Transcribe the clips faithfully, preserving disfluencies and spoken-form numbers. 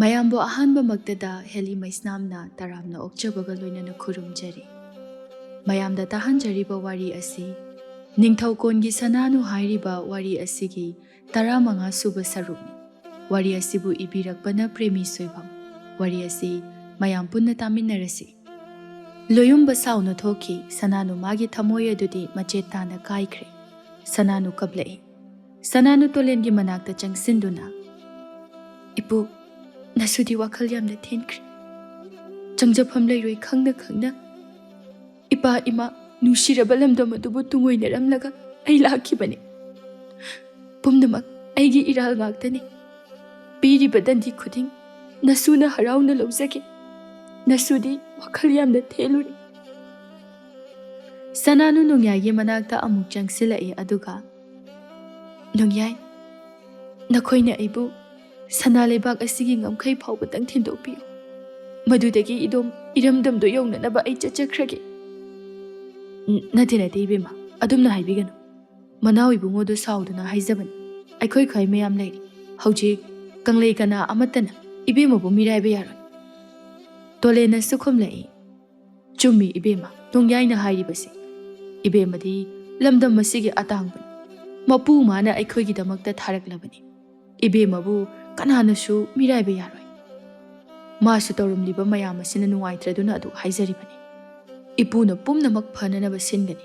ꯃꯌꯥꯝꯕꯨ ꯑꯍꯥꯟꯕꯃꯛꯇꯗ ꯍꯦꯂꯤ ꯃꯩꯁꯅꯥꯝꯅ ꯇꯔꯥꯝꯅ ꯑꯣꯛꯆꯕꯒ ꯂꯣꯏꯅꯅ ꯈꯨꯔꯨꯝꯖꯔꯤ꯫ ꯃꯌꯥꯝꯗ ꯇꯥꯍꯟꯖꯔꯤꯕ ꯋꯥꯔꯤ ꯑꯁꯤ ꯅꯤꯡꯊꯧꯀꯣꯟꯒꯤ ꯁꯅꯥꯅꯨ ꯍꯥꯏꯔꯤꯕ ꯋꯥꯔꯤ ꯑꯁꯤꯒꯤ ꯇꯔꯥꯃꯉꯥ ꯁꯨꯕ ꯁꯔꯨꯛꯅꯤ꯫ ꯋꯥꯔꯤ ꯑꯁꯤꯕꯨ ꯏꯕꯤꯔꯛꯄꯅ ꯄ꯭ꯔꯦꯃꯤ ꯁꯣꯏꯕꯝ꯫ ꯋꯥꯔꯤ ꯑꯁꯤ ꯃꯌꯥꯝ ꯄꯨꯟꯅ ꯇꯥꯃꯤꯟꯅꯔꯁꯤ꯫ ꯂꯣꯌꯨꯝꯕ ꯁꯥꯎꯅ ꯊꯣꯛꯈꯤ꯫ ꯁꯅꯥꯅꯨ ꯃꯥꯒꯤ ꯊꯃꯣꯏ ꯑꯗꯨꯗꯤ ꯃꯆꯦꯠ ꯇꯥꯅ ꯀꯥꯏꯈ꯭ꯔꯦ꯫ ꯁꯅꯥꯅꯨ ꯀꯞꯂꯛꯏ꯫ ꯁꯅꯥꯅꯨ ꯇꯣꯂꯦꯟꯒꯤ ꯃꯅꯥꯛꯇ ꯆꯪꯁꯤꯟꯗꯨꯅ, "ꯏꯄꯨ, ꯅꯁꯨꯗꯤ ꯋꯥꯈꯜ ꯌꯥꯝꯅ ꯊꯤꯟꯈ꯭ꯔꯦ꯫ ꯆꯪꯖꯐꯝ ꯂꯩꯔꯣꯏ ꯈꯪꯅ ꯈꯪꯅ ꯏꯄꯥ ꯏꯃꯥ ꯅꯨꯡꯁꯤꯔꯕ ꯂꯝꯗꯝ ꯑꯗꯨꯕꯨ ꯇꯨꯡꯑꯣꯏꯅꯔꯝꯂꯒ ꯑꯩ ꯂꯥꯛꯈꯤꯕꯅꯤ꯫ ꯄꯨꯝꯅꯃꯛ ꯑꯩꯒꯤ ꯏꯔꯥꯜ ꯉꯥꯛꯇꯅꯤ꯫ ꯄꯤꯔꯤꯕ ꯗꯟꯗꯤ ꯈꯨꯗꯤꯡ ꯅꯁꯨꯅ ꯍꯔꯥꯎꯅ ꯂꯧꯖꯒꯦ꯫ ꯅꯁꯨꯗꯤ ꯋꯥꯈꯜ ꯌꯥꯝꯅ ꯊꯦꯜꯂꯨꯔꯦ"꯫ ꯁꯅꯥꯅꯨ ꯅꯣꯡꯌꯥꯏꯒꯤ ꯃꯅꯥꯛꯇ ꯑꯃꯨꯛ ꯆꯪꯁꯤꯜꯂꯛꯏ, ꯑꯗꯨꯒ, "ꯅꯣꯡꯌꯥꯏ, ꯅꯈꯣꯏꯅ ꯑꯩꯕꯨ ꯁꯅꯥ ꯂꯩꯕꯥꯛ ꯑꯁꯤꯒꯤ ꯉꯝꯈꯩ ꯐꯥꯎꯕꯗꯪ ꯊꯤꯟꯗꯣꯛꯄꯤꯌꯨ꯫ ꯃꯗꯨꯗꯒꯤ ꯏꯗꯣꯝ ꯏꯔꯝꯗꯝꯗꯣ ꯌꯧꯅꯅꯕ ꯑꯩ ꯆꯠꯆꯈ꯭ꯔꯒꯦ"꯫ "ꯎꯝ, ꯅꯠꯇꯦ, ꯅꯠꯇꯦ, ꯏꯕꯦꯝꯃ, ꯑꯗꯨꯝꯅ ꯍꯥꯏꯕꯤꯒꯅꯨ꯫ ꯃꯅꯥꯎ ꯏꯕꯨꯡꯉꯣꯗꯨ ꯁꯥꯎꯗꯨꯅ ꯍꯥꯏꯖꯕꯅꯤ꯫ ꯑꯩꯈꯣꯏ ꯈ꯭ꯋꯥꯏ ꯃꯌꯥꯝ ꯂꯩꯔꯤ꯫ ꯍꯧꯖꯤꯛ ꯀꯪꯂꯩ ꯀꯅꯥ ꯑꯃꯠꯇꯅ ꯏꯕꯦꯝꯃꯕꯨ ꯃꯤꯔꯥꯏꯕ ꯌꯥꯔꯣꯏ"꯫ ꯇꯣꯂꯦꯟꯅꯁꯨ ꯈꯨꯝꯂꯛꯏ, "ꯆꯨꯝꯃꯤ ꯏꯕꯦꯝꯃ, ꯅꯣꯡꯌꯥꯏꯅ ꯍꯥꯏꯔꯤꯕꯁꯤ꯫ ꯏꯕꯦꯝꯃꯗꯤ ꯂꯝꯗꯝ ꯑꯁꯤꯒꯤ ꯑꯇꯥꯡꯕꯅꯤ꯫ ꯃꯄꯨ ꯃꯥꯅ ꯑꯩꯈꯣꯏꯒꯤꯗꯃꯛꯇ ꯊꯥꯔꯛꯂꯕꯅꯤ꯫ ꯏꯕꯦꯝꯃꯕꯨ ꯀꯅꯥꯅꯁꯨ ꯃꯤꯔꯥꯏꯕ ꯌꯥꯔꯣꯏ꯫ ꯃꯥꯁꯨ ꯇꯧꯔꯝꯂꯤꯕ ꯃꯌꯥꯝ ꯑꯁꯤꯅ ꯅꯨꯡꯉꯥꯏꯇ꯭ꯔꯗꯨꯅ ꯑꯗꯨ ꯍꯥꯏꯖꯔꯤꯕꯅꯤ꯫ ꯏꯄꯨꯅ ꯄꯨꯝꯅꯃꯛ ꯐꯅꯅꯕ ꯁꯤꯟꯒꯅꯤ꯫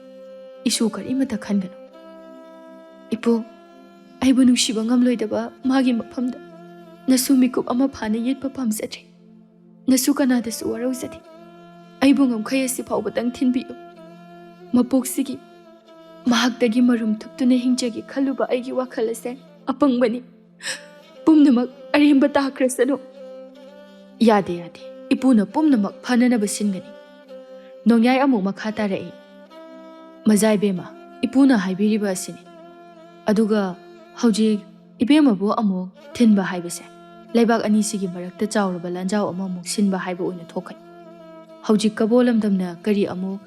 ꯏꯁꯨ ꯀꯔꯤꯃꯇ ꯈꯟꯒꯅꯨ"꯫ "ꯏꯄꯨ, ꯑꯩꯕꯨ ꯅꯨꯡꯁꯤꯕ ꯉꯝꯂꯣꯏꯗꯕ ꯃꯥꯒꯤ ꯃꯐꯝꯗ ꯅꯁꯨ ꯃꯤꯀꯨꯞ ꯑꯃ ꯐꯥꯅ ꯌꯦꯠꯄ ꯄꯥꯝꯖꯗ꯭ꯔꯦ꯫ ꯅꯁꯨ ꯀꯅꯥꯗꯁꯨ ꯋꯥꯔꯧꯖꯗꯦ꯫ ꯑꯩꯕꯨ ꯉꯝꯈꯩ ꯑꯁꯤ ꯐꯥꯎꯕꯗꯪ ꯊꯤꯟꯕꯤꯌꯨ꯫ ꯃꯄꯣꯛꯁꯤꯒꯤ ꯃꯍꯥꯛꯇꯒꯤ ꯃꯔꯨꯝ ꯊꯨꯞꯇꯨꯅ ꯍꯤꯡꯖꯒꯦ ꯈꯜꯂꯨꯕ ꯑꯩꯒꯤ ꯋꯥꯈꯜ ꯑꯁꯦ ꯑꯄꯪꯕꯅꯤ꯫ ꯄꯨꯝꯅꯃꯛ ꯑꯔꯦꯝꯕ ꯇꯥꯈ꯭ꯔꯁꯅꯨ"꯫ "ꯌꯥꯗꯦ, ꯌꯥꯗꯦ꯫ ꯏꯄꯨꯅ ꯄꯨꯝꯅꯃꯛ ꯐꯅꯅꯕ ꯁꯤꯟꯒꯅꯤ"꯫ ꯅꯣꯡꯌꯥꯏ ꯑꯃꯨꯛ ꯃꯈꯥ ꯇꯥꯔꯛꯏ, "ꯃꯖꯥ ꯏꯕꯦꯝꯃ, ꯏꯄꯨꯅ ꯍꯥꯏꯕꯤꯔꯤꯕ ꯑꯁꯤꯅꯤ꯫ ꯑꯗꯨꯒ ꯍꯧꯖꯤꯛ ꯏꯕꯦꯝꯃꯕꯨ ꯑꯃꯨꯛ ꯊꯤꯟꯕ ꯍꯥꯏꯕꯁꯦ ꯂꯩꯕꯥꯛ ꯑꯅꯤꯁꯤꯒꯤ ꯃꯔꯛꯇ ꯆꯥꯎꯔꯕ ꯂꯥꯟꯖꯥꯎ ꯑꯃꯃꯨꯛ ꯁꯤꯟꯕ ꯍꯥꯏꯕ ꯑꯣꯏꯅ ꯊꯣꯛꯀꯅꯤ꯫ ꯍꯧꯖꯤꯛ ꯀꯕꯣ ꯂꯝꯗꯝꯅ ꯀꯔꯤ ꯑꯃꯨꯛ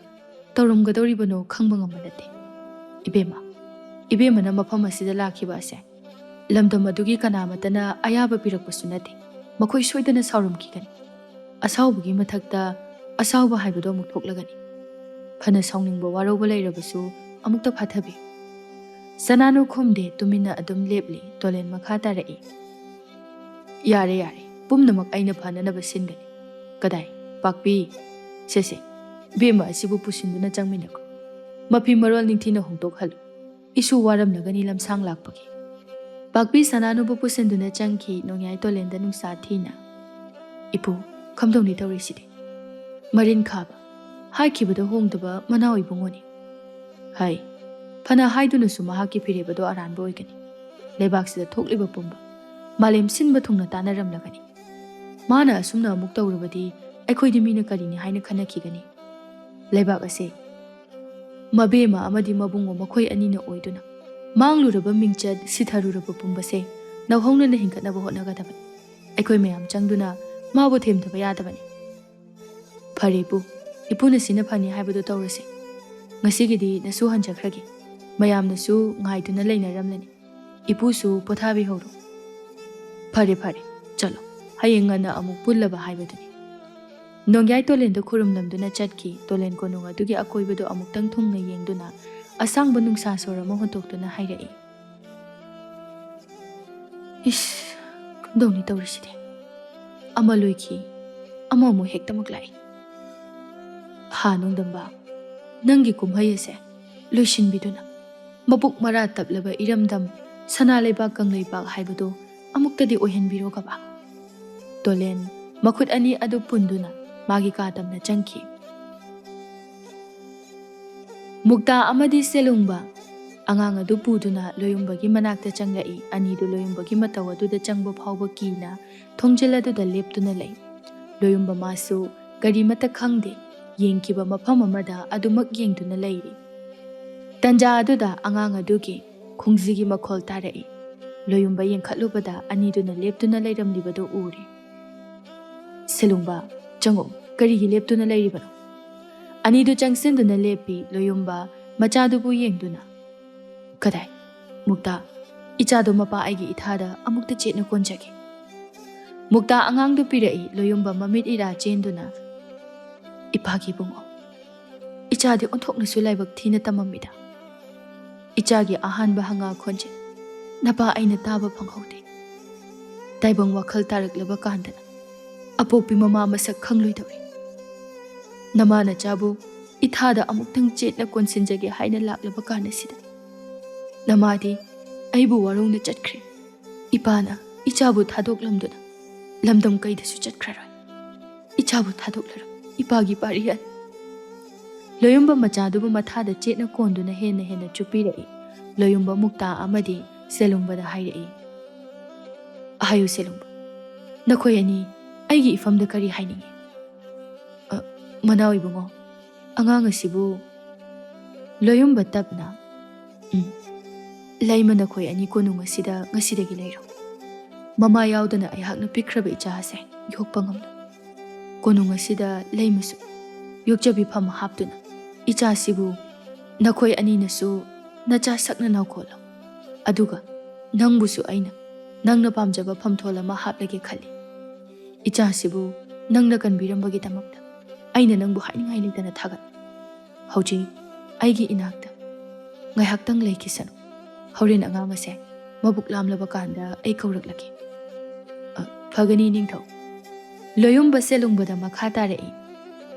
ꯇꯧꯔꯝꯒꯗꯧꯔꯤꯕꯅꯣ ꯈꯪꯕ ꯉꯝꯕ ꯅꯠꯇꯦ꯫ ꯏꯕꯦꯝꯃ, ꯏꯕꯦꯝꯃꯅ ꯃꯐꯝ ꯑꯁꯤꯗ ꯂꯥꯛꯈꯤꯕ ꯑꯁꯦ ꯂꯝꯗꯝ ꯑꯗꯨꯒꯤ ꯀꯅꯥꯃꯠꯇꯅ ꯑꯌꯥꯕ ꯄꯤꯔꯛꯄꯁꯨ ꯅꯠꯇꯦ꯫ ꯃꯈꯣꯏ ꯁꯣꯏꯗꯅ ꯁꯥꯎꯔꯝꯈꯤꯒꯅꯤ꯫ ꯑꯁꯥꯎꯕꯒꯤ ꯃꯊꯛꯇ ꯑꯁꯥꯎꯕ ꯍꯥꯏꯕꯗꯣ ꯑꯃꯨꯛ ꯊꯣꯛꯂꯒꯅꯤ꯫ ꯐꯅ ꯁꯥꯎꯅꯤꯡꯕ ꯋꯥꯔꯧꯕ ꯂꯩꯔꯕꯁꯨ ꯑꯃꯨꯛꯇ ꯐꯥꯊꯕꯤ꯫ ꯁꯅꯥꯅꯨ ꯈꯨꯝꯗꯦ, ꯇꯨꯃꯤꯟꯅ ꯑꯗꯨꯝ ꯂꯦꯞꯂꯤ꯫ ꯇꯣꯂꯦꯟ ꯃꯈꯥ ꯇꯥꯔꯛꯏ꯫ "ꯌꯥꯔꯦ, ꯌꯥꯔꯦ, ꯄꯨꯝꯅꯃꯛ ꯑꯩꯅ ꯐꯅꯅꯕ ꯁꯤꯟꯒꯅꯤ꯫ ꯀꯗꯥꯏ, ꯄꯥꯛꯄꯤ? ꯁꯦꯁꯦ, ꯕꯦꯝꯃ ꯑꯁꯤꯕꯨ ꯄꯨꯁꯤꯟꯗꯨꯅ ꯆꯪꯃꯤꯟꯅꯈꯣ꯫ ꯃꯐꯤ ꯃꯔꯣꯜ ꯅꯤꯡꯊꯤꯅ ꯍꯣꯡꯗꯣꯛꯍꯜꯂꯨ꯫ ꯏꯁꯨ ꯋꯥꯔꯝꯂꯒꯅꯤ ꯂꯝꯁꯥꯡ ꯂꯥꯛꯄꯒꯤ꯫" ꯄꯥꯛꯄꯤ ꯁꯅꯥꯅꯨꯕꯨ ꯄꯨꯁꯤꯟꯗꯨꯅ ꯆꯪꯈꯤ꯫ ꯅꯣꯡꯌꯥꯏ ꯇꯣꯂꯦꯟꯗ ꯅꯨꯡꯁꯥ ꯊꯤꯅ, "ꯏꯄꯨ, ꯀꯝꯗꯧꯅꯤ ꯇꯧꯔꯤꯁꯤꯗꯤ? ꯃꯔꯤꯟ ꯈꯥꯕ, ꯍꯥꯏꯈꯤꯕꯗ ꯍꯣꯡꯗꯕ ꯃꯅꯥꯎ ꯏꯕꯨꯡꯉꯣꯅꯤ꯫ ꯍꯥꯏ, ꯐꯅ ꯍꯥꯏꯗꯨꯅꯁꯨ ꯃꯍꯥꯛꯀꯤ ꯐꯤꯔꯦꯞ ꯑꯗꯣ ꯑꯔꯥꯟꯕ ꯑꯣꯏꯒꯅꯤ꯫ ꯂꯩꯕꯥꯛꯁꯤꯗ ꯊꯣꯛꯂꯤꯕ ꯄꯨꯝꯕ ꯃꯥꯂꯦꯝ ꯁꯤꯟꯕ ꯊꯨꯡꯅ ꯇꯥꯟꯅꯔꯝꯂꯒꯅꯤ꯫ ꯃꯥꯅ ꯑꯁꯨꯝꯅ ꯑꯃꯨꯛ ꯇꯧꯔꯕꯗꯤ ꯑꯩꯈꯣꯏꯗꯤ ꯃꯤꯅ ꯀꯔꯤꯅꯤ ꯍꯥꯏꯅ ꯈꯟꯅꯈꯤꯒꯅꯤ? ꯂꯩꯕꯥꯛ ꯑꯁꯦ ꯃꯕꯦꯝꯃ ꯑꯃꯗꯤ ꯃꯕꯨꯡꯉꯣ ꯃꯈꯣꯏ ꯑꯅꯤꯅ ꯑꯣꯏꯗꯨꯅ ꯃꯥꯡꯂꯨꯔꯕ ꯃꯤꯡꯆꯠ, ꯁꯤꯊꯔꯨꯔꯕ ꯄꯨꯝꯕꯁꯦ ꯅꯧꯍꯧꯅꯅ ꯍꯤꯡꯒꯠꯅꯕ ꯍꯣꯠꯅꯒꯗꯕꯅꯤ꯫ ꯑꯩꯈꯣꯏ ꯃꯌꯥꯝ ꯆꯪꯗꯨꯅ ꯃꯥꯕꯨ ꯊꯦꯝꯗꯕ ꯌꯥꯗꯕꯅꯤ꯫" "ꯐꯔꯦ ꯏꯄꯨ, ꯏꯄꯨꯅ ꯁꯤꯅ ꯐꯅꯤ ꯍꯥꯏꯕꯗꯨ ꯇꯧꯔꯁꯦ꯫ ꯉꯁꯤꯒꯤꯗꯤ ꯅꯁꯨ ꯍꯟꯖꯈ꯭ꯔꯒꯦ꯫ ꯃꯌꯥꯝꯅꯁꯨ ꯉꯥꯏꯗꯨꯅ ꯂꯩꯅꯔꯝꯂꯅꯤ꯫ ꯏꯄꯨꯁꯨ ꯄꯣꯊꯥꯕꯤꯍꯧꯔꯣ꯫" "ꯐꯔꯦ, ꯐꯔꯦ, ꯆꯠꯂꯣ꯫ ꯍꯌꯦꯡ ꯉꯟꯅ ꯑꯃꯨꯛ ꯄꯨꯜꯂꯕ ꯍꯥꯏꯕꯗꯨꯅꯤ꯫" ꯅꯣꯡꯌꯥꯏ ꯇꯣꯂꯦꯟꯗ ꯈꯨꯔꯨꯝꯂꯝꯗꯨꯅ ꯆꯠꯈꯤ꯫ ꯇꯣꯂꯦꯟ ꯀꯣꯅꯨꯡ ꯑꯗꯨꯒꯤ ꯑꯀꯣꯏꯕꯗꯨ ꯑꯃꯨꯛꯇꯪ ꯊꯨꯡꯅ ꯌꯦꯡꯗꯨꯅ ꯑꯁꯥꯡꯕ ꯅꯨꯡꯁꯥ ꯁꯣꯔ ꯑꯃ ꯍꯣꯟꯇꯣꯛꯇꯨꯅ ꯍꯥꯏꯔꯛꯏ꯫ "ꯏꯁ, ꯀꯝꯗꯧꯅꯤ ꯇꯧꯔꯤꯁꯤꯗꯤ? ꯑꯃ ꯂꯣꯏꯈꯤ, ꯑꯃ ꯑꯃꯨꯛ ꯍꯦꯛꯇꯃꯛ ꯂꯥꯛꯏ꯫ ꯍꯥ ꯅꯣꯡꯗꯝꯕ, ꯅꯪꯒꯤ ꯀꯨꯝꯍꯩ ꯑꯁꯦ ꯂꯣꯏꯁꯤꯟꯕꯤꯗꯨꯅ ꯃꯄꯨꯛ ꯃꯔꯥ ꯇꯞꯂꯕ ꯏꯔꯝꯗꯝ ꯁꯅꯥ ꯂꯩꯕꯥꯛ ꯀꯪꯂꯩꯄꯥꯛ ꯍꯥꯏꯕꯗꯨ ꯑꯃꯨꯛꯇꯗꯤ ꯑꯣꯏꯍꯟꯕꯤꯔꯣ ꯀꯕꯥ꯫" ꯇꯣꯂꯦꯟ ꯃꯈꯨꯠ ꯑꯅꯤ ꯑꯗꯨ ꯄꯨꯟꯗꯨꯅ ꯃꯥꯒꯤ ꯀꯥ ꯇꯝꯅ ꯆꯪꯈꯤ꯫ ꯃꯨꯛꯇꯥ ꯑꯃꯗꯤ ꯁꯦꯂꯨꯡꯕ ꯑꯉꯥꯡ ꯑꯗꯨ ꯄꯨꯗꯨꯅ ꯂꯣꯌꯨꯝꯕꯒꯤ ꯃꯅꯥꯛꯇ ꯆꯪꯂꯛꯏ꯫ ꯑꯅꯤꯗꯨ ꯂꯣꯌꯨꯝꯕꯒꯤ ꯃꯇꯧ ꯑꯗꯨꯗ ꯆꯪꯕ ꯐꯥꯎꯕ ꯀꯤꯅ ꯊꯣꯡꯖꯤꯜ ꯑꯗꯨꯗ ꯂꯦꯞꯇꯨꯅ ꯂꯩ꯫ ꯂꯣꯌꯨꯝꯕ ꯃꯥꯁꯨ ꯀꯔꯤꯃꯠꯇ ꯈꯪꯗꯦ, ꯌꯦꯡꯈꯤꯕ ꯃꯐꯝ ꯑꯃꯗ ꯑꯗꯨꯃꯛ ꯌꯦꯡꯗꯨꯅ ꯂꯩꯔꯤ꯫ ꯇꯟꯖꯥ ꯑꯗꯨꯗ ꯑꯉꯥꯡ ꯑꯗꯨꯒꯤ ꯈꯣꯡꯖꯤꯒꯤ ꯃꯈꯣꯜ ꯇꯥꯔꯛꯏ꯫ ꯂꯣꯌꯨꯝꯕ ꯌꯦꯡꯈꯠꯂꯨꯕꯗ ꯑꯅꯤꯗꯨꯅ ꯂꯦꯞꯇꯨꯅ ꯂꯩꯔꯝꯂꯤꯕꯗꯨ ꯎꯔꯦ꯫ "ꯁꯦꯂꯨꯡꯕ, ꯆꯪꯉꯛꯎ, ꯀꯔꯤꯒꯤ ꯂꯦꯞꯇꯨꯅ ꯂꯩꯔꯤꯕꯅꯣ?" ꯑꯅꯤꯗꯨ ꯆꯪꯁꯤꯟꯗꯨꯅ ꯂꯦꯞꯄꯤ꯫ ꯂꯣꯌꯨꯝꯕ ꯃꯆꯥꯗꯨꯕꯨ ꯌꯦꯡꯗꯨꯅ, "ꯀꯗꯥꯏ, ꯃꯨꯛꯇꯥ, ꯏꯆꯥꯗꯣ ꯃꯄꯥ ꯑꯩꯒꯤ ꯏꯊꯥꯗ ꯑꯃꯨꯛꯇ ꯆꯦꯠꯅ ꯀꯣꯟꯖꯒꯦ꯫" ꯃꯨꯛꯇꯥ ꯑꯉꯥꯡꯗꯨ ꯄꯤꯔꯛꯏ꯫ ꯂꯣꯌꯨꯝꯕ ꯃꯃꯤꯠ ꯏꯔꯥ ꯆꯦꯟꯗꯨꯅ, "ꯏꯄꯥꯒꯤ ꯏꯕꯨꯡꯉꯣ, ꯏꯆꯥꯗꯤ ꯑꯣꯟꯊꯣꯛꯅꯁꯨ ꯂꯥꯏꯕꯛ ꯊꯤꯅ ꯇꯝꯃꯝꯃꯤꯗ꯫ ꯏꯆꯥꯒꯤ ꯑꯍꯥꯟꯕ ꯍꯪꯉꯥ ꯈꯣꯟꯖꯦꯜ ꯅꯄꯥ ꯑꯩꯅ ꯇꯥꯕ ꯐꯪꯍꯧꯗꯦ꯫ ꯇꯥꯏꯕꯪ ꯋꯥꯈꯜ ꯇꯥꯔꯛꯂꯕ ꯀꯥꯟꯗꯅ ꯑꯄꯣꯛꯄꯤ ꯃꯃꯥ ꯃꯁꯛ ꯈꯪꯂꯣꯏꯗꯧꯔꯤ꯫ ꯅꯃꯥ ꯅꯆꯥꯕꯨ ꯏꯊꯥꯗ ꯑꯃꯨꯛꯇꯪ ꯆꯦꯠꯅ ꯀꯣꯟꯁꯤꯟꯖꯒꯦ ꯍꯥꯏꯅ ꯂꯥꯛꯂꯕ ꯀꯥꯟ ꯑꯁꯤꯗ ꯅꯃꯥꯗꯤ ꯑꯩꯕꯨ ꯋꯥꯔꯧꯅ ꯆꯠꯈ꯭ꯔꯦ꯫ ꯏꯄꯥꯅ ꯏꯆꯥꯕꯨ ꯊꯥꯗꯣꯛꯂꯝꯗꯨꯅ ꯂꯝꯗꯝ ꯀꯩꯗꯁꯨ ꯆꯠꯈ꯭ꯔꯔꯣꯏ꯫ ꯏꯆꯥꯕꯨ ꯊꯥꯗꯣꯛꯂꯔꯣꯏ꯫ ꯏꯄꯥꯒꯤ ꯄꯥꯔꯤꯌꯥꯟ!" ꯂꯣꯌꯨꯝꯕ ꯃꯆꯥꯗꯨꯕꯨ ꯃꯊꯥꯗ ꯆꯦꯠꯅ ꯀꯣꯟꯗꯨꯅ ꯍꯦꯟꯅ ꯍꯦꯟꯅ ꯆꯨꯞꯄꯤꯔꯛꯏ꯫ ꯂꯣꯌꯨꯝꯕ ꯃꯨꯛꯇꯥ ꯑꯃꯗꯤ ꯁꯦꯂꯨꯡꯕꯗ ꯍꯥꯏꯔꯛꯏ, "ꯍꯥꯏꯌꯨ ꯁꯦꯂꯨꯡꯕ, ꯅꯈꯣꯏ ꯑꯅꯤ ꯑꯩꯒꯤ ꯏꯐꯝꯗ ꯀꯔꯤ ꯍꯥꯏꯅꯤꯡꯏ?" "ꯑ, ꯃꯅꯥꯎ ꯏꯕꯨꯡꯉꯣ, ꯑꯉꯥꯡ ꯑꯁꯤꯕꯨ"꯫ ꯂꯣꯌꯨꯝꯕ ꯇꯞꯅ, "ꯎꯝ, ꯂꯩꯃ, ꯅꯈꯣꯏ ꯑꯅꯤ ꯀꯣꯅꯨꯡ ꯑꯁꯤꯗ ꯉꯁꯤꯗꯒꯤ ꯂꯩꯔꯣ꯫ ꯃꯃꯥ ꯌꯥꯎꯗꯅ ꯑꯩꯍꯥꯛꯅ ꯄꯤꯛꯈ꯭ꯔꯕ ꯏꯆꯥ ꯑꯁꯦ ꯌꯣꯛꯄ ꯉꯝꯂꯣꯏ꯫ ꯀꯣꯅꯨꯡ ꯑꯁꯤꯗ ꯂꯩꯃꯁꯨ ꯌꯣꯛꯆꯕꯤꯐꯝ ꯍꯥꯞꯇꯨꯅ ꯏꯆꯥꯁꯤꯕꯨ ꯅꯈꯣꯏ ꯑꯅꯤꯅꯁꯨ ꯅꯆꯥ ꯁꯛꯅ ꯅꯧꯈꯣꯠꯂꯣ꯫ ꯑꯗꯨꯒ ꯅꯪꯕꯨꯁꯨ ꯑꯩꯅ ꯅꯪꯅ ꯄꯥꯝꯖꯕ ꯐꯝꯊꯣꯜ ꯑꯃ ꯍꯥꯞꯂꯒꯦ ꯈꯜꯂꯤ꯫ ꯏꯆꯥꯁꯤꯕꯨ ꯅꯪꯅ ꯀꯟꯕꯤꯔꯝꯕꯒꯤꯗꯃꯛꯇ ꯑꯩꯅ ꯅꯪꯕꯨ ꯍꯥꯏꯅꯤꯡꯉꯥꯏ ꯂꯩꯇꯅ ꯊꯥꯒꯠꯂꯤ꯫ ꯍꯧꯖꯤꯛ ꯑꯩꯒꯤ ꯏꯅꯥꯛꯇ ꯉꯥꯏꯍꯥꯛꯇꯪ ꯂꯩꯈꯤꯁꯅꯨ꯫ ꯍꯣꯔꯦꯟ ꯑꯉꯥꯡ ꯑꯁꯦ ꯃꯕꯨꯛ ꯂꯥꯝꯂꯕ ꯀꯥꯟꯗ ꯑꯩ ꯀꯧꯔꯛꯂꯒꯦ"꯫ "ꯑ, ꯐꯒꯅꯤ ꯅꯤꯡꯊꯧ"꯫ ꯂꯣꯌꯨꯝꯕ ꯁꯦꯂꯨꯡꯕꯗ ꯃꯈꯥ ꯇꯥꯔꯛꯏ,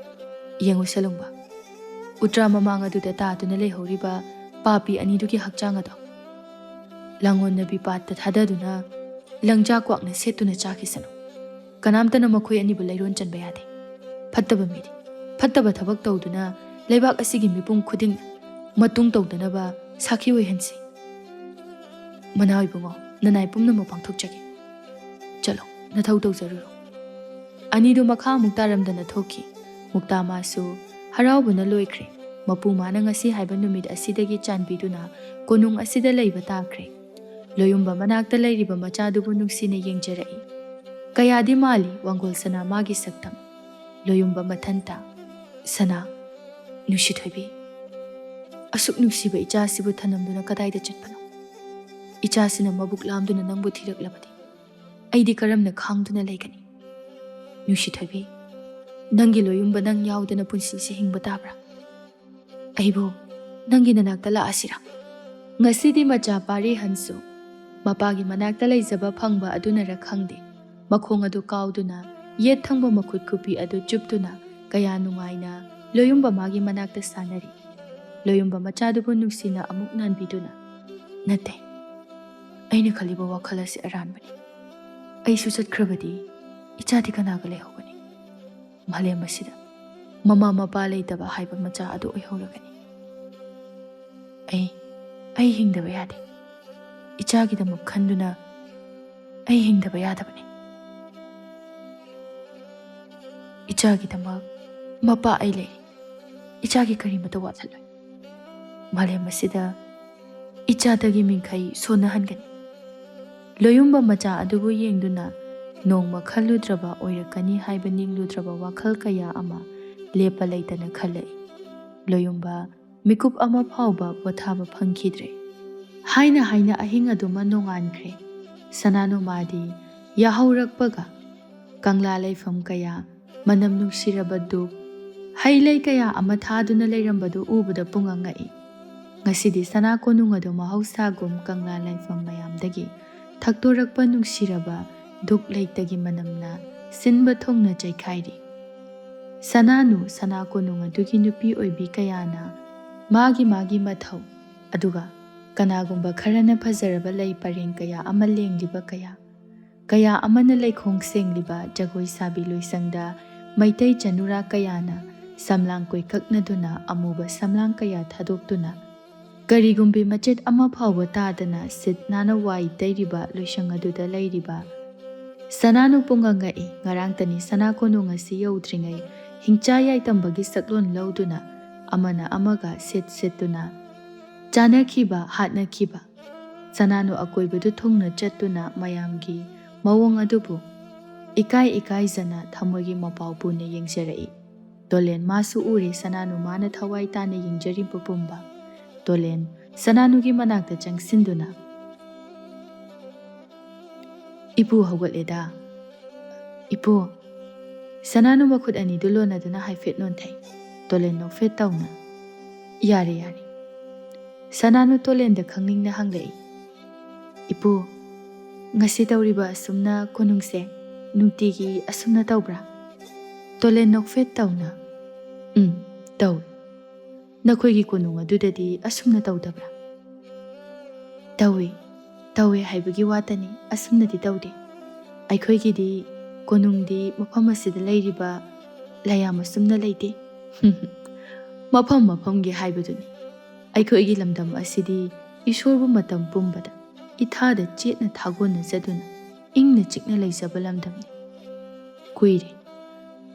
"ꯌꯦꯡꯉꯨ ꯁꯦꯂꯨꯡꯕ, ꯎꯇ꯭ꯔꯥ ꯃꯃꯥꯡ ꯑꯗꯨꯗ ꯇꯥꯗꯨꯅ ꯂꯩꯍꯧꯔꯤꯕ ꯄꯥꯄꯤ ꯑꯅꯤꯗꯨꯒꯤ ꯍꯛꯆꯥꯡ ꯑꯗꯣ ꯂꯥꯡꯑꯣꯟꯅꯕꯤ ꯄꯥꯠꯇ ꯊꯥꯗꯗꯨꯅ ꯂꯪꯖꯥ ꯀ꯭ꯋꯥꯛꯅ ꯁꯦꯠꯇꯨꯅ ꯆꯥꯈꯤꯁꯅꯨ꯫ ꯀꯅꯥꯝꯇꯅ ꯃꯈꯣꯏ ꯑꯅꯤꯕꯨ ꯂꯩꯔꯣꯟ ꯆꯟꯕ ꯌꯥꯗꯦ꯫ ꯐꯠꯇꯕ ꯃꯤꯗꯤ ꯐꯠꯇꯕ ꯊꯕꯛ ꯇꯧꯗꯨꯅ ꯂꯩꯕꯥꯛ ꯑꯁꯤꯒꯤ ꯃꯤꯄꯨꯝ ꯈꯨꯗꯤꯡ ꯃꯇꯨꯡ ꯇꯧꯗꯅꯕ ꯁꯥꯈꯤ ꯑꯣꯏꯍꯟꯁꯤ꯫ ꯃꯅꯥꯎ ꯏꯕꯨꯡꯉꯣ, ꯅꯅꯥꯏ ꯄꯨꯝꯅꯃꯛ ꯄꯥꯡꯊꯣꯛꯆꯒꯦ꯫ ꯆꯠꯂꯣ, ꯅꯊꯧ ꯇꯧꯖꯔꯨꯔꯣ"꯫ ꯑꯅꯤꯗꯨ ꯃꯈꯥ ꯑꯃꯨꯛ ꯇꯥꯔꯝꯗꯅ ꯊꯣꯛꯈꯤ꯫ ꯃꯨꯛꯇꯥ ꯃꯥꯁꯨ ꯍꯔꯥꯎꯕꯅ ꯂꯣꯏꯈ꯭ꯔꯦ꯫ ꯃꯄꯨ ꯃꯥꯅ ꯉꯁꯤ ꯍꯥꯏꯕ ꯅꯨꯃꯤꯠ ꯑꯁꯤꯗꯒꯤ ꯆꯥꯟꯕꯤꯗꯨꯅ ꯀꯣꯅꯨꯡ ꯑꯁꯤꯗ ꯂꯩꯕ ꯇꯥꯈ꯭ꯔꯦ꯫ ꯂꯣꯌꯨꯝꯕ ꯃꯅꯥꯛꯇ ꯂꯩꯔꯤꯕ ꯃꯆꯥꯗꯨꯕꯨ ꯅꯨꯡꯁꯤꯅ ꯌꯦꯡꯖꯔꯛꯏ꯫ ꯀꯌꯥꯗꯤ ꯃꯥꯜꯂꯤ ꯋꯥꯡꯒꯣꯜ ꯁꯅꯥ ꯃꯥꯒꯤ ꯁꯛꯇꯝ꯫ ꯂꯣꯌꯨꯝꯕ ꯃꯊꯟꯇ, "ꯁꯅꯥ, ꯅꯨꯡꯁꯤꯊꯣꯏꯕꯤ, ꯑꯁꯨꯛ ꯅꯨꯡꯁꯤꯕ ꯏꯆꯥꯁꯤꯕꯨ ꯊꯅꯝꯗꯨꯅ ꯀꯗꯥꯏꯗ ꯆꯠꯄꯅꯣ? ꯏꯆꯥꯁꯤꯅ ꯃꯕꯨꯛ ꯂꯥꯝꯗꯨꯅ ꯅꯪꯕꯨ ꯊꯤꯔꯛꯂꯕꯗꯤ?" ꯑꯩꯗꯤ ꯀꯔꯝꯅ ꯈꯥꯡꯗꯨꯅ ꯂꯩꯒꯅꯤ? ꯅꯨꯡꯁꯤꯊꯣꯏꯕꯤ, ꯅꯪꯒꯤ ꯂꯣꯌꯨꯝꯕ ꯅꯪ ꯌꯥꯎꯗꯅ ꯄꯨꯟꯁꯤꯁꯤ ꯍꯤꯡꯕ ꯇꯥꯕ꯭ꯔꯥ? ꯑꯩꯕꯨ ꯅꯪꯒꯤ ꯅꯅꯥꯛꯇ ꯂꯥꯛꯑꯁꯤꯔꯥ? ꯉꯁꯤꯗꯤ ꯃꯆꯥ ꯄꯥꯔꯤꯍꯟꯁꯨ ꯃꯄꯥꯒꯤ ꯃꯅꯥꯛꯇ ꯂꯩꯖꯕ ꯐꯪꯕ ꯑꯗꯨꯅꯔ ꯈꯪꯗꯦ, ꯃꯈꯣꯡ ꯑꯗꯨ ꯀꯥꯎꯗꯨꯅ ꯌꯦꯠ ꯊꯪꯕ ꯃꯈꯨꯠ ꯈꯨꯄꯤ ꯑꯗꯨ ꯆꯨꯞꯇꯨꯅ ꯀꯌꯥ ꯅꯨꯡꯉꯥꯏꯅ ꯂꯣꯌꯨꯝꯕ ꯃꯥꯒꯤ ꯃꯅꯥꯛꯇ ꯁꯥꯟꯅꯔꯤ꯫ ꯂꯣꯌꯨꯝꯕ ꯃꯆꯥꯗꯨꯕꯨ ꯅꯨꯡꯁꯤꯅ ꯑꯃꯨꯛ ꯅꯥꯟꯕꯤꯗꯨꯅ, "ꯅꯠꯇꯦ, ꯑꯩꯅ ꯈꯜꯂꯤꯕ ꯋꯥꯈꯜ ꯑꯁꯤ ꯑꯔꯥꯟꯕꯅꯤ꯫ ꯑꯩꯁꯨ ꯆꯠꯈ꯭ꯔꯕꯗꯤ ꯏꯆꯥꯗꯤ ꯀꯅꯥꯒ ꯂꯩꯍꯧꯒꯅꯤ? ꯃꯥꯂꯦꯝ ꯑꯁꯤꯗ ꯃꯃꯥ ꯃꯄꯥ ꯂꯩꯇꯕ ꯍꯥꯏꯕ ꯃꯆꯥ ꯑꯗꯨ ꯑꯣꯏꯍꯧꯔꯒꯅꯤ꯫ ꯑꯩ, ꯑꯩ ꯍꯤꯡꯗꯕ ꯌꯥꯗꯦ꯫ ꯏꯆꯥꯒꯤꯗꯃꯛ ꯈꯟꯗꯨꯅ ꯑꯩ ꯍꯤꯡꯗꯕ ꯌꯥꯗꯕꯅꯤ꯫ ꯏꯆꯥꯒꯤꯗꯃꯛ ꯃꯄꯥ ꯑꯩ ꯂꯩꯔꯤ꯫ ꯏꯆꯥꯒꯤ ꯀꯔꯤꯃꯠꯇ ꯋꯥꯠꯍꯜꯂꯣꯏ꯫ ꯃꯥꯂꯦꯝ ꯑꯁꯤꯗ ꯏꯆꯥꯗꯒꯤ ꯃꯤꯡꯈꯩ ꯁꯣꯟꯅꯍꯟꯒꯅꯤ꯫" ꯂꯣꯌꯨꯝꯕ ꯃꯆꯥ ꯑꯗꯨꯕꯨ ꯌꯦꯡꯗꯨꯅ ꯅꯣꯡꯃ ꯈꯜꯂꯨꯗ꯭ꯔꯕ ꯑꯣꯏꯔꯛꯀꯅꯤ ꯍꯥꯏꯕ ꯅꯤꯡꯂꯨꯗ꯭ꯔꯕ ꯋꯥꯈꯜ ꯀꯌꯥ ꯑꯃ ꯂꯦꯞꯄ ꯂꯩꯇꯅ ꯈꯜꯂꯛꯏ꯫ ꯂꯣꯌꯨꯝꯕ ꯃꯤꯀꯨꯞ ꯑꯃ ꯐꯥꯎꯕ ꯄꯣꯊꯥꯕ ꯐꯪꯈꯤꯗ꯭ꯔꯦ꯫ ꯍꯥꯏꯅ ꯍꯥꯏꯅ ꯑꯍꯤꯡ ꯑꯗꯨꯃ ꯅꯣꯡꯉꯥꯟꯈ꯭ꯔꯦ꯫ ꯁꯅꯥꯅꯨ ꯃꯥꯗꯤ ꯌꯥꯍꯧꯔꯛꯄꯒ ꯀꯪꯂꯥ ꯂꯩꯐꯝ ꯀꯌꯥ, ꯃꯅꯝ ꯅꯨꯡꯁꯤꯔꯕ ꯙꯨꯞ, ꯍꯩ ꯂꯩ ꯀꯌꯥ ꯑꯃ ꯊꯥꯗꯨꯅ ꯂꯩꯔꯝꯕꯗꯨ ꯎꯕꯗ ꯄꯨꯡꯉꯛ ꯉꯛꯏ꯫ ꯉꯁꯤꯗꯤ ꯁꯅꯥ ꯀꯣꯅꯨꯡ ꯑꯗꯨ ꯃꯍꯧꯁꯥꯒꯨꯝ ꯀꯪꯂꯥ ꯂꯩꯐꯝ ꯃꯌꯥꯝꯗꯒꯤ ꯊꯛꯇꯣꯔꯛꯄ ꯅꯨꯡꯁꯤꯔꯕ ꯙꯨꯞ ꯂꯩꯇꯒꯤ ꯃꯅꯝꯅ ꯁꯤꯟꯕ ꯊꯨꯡꯅ ꯆꯩꯈꯥꯏꯔꯤ꯫ ꯁꯅꯥꯅꯨ ꯁꯅꯥ ꯀꯣꯅꯨꯡ ꯑꯗꯨꯒꯤ ꯅꯨꯄꯤ ꯑꯣꯏꯕꯤ ꯀꯌꯥꯅ ꯃꯥꯒꯤ ꯃꯥꯒꯤ ꯃꯊꯧ, ꯑꯗꯨꯒ ꯀꯅꯥꯒꯨꯝꯕ ꯈꯔꯅ ꯐꯖꯔꯕ ꯂꯩ ꯄꯔꯦꯡ ꯀꯌꯥ ꯑꯃ ꯂꯦꯡꯂꯤꯕ ꯀꯌꯥ, ꯀꯌꯥ ꯑꯃꯅ ꯂꯩꯈꯣꯡ ꯁꯦꯡꯂꯤꯕ ꯖꯒꯣꯏ ꯁꯥꯕꯤ ꯂꯣꯏꯁꯪꯗ ꯃꯩꯇꯩ ꯆꯅꯨꯔꯥ ꯀꯌꯥꯅ ꯁꯝꯂꯥꯡ ꯀꯣꯏꯀꯛꯅꯗꯨꯅ ꯑꯃꯨꯕ ꯁꯝꯂꯥꯡ ꯀꯌꯥ ꯊꯥꯗꯣꯛꯇꯨꯅ ꯀꯔꯤꯒꯨꯝꯕꯤ ꯃꯆꯦꯠ ꯑꯃ ꯐꯥꯎꯕ ꯇꯥꯗꯅ ꯁꯤꯠ ꯅꯥꯟꯅ ꯋꯥꯏ ꯇꯩꯔꯤꯕ ꯂꯣꯏꯁꯪ ꯑꯗꯨꯗ ꯂꯩꯔꯤꯕ ꯁꯅꯥꯅꯨ ꯄꯨꯡꯉꯛ ꯉꯛꯏ꯫ ꯉꯔꯥꯡꯇꯅꯤ ꯁꯅꯥ ꯀꯣꯅꯨꯡ ꯑꯁꯤ ꯌꯧꯗ꯭ꯔꯤꯉꯩ ꯍꯤꯡꯆꯥ ꯌꯥꯏꯇꯝꯕꯒꯤ ꯁꯛꯂꯣꯟ ꯂꯧꯗꯨꯅ ꯑꯃꯅ ꯑꯃꯒ ꯁꯤꯠ ꯁꯤꯠꯇꯨꯅ ꯆꯥꯅꯈꯤꯕ, ꯍꯥꯠꯅꯈꯤꯕ꯫ ꯁꯅꯥꯅꯨ ꯑꯀꯣꯏꯕꯗꯨ ꯊꯨꯡꯅ ꯆꯠꯇꯨꯅ ꯃꯌꯥꯝꯒꯤ ꯃꯑꯣꯡ ꯑꯗꯨꯕꯨ ꯏꯀꯥꯏ ꯏꯀꯥꯏꯖꯅ ꯊꯃꯣꯏꯒꯤ ꯃꯄꯥꯎ ꯄꯨꯅ ꯌꯦꯡꯖꯔꯛꯏ꯫ ꯗꯣꯂꯦꯟ ꯃꯥꯁꯨ ꯎꯔꯦ ꯁꯅꯥꯅꯨ ꯃꯥꯅ ꯊꯋꯥꯏ ꯇꯥꯅ ꯌꯦꯡꯖꯔꯤꯕ ꯄꯨꯝꯕ꯫ ꯗꯣꯂꯦꯟ ꯁꯅꯥꯅꯨꯒꯤ ꯃꯅꯥꯛꯇ ꯆꯪꯁꯤꯟꯗꯨꯅ, ꯏꯄꯨ ꯍꯧꯒꯠꯂꯦꯗ꯫ "ꯏꯄꯨ!" ꯁꯅꯥꯅꯨ ꯃꯈꯨꯠ ꯑꯅꯤꯗꯨ ꯂꯣꯟꯅꯗꯨꯅ ꯍꯥꯏꯐꯦꯠ ꯅꯣꯟꯊꯩ꯫ ꯇꯣꯂꯦꯟ ꯅꯣꯛꯐꯦꯠ ꯇꯧꯅ, "ꯌꯥꯔꯦ, ꯌꯥꯔꯦ꯫" ꯁꯅꯥꯅꯨ ꯇꯣꯂꯦꯟꯗ ꯈꯪꯅꯤꯡꯅ ꯍꯪꯂꯛꯏ, "ꯏꯄꯨ, ꯉꯁꯤ ꯇꯧꯔꯤꯕ ꯑꯁꯨꯝꯅ ꯀꯣꯅꯨꯡꯁꯦ ꯅꯨꯡꯇꯤꯒꯤ ꯑꯁꯨꯝꯅ ꯇꯧꯕ꯭ꯔꯥ?" ꯇꯣꯂꯦꯟ ꯅꯣꯛꯐꯦꯠ ꯇꯧꯅ, "ꯎꯝ, ꯇꯧꯏ꯫ ꯅꯈꯣꯏꯒꯤ ꯀꯣꯅꯨꯡ ꯑꯗꯨꯗꯗꯤ ꯑꯁꯨꯝꯅ ꯇꯧꯗꯕ꯭ꯔꯥ?" "ꯇꯧꯏ, ꯇꯧꯏ ꯍꯥꯏꯕꯒꯤ ꯋꯥꯇꯅꯤ, ꯑꯁꯨꯝꯅꯗꯤ ꯇꯧꯗꯦ꯫ ꯑꯩꯈꯣꯏꯒꯤꯗꯤ ꯀꯣꯅꯨꯡꯗꯤ ꯃꯐꯝ ꯑꯁꯤꯗ ꯂꯩꯔꯤꯕ ꯂꯥꯏꯌꯥꯝ ꯑꯁꯨꯝꯅ ꯂꯩꯇꯦ꯫" "ꯃꯐꯝ ꯃꯐꯝꯒꯤ ꯍꯥꯏꯕꯗꯨꯅꯤ꯫ ꯑꯩꯈꯣꯏꯒꯤ ꯂꯝꯗꯝ ꯑꯁꯤꯗꯤ ꯏꯁꯣꯔꯕꯨ ꯃꯇꯝ ꯄꯨꯝꯕꯗ ꯏꯊꯥꯗ ꯆꯦꯠꯅ ꯊꯥꯒꯣꯟꯅꯖꯗꯨꯅ ꯏꯪꯅ ꯆꯤꯛꯅ ꯂꯩꯖꯕ ꯂꯝꯗꯝꯅꯤ꯫ ꯀꯨꯏꯔꯦ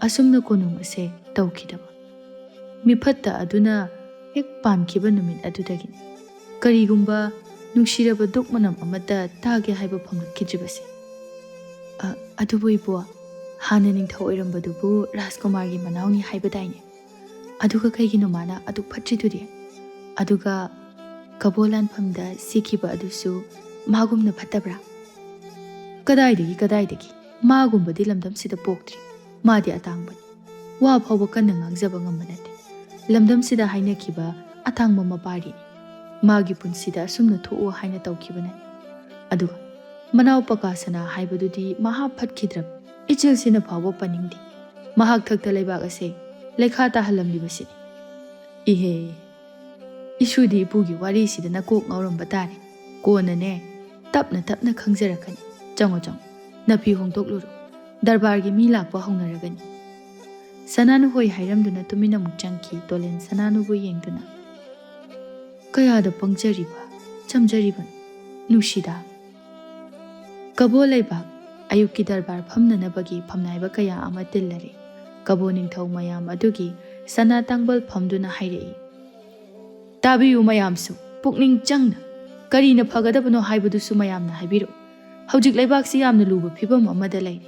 ꯑꯁꯨꯝꯅ ꯀꯣꯅꯨꯡ ꯑꯁꯦ ꯇꯧꯈꯤꯗꯕ꯫ ꯃꯤꯐꯠꯇ ꯑꯗꯨꯅ ꯍꯦꯛ ꯄꯥꯟꯈꯤꯕ ꯅꯨꯃꯤꯠ ꯑꯗꯨꯗꯒꯤꯅꯤ ꯀꯔꯤꯒꯨꯝꯕ ꯅꯨꯡꯁꯤꯔꯕ ꯗꯨꯛ ꯃꯅꯝ ꯑꯃꯠꯇ ꯇꯥꯒꯦ ꯍꯥꯏꯕ ꯐꯪꯂꯛꯈꯤꯗ꯭ꯔꯤꯕꯁꯦ꯫" "ꯑ, ꯑꯗꯨꯕꯨ ꯏꯕꯣ, ꯍꯥꯟꯅ ꯅꯤꯡꯊꯧ ꯑꯣꯏꯔꯝꯕꯗꯨꯕꯨ ꯔꯥꯖꯀꯨꯃꯥꯔꯒꯤ ꯃꯅꯥꯎꯅꯤ ꯍꯥꯏꯕꯗꯥꯏꯅꯦ? ꯑꯗꯨꯒ ꯀꯩꯒꯤꯅꯣ ꯃꯥꯅ ꯑꯗꯨꯛ ꯐꯠꯇ꯭ꯔꯤꯗꯨꯗꯤ? ꯑꯗꯨꯒ ꯀꯕꯣ ꯂꯥꯟꯐꯝꯗ ꯁꯤꯈꯤꯕ ꯑꯗꯨꯁꯨ ꯃꯥꯒꯨꯝꯅ ꯐꯠꯇꯕ꯭ꯔꯥ?" "ꯀꯗꯥꯏꯗꯒꯤ, ꯀꯗꯥꯏꯗꯒꯤ? ꯃꯥꯒꯨꯝꯕꯗꯤ ꯂꯝꯗꯝꯁꯤꯗ ꯄꯣꯛꯇ꯭ꯔꯤ꯫ ꯃꯥꯗꯤ ꯑꯇꯥꯡꯕꯅꯤ꯫ ꯋꯥ ꯐꯥꯎꯕ ꯀꯟꯅ ꯉꯥꯡꯖꯕ ꯉꯝꯕ ꯅꯠꯇꯦ꯫ ꯂꯝꯗꯝꯁꯤꯗ ꯍꯥꯏꯅꯈꯤꯕ ꯑꯇꯥꯡꯕ ꯃꯄꯥꯔꯤꯅꯤ꯫ ꯃꯥꯒꯤ ꯄꯨꯟꯁꯤꯗ ꯑꯁꯨꯝꯅ ꯊꯣꯛꯎ ꯍꯥꯏꯅ ꯇꯧꯈꯤꯕꯅꯅꯤ꯫ ꯑꯗꯨꯒ ꯃꯅꯥꯎ ꯄꯀꯥ ꯁꯅꯥ ꯍꯥꯏꯕꯗꯨꯗꯤ ꯃꯍꯥꯛ ꯐꯠꯈꯤꯗ꯭ꯔꯕ ꯏꯆꯦꯜꯁꯤꯅ ꯐꯥꯎꯕ ꯄꯟꯅꯤꯡꯗꯦ꯫ ꯃꯍꯥꯛ ꯊꯛꯇ ꯂꯩꯕꯥꯛ ꯑꯁꯦ ꯂꯩꯈꯥ ꯇꯥꯍꯜꯂꯝꯂꯤꯕꯁꯤꯅꯤ꯫" "ꯏꯍꯦ, ꯏꯁꯨꯗꯤ ꯏꯄꯨꯒꯤ ꯋꯥꯔꯤꯁꯤꯗ ꯅꯀꯣꯛ ꯉꯥꯎꯔꯝꯕ ꯇꯥꯔꯦ꯫ ꯀꯣꯟꯅꯅꯦ, ꯇꯞꯅ ꯇꯞꯅ ꯈꯪꯖꯔꯛꯀꯅꯤ꯫ ꯆꯪꯉꯣ, ꯆꯪꯉꯣ, ꯅꯐꯤ ꯍꯣꯡꯗꯣꯛꯂꯨꯔꯣ꯫ ꯗꯔꯕꯥꯔꯒꯤ ꯃꯤ ꯂꯥꯛꯄ ꯍꯧꯅꯔꯒꯅꯤ꯫" ꯁꯅꯥꯅꯨ ꯍꯣꯏ ꯍꯥꯏꯔꯝꯗꯨꯅ ꯇꯨꯃꯤꯟ ꯑꯃꯨꯛ ꯆꯪꯈꯤ ꯇꯣꯂꯦꯟ ꯁꯅꯥꯅꯨꯕꯨ ꯌꯦꯡꯗꯨꯅ꯫ "ꯀꯌꯥꯗ ꯄꯪꯖꯔꯤꯕ, ꯆꯝꯖꯔꯤꯕꯅꯣ ꯅꯨꯡꯁꯤꯗꯥ!" ꯀꯕꯣ ꯂꯩꯕꯥꯛ ꯑꯌꯨꯛꯀꯤ ꯗꯔꯕꯥꯔ ꯐꯝꯅꯅꯕꯒꯤ ꯐꯝꯅꯥꯏꯕ ꯀꯌꯥ ꯑꯃ ꯇꯤꯜꯂꯔꯦ꯫ ꯀꯕꯣ ꯅꯤꯡꯊꯧ ꯃꯌꯥꯝ ꯑꯗꯨꯒꯤ ꯁꯅꯥ ꯇꯥꯡꯕꯜ ꯐꯝꯗꯨꯅ ꯍꯥꯏꯔꯛꯏ, "ꯇꯥꯕꯤꯌꯨ ꯃꯌꯥꯝꯁꯨ, ꯄꯨꯛꯅꯤꯡ ꯆꯪꯅ꯫ ꯀꯔꯤꯅ ꯐꯒꯗꯕꯅꯣ ꯍꯥꯏꯕꯗꯨꯁꯨ ꯃꯌꯥꯝꯅ ꯍꯥꯏꯕꯤꯔꯛꯎ꯫ ꯍꯧꯖꯤꯛ ꯂꯩꯕꯥꯛꯁꯤ ꯌꯥꯝꯅ ꯂꯨꯕ ꯐꯤꯕꯝ ꯑꯃꯗ ꯂꯩꯔꯤ꯫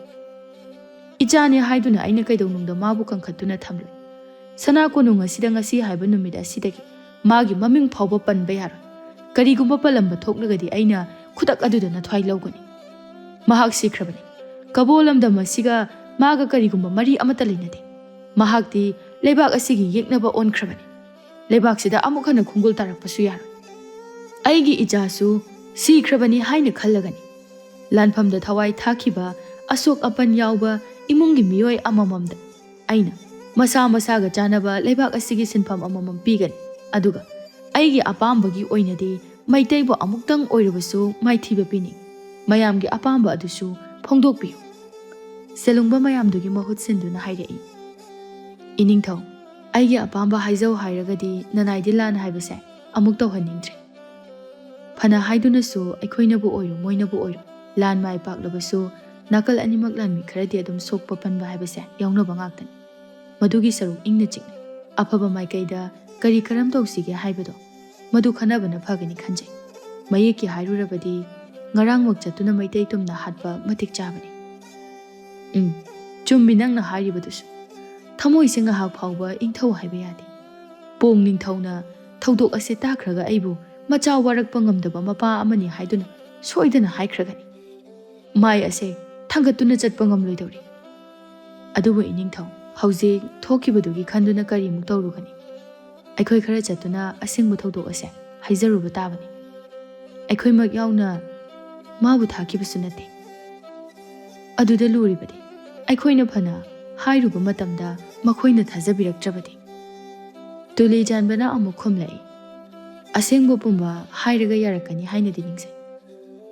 ꯏꯆꯥꯅꯤ ꯍꯥꯏꯗꯨꯅ ꯑꯩꯅ ꯀꯩꯗꯧꯅꯨꯡꯗ ꯃꯥꯕꯨ ꯀꯟꯈꯠꯇꯨꯅ ꯊꯝꯂꯣꯏ꯫ ꯁꯅꯥ ꯀꯣꯅꯨꯡ ꯑꯁꯤꯗ ꯉꯁꯤ ꯍꯥꯏꯕ ꯅꯨꯃꯤꯠ ꯑꯁꯤꯗꯒꯤ ꯃꯥꯒꯤ ꯃꯃꯤꯡ ꯐꯥꯎꯕ ꯄꯟꯕ ꯌꯥꯔꯣꯏ꯫ ꯀꯔꯤꯒꯨꯝꯕ ꯄꯜꯂꯝꯕ ꯊꯣꯛꯂꯒꯗꯤ ꯑꯩꯅ ꯈꯨꯗꯛ ꯑꯗꯨꯗ ꯅꯊ꯭ꯋꯥꯏ ꯂꯧꯒꯅꯤ꯫" ꯃꯍꯥꯛ ꯁꯤꯈ꯭ꯔꯕꯅꯤ꯫ ꯀꯕꯣ ꯂꯝꯗꯝ ꯑꯁꯤꯒ ꯃꯥꯒ ꯀꯔꯤꯒꯨꯝꯕ ꯃꯔꯤ ꯑꯃꯠꯇ ꯂꯩꯅꯗꯦ꯫ ꯃꯍꯥꯛꯇꯤ ꯂꯩꯕꯥꯛ ꯑꯁꯤꯒꯤ ꯌꯦꯛꯅꯕ ꯑꯣꯟꯈ꯭ꯔꯕꯅꯤ꯫ ꯂꯩꯕꯥꯛꯁꯤꯗ ꯑꯃꯨꯛ ꯍꯟꯅ ꯈꯣꯡꯒꯨꯜ ꯇꯥꯔꯛꯄꯁꯨ ꯌꯥꯔꯣꯏ꯫ ꯑꯩꯒꯤ ꯏꯆꯥꯁꯨ ꯁꯤꯈ꯭ꯔꯕꯅꯤ ꯍꯥꯏꯅ ꯈꯜꯂꯒꯅꯤ ꯂꯥꯟꯐꯝꯗ ꯊꯋꯥꯏ ꯊꯥꯈꯤꯕ, ꯑꯁꯣꯛ ꯑꯄꯟ ꯌꯥꯎꯕ ꯏꯃꯨꯡꯒꯤ ꯃꯤꯑꯣꯏ ꯑꯃꯃꯝꯗ ꯑꯩꯅ ꯃꯁꯥ ꯃꯁꯥꯒ ꯆꯥꯟꯅꯕ ꯂꯩꯕꯥꯛ ꯑꯁꯤꯒꯤ ꯁꯤꯟꯐꯝ ꯑꯃꯃꯝ ꯄꯤꯒꯅꯤ꯫ ꯑꯗꯨꯒ ꯑꯩꯒꯤ ꯑꯄꯥꯝꯕꯒꯤ ꯑꯣꯏꯅꯗꯤ ꯃꯩꯇꯩꯕꯨ ꯑꯃꯨꯛꯇꯪ ꯑꯣꯏꯔꯕꯁꯨ ꯃꯥꯏꯊꯤꯕ ꯄꯤꯅꯤ꯫ ꯃꯌꯥꯝꯒꯤ ꯑꯄꯥꯝꯕ ꯑꯗꯨꯁꯨ ꯐꯣꯡꯗꯣꯛꯄꯤꯌꯨ꯫ ꯁꯦꯂꯨꯡꯕ ꯃꯌꯥꯝꯗꯨꯒꯤ ꯃꯍꯨꯠ ꯁꯤꯟꯗꯨꯅ ꯍꯥꯏꯔꯛꯏ, "ꯏꯅꯤꯡꯊꯧ, ꯑꯩꯒꯤ ꯑꯄꯥꯝꯕ ꯍꯥꯏꯖꯧ ꯍꯥꯏꯔꯒꯗꯤ ꯅꯅꯥꯏꯗꯤ ꯂꯥꯟ ꯍꯥꯏꯕꯁꯦ ꯑꯃꯨꯛ ꯇꯧꯍꯟꯅꯤꯡꯗ꯭ꯔꯦ꯫ ꯐꯅ ꯍꯥꯏꯗꯨꯅꯁꯨ ꯑꯩꯈꯣꯏꯅꯕꯨ ꯑꯣꯏꯔꯣ ꯃꯣꯏꯅꯕꯨ ꯑꯣꯏꯔꯣ, ꯂꯥꯟ ꯃꯥꯏ ꯄꯥꯛꯂꯕꯁꯨ ꯅꯥꯀꯜ ꯑꯅꯤꯃꯛ ꯂꯥꯟꯃꯤ ꯈꯔꯗꯤ ꯑꯗꯨꯝ ꯁꯣꯛꯄ ꯄꯟꯕ ꯍꯥꯏꯕꯁꯦ ꯌꯥꯎꯅꯕ ꯉꯥꯛꯇꯅꯤ꯫ ꯃꯗꯨꯒꯤ ꯁꯔꯨꯛ ꯏꯪꯅ ꯆꯤꯛꯅ ꯑꯐꯕ ꯃꯥꯏꯀꯩꯗ ꯀꯔꯤ ꯀꯔꯝ ꯇꯧꯁꯤꯒꯦ ꯍꯥꯏꯕꯗꯣ ꯃꯗꯨ ꯈꯟꯅꯕꯅ ꯐꯒꯅꯤ ꯈꯟꯖꯩ꯫ ꯃꯌꯦꯛꯀꯤ ꯍꯥꯏꯔꯨꯔꯕꯗꯤ ꯉꯔꯥꯡꯃꯛ ꯆꯠꯇꯨꯅ ꯃꯩꯇꯩ ꯇꯨꯝꯅ ꯍꯥꯠꯄ ꯃꯇꯤꯛ ꯆꯥꯕꯅꯤ꯫" "ꯎꯝ, ꯆꯨꯝꯃꯤ ꯅꯪꯅ ꯍꯥꯏꯔꯤꯕꯗꯨꯁꯨ꯫ ꯊꯃꯣꯏꯁꯦ ꯉꯥꯏꯍꯥꯛ ꯐꯥꯎꯕ ꯏꯪꯊꯧ ꯍꯥꯏꯕ ꯌꯥꯗꯦ꯫ ꯄꯣꯡ ꯅꯤꯡꯊꯧꯅ ꯊꯧꯗꯣꯛ ꯑꯁꯦ ꯇꯥꯈ꯭ꯔꯒ ꯑꯩꯕꯨ ꯃꯆꯥ ꯋꯥꯔꯛꯄ ꯉꯝꯗꯕ ꯃꯄꯥ ꯑꯃꯅꯤ ꯍꯥꯏꯗꯨꯅ ꯁꯣꯏꯗꯅ ꯍꯥꯏꯈ꯭ꯔꯒꯅꯤ꯫ ꯃꯥꯏ ꯑꯁꯦ ꯊꯥꯡꯒꯠꯇꯨꯅ ꯆꯠꯄ ꯉꯝꯂꯣꯏꯗꯧꯔꯤ꯫ ꯑꯗꯨꯕꯨ ꯏꯅꯤꯡꯊꯧ, ꯍꯧꯖꯤꯛ ꯊꯣꯛꯈꯤꯕꯗꯨꯒꯤ ꯈꯟꯗꯨꯅ ꯀꯔꯤꯃꯨꯛ ꯇꯧꯔꯨꯒꯅꯤ? ꯑꯩꯈꯣꯏ ꯈꯔ ꯆꯠꯇꯨꯅ ꯑꯁꯦꯡꯕ ꯊꯧꯗꯣꯛ ꯑꯁꯦ ꯍꯥꯏꯖꯔꯨꯕ ꯇꯥꯕꯅꯤ꯫ ꯑꯩꯈꯣꯏꯃꯛ ꯌꯥꯎꯅ ꯃꯥꯕꯨ ꯊꯥꯈꯤꯕꯁꯨ ꯅꯠꯇꯦ꯫ ꯑꯗꯨꯗ ꯂꯨꯔꯤꯕꯗꯤ ꯑꯩꯈꯣꯏꯅ ꯐꯅ ꯍꯥꯏꯔꯨꯕ ꯃꯇꯝꯗ ꯃꯈꯣꯏꯅ ꯊꯥꯖꯕꯤꯔꯛꯇ꯭ꯔꯕꯗꯤ?" ꯇꯨꯂꯤꯆꯥꯟꯕꯅ ꯑꯃꯨꯛ ꯈꯨꯝꯂꯛꯏ, "ꯑꯁꯦꯡꯕ ꯄꯨꯝꯕ ꯍꯥꯏꯔꯒ ꯌꯥꯔꯛꯀꯅꯤ ꯍꯥꯏꯅꯗꯤ ꯅꯤꯡꯖꯩ꯫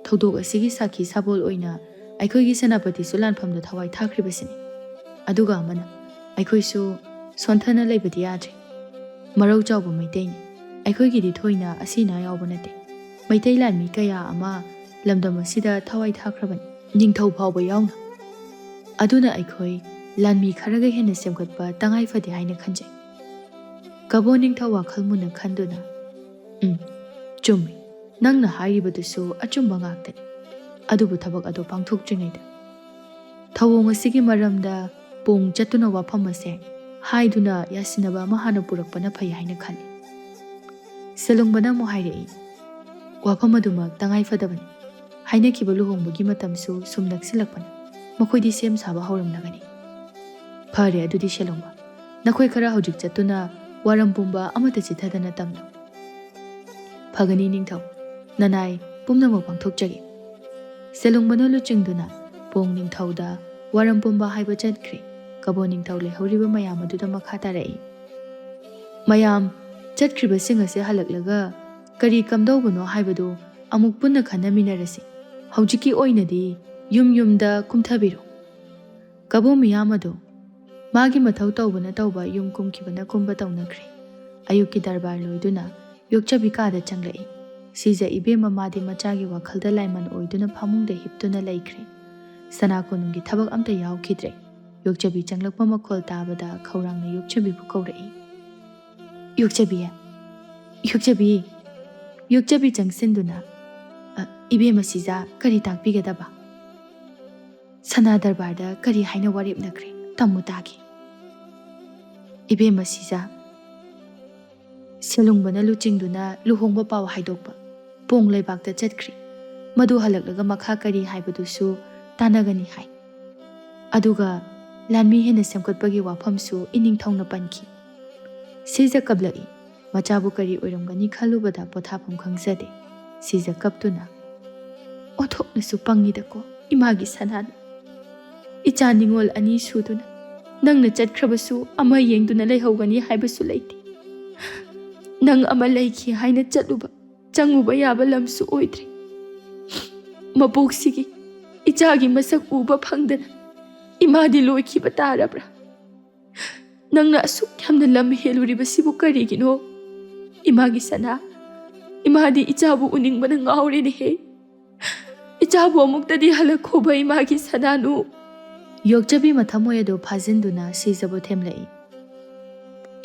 ꯊꯧꯗꯣꯛ ꯑꯁꯤꯒꯤ ꯁꯥꯈꯤ ꯁꯥꯕꯣꯜ ꯑꯣꯏꯅ ꯑꯩꯈꯣꯏꯒꯤ ꯁꯦꯅꯥꯄꯇꯤꯁꯨ ꯂꯥꯟꯐꯝꯗ ꯊꯋꯥꯏ ꯊꯥꯈ꯭ꯔꯤꯕꯁꯤꯅꯤ꯫ ꯑꯗꯨꯒ ꯑꯃꯅ, ꯑꯩꯈꯣꯏꯁꯨ ꯁꯣꯟꯊꯅ ꯂꯩꯕꯗꯤ ꯌꯥꯗ꯭ꯔꯦ꯫ ꯃꯔꯧ ꯆꯥꯎꯕ ꯃꯩꯇꯩꯅꯤ꯫ ꯑꯩꯈꯣꯏꯒꯤꯗꯤ ꯊꯣꯏꯅ ꯑꯁꯤ ꯑꯅꯥ ꯌꯥꯎꯕ ꯅꯠꯇꯦ꯫ ꯃꯩꯇꯩ ꯂꯥꯟꯃꯤ ꯀꯌꯥ ꯑꯃ ꯂꯝꯗꯝ ꯑꯁꯤꯗ ꯊꯋꯥꯏ ꯊꯥꯈ꯭ꯔꯕꯅꯤ, ꯅꯤꯡꯊꯧ ꯐꯥꯎꯕ ꯌꯥꯎꯅ꯫ ꯑꯗꯨꯅ ꯑꯩꯈꯣꯏ ꯂꯥꯟꯃꯤ ꯈꯔꯒ ꯍꯦꯟꯅ ꯁꯦꯝꯒꯠꯄ ꯇꯉꯥꯏ ꯐꯗꯦ ꯍꯥꯏꯅ ꯈꯟꯖꯩ꯫" ꯀꯕꯣ ꯅꯤꯡꯊꯧ ꯋꯥꯈꯜ ꯃꯨꯟꯅ ꯈꯟꯗꯨꯅ, "ꯎꯝ, ꯆꯨꯝꯃꯤ, ꯅꯪꯅ ꯍꯥꯏꯔꯤꯕꯗꯨꯁꯨ ꯑꯆꯨꯝꯕ ꯉꯥꯛꯇꯅꯤ꯫ ꯑꯗꯨꯕꯨ ꯊꯕꯛ ꯑꯗꯨ ꯄꯥꯡꯊꯣꯛꯇ꯭ꯔꯤꯉꯩꯗ ꯊꯧꯑꯣꯡ ꯑꯁꯤꯒꯤ ꯃꯔꯝꯗ ꯄꯣꯡ ꯆꯠꯇꯨꯅ ꯋꯥꯐꯝ ꯑꯁꯦ ꯍꯥꯏꯗꯨꯅ ꯌꯥꯁꯤꯟꯅꯕ ꯑꯃ ꯍꯥꯟꯅ ꯄꯨꯔꯛꯄꯅ ꯐꯩ ꯍꯥꯏꯅ ꯈꯜꯂꯤ꯫" ꯁꯦꯂꯨꯡꯕꯅ ꯑꯃꯨꯛ ꯍꯥꯏꯔꯛꯏ, "ꯋꯥꯐꯝ ꯑꯗꯨꯃꯛ ꯇꯉꯥꯏ ꯐꯗꯕꯅꯤ꯫ ꯍꯥꯏꯅꯈꯤꯕ ꯂꯨꯍꯣꯡꯕꯒꯤ ꯃꯇꯝꯁꯨ ꯁꯨꯝ ꯅꯛꯁꯤꯜꯂꯛꯄꯅ ꯃꯈꯣꯏꯗꯤ ꯁꯦꯝ ꯁꯥꯕ ꯍꯧꯔꯝꯂꯒꯅꯤ꯫ ꯐꯔꯦ, ꯑꯗꯨꯗꯤ ꯁꯦꯂꯣꯡꯕ, ꯅꯈꯣꯏ ꯈꯔ ꯍꯧꯖꯤꯛ ꯆꯠꯇꯨꯅ ꯋꯥꯔꯝ ꯄꯨꯝꯕ ꯑꯃꯠꯇ ꯆꯤꯠꯊꯗꯅ ꯇꯝꯂꯨ꯫ ꯐꯒꯅꯤ ꯅꯤꯡꯊꯧ, ꯅꯅꯥꯏ ꯄꯨꯝꯅꯃꯛ ꯄꯥꯡꯊꯣꯛꯆꯒꯦ꯫ ꯁꯦꯂꯣꯡꯕꯅ ꯂꯨꯆꯤꯡꯗꯨꯅ ꯄꯣꯡ ꯅꯤꯡꯊꯧꯗ ꯋꯥꯔꯝ ꯄꯨꯝꯕ ꯍꯥꯏꯕ ꯆꯠꯈ꯭ꯔꯦ꯫ ꯀꯕꯣ ꯅꯤꯡꯊꯧ ꯂꯩꯍꯧꯔꯤꯕ ꯃꯌꯥꯝ ꯑꯗꯨꯗ ꯃꯈꯥ ꯇꯥꯔꯛꯏ꯫ ꯃꯌꯥꯝ ꯆꯠꯈ꯭ꯔꯤꯕꯁꯤꯡ ꯑꯁꯤ ꯍꯜꯂꯛꯂꯒ ꯀꯔꯤ ꯀꯝꯗꯧꯕꯅꯣ ꯍꯥꯏꯕꯗꯨ ꯑꯃꯨꯛ ꯄꯨꯟꯅ ꯈꯟꯅꯃꯤꯟꯅꯔꯁꯤ꯫ ꯍꯧꯖꯤꯛꯀꯤ ꯑꯣꯏꯅꯗꯤ ꯌꯨꯝ ꯌꯨꯝꯗ ꯀꯨꯝꯊꯕꯤꯔꯣ꯫ ꯀꯕꯣ ꯃꯤꯌꯥꯝ ꯑꯗꯨ ꯃꯥꯒꯤ ꯃꯊꯧ ꯇꯧꯕꯅ ꯇꯧꯕ ꯌꯨꯝ ꯀꯨꯝꯈꯤꯕꯅ ꯀꯨꯝꯕ ꯇꯧꯅꯈ꯭ꯔꯦ꯫ ꯑꯌꯨꯛꯀꯤ ꯗꯔꯕꯥꯔ ꯂꯣꯏꯗꯨꯅ ꯌꯣꯛꯆꯕꯤ ꯀꯥꯗ ꯆꯪꯂꯛꯏ꯫ ꯁꯤꯖ ꯏꯕꯦꯝꯃ ꯃꯥꯗꯤ ꯃꯆꯥꯒꯤ ꯋꯥꯈꯜꯗ ꯂꯥꯏꯃꯟ ꯑꯣꯏꯗꯨꯅ ꯐꯃꯨꯡꯗ ꯍꯤꯞꯇꯨꯅ ꯂꯩꯈ꯭ꯔꯦ꯫ ꯁꯅꯥ ꯀꯣꯅꯨꯡꯒꯤ ꯊꯕꯛ ꯑꯝꯇ ꯌꯥꯎꯈꯤꯗ꯭ꯔꯦ꯫ ꯌꯣꯛꯆꯕꯤ ꯆꯪꯂꯛꯄ ꯃꯈꯣꯜ ꯇꯥꯕꯗ ꯈꯧꯔꯥꯡꯅ ꯌꯣꯛꯆꯕꯤꯕꯨ ꯀꯧꯔꯛꯏ꯫ "ꯌꯣꯛꯆꯕꯤ, ꯌꯣꯛꯆꯕꯤ!" ꯌꯣꯛꯆꯕꯤ ꯆꯪꯁꯤꯟꯗꯨꯅ, "ꯑ, ꯏꯕꯦꯝꯃ ꯁꯤꯖ, ꯀꯔꯤ ꯇꯥꯛꯄꯤꯒꯗꯕ? ꯁꯅꯥ ꯗꯔꯕꯥꯔꯗ ꯀꯔꯤ ꯍꯥꯏꯅ ꯋꯥꯔꯦꯞꯅꯈ꯭ꯔꯦ? ꯇꯝꯃꯨ ꯇꯥꯒꯦ꯫" ꯏꯕꯦꯝꯃ ꯁꯤꯖ, ꯁꯦꯂꯨꯡꯕꯅ ꯂꯨꯆꯤꯡꯗꯨꯅ ꯂꯨꯍꯣꯡꯕ ꯄꯥꯎ ꯍꯥꯏꯗꯣꯛꯄ ꯄꯣꯡ ꯂꯩꯕꯥꯛꯇ ꯆꯠꯈ꯭ꯔꯤ꯫ ꯃꯗꯨ ꯍꯜꯂꯛꯂꯒ ꯃꯈꯥ ꯀꯔꯤ ꯍꯥꯏꯕꯗꯨꯁꯨ ꯇꯥꯟꯅꯒꯅꯤ ꯍꯥꯏ꯫ ꯑꯗꯨꯒ ꯂꯥꯟꯃꯤ ꯍꯦꯟꯅ ꯁꯦꯝꯒꯠꯄꯒꯤ ꯋꯥꯐꯝꯁꯨ ꯏꯅꯤꯡꯊꯧꯅ ꯄꯟꯈꯤ꯫ ꯁꯤꯖ ꯀꯞꯂꯛꯏ꯫ ꯃꯆꯥꯕꯨ ꯀꯔꯤ ꯑꯣꯏꯔꯝꯒꯅꯤ ꯈꯜꯂꯨꯕꯗ ꯄꯣꯊꯥꯐꯝ ꯈꯪꯖꯗꯦ꯫ ꯁꯤꯖ ꯀꯞꯇꯨꯅ, "ꯑꯣꯟꯊꯣꯛꯅꯁꯨ ꯄꯪꯉꯤꯗꯀꯣ, ꯏꯃꯥꯒꯤ ꯁꯅꯥꯅꯤ꯫ ꯏꯆꯥ ꯅꯤꯉꯣꯜ ꯑꯅꯤ ꯁꯨꯗꯨꯅ ꯅꯪꯅ ꯆꯠꯈ꯭ꯔꯕꯁꯨ ꯑꯃ ꯌꯦꯡꯗꯨꯅ ꯂꯩꯍꯧꯒꯅꯤ ꯍꯥꯏꯕꯁꯨ ꯂꯩꯇꯦ꯫ ꯅꯪ ꯑꯃ ꯂꯩꯈꯤ ꯍꯥꯏꯅ ꯆꯠꯂꯨꯕ, ꯆꯪꯉꯨꯕ ꯌꯥꯕ ꯂꯝꯁꯨ ꯑꯣꯏꯗ꯭ꯔꯦ꯫ ꯃꯄꯣꯛꯁꯤꯒꯤ ꯏꯆꯥꯒꯤ ꯃꯁꯛ ꯎꯕ ꯐꯪꯗꯅ ꯏꯃꯥꯗꯤ ꯂꯣꯏꯈꯤꯕ ꯇꯥꯔꯕ꯭ꯔꯥ? ꯅꯪꯅ ꯑꯁꯨꯛ ꯌꯥꯝꯅ ꯂꯝ ꯍꯦꯜꯂꯨꯔꯤꯕꯁꯤꯕꯨ ꯀꯔꯤꯒꯤꯅꯣ? ꯏꯃꯥꯒꯤ ꯁꯅꯥ, ꯏꯃꯥꯗꯤ ꯏꯆꯥꯕꯨ ꯎꯅꯤꯡꯕꯅ ꯉꯥꯎꯔꯦꯅꯦꯍꯦ꯫ ꯏꯆꯥꯕꯨ ꯑꯃꯨꯛꯇꯗꯤ ꯍꯜꯂꯛꯈꯣꯕ, ꯏꯃꯥꯒꯤ ꯁꯅꯥꯅꯨ꯫" ꯌꯣꯛꯆꯕꯤ ꯃꯊꯃꯣꯏ ꯑꯗꯨ ꯐꯥꯖꯤꯟꯗꯨꯅ ꯁꯤꯖꯕꯨ ꯊꯦꯝꯂꯛꯏ꯫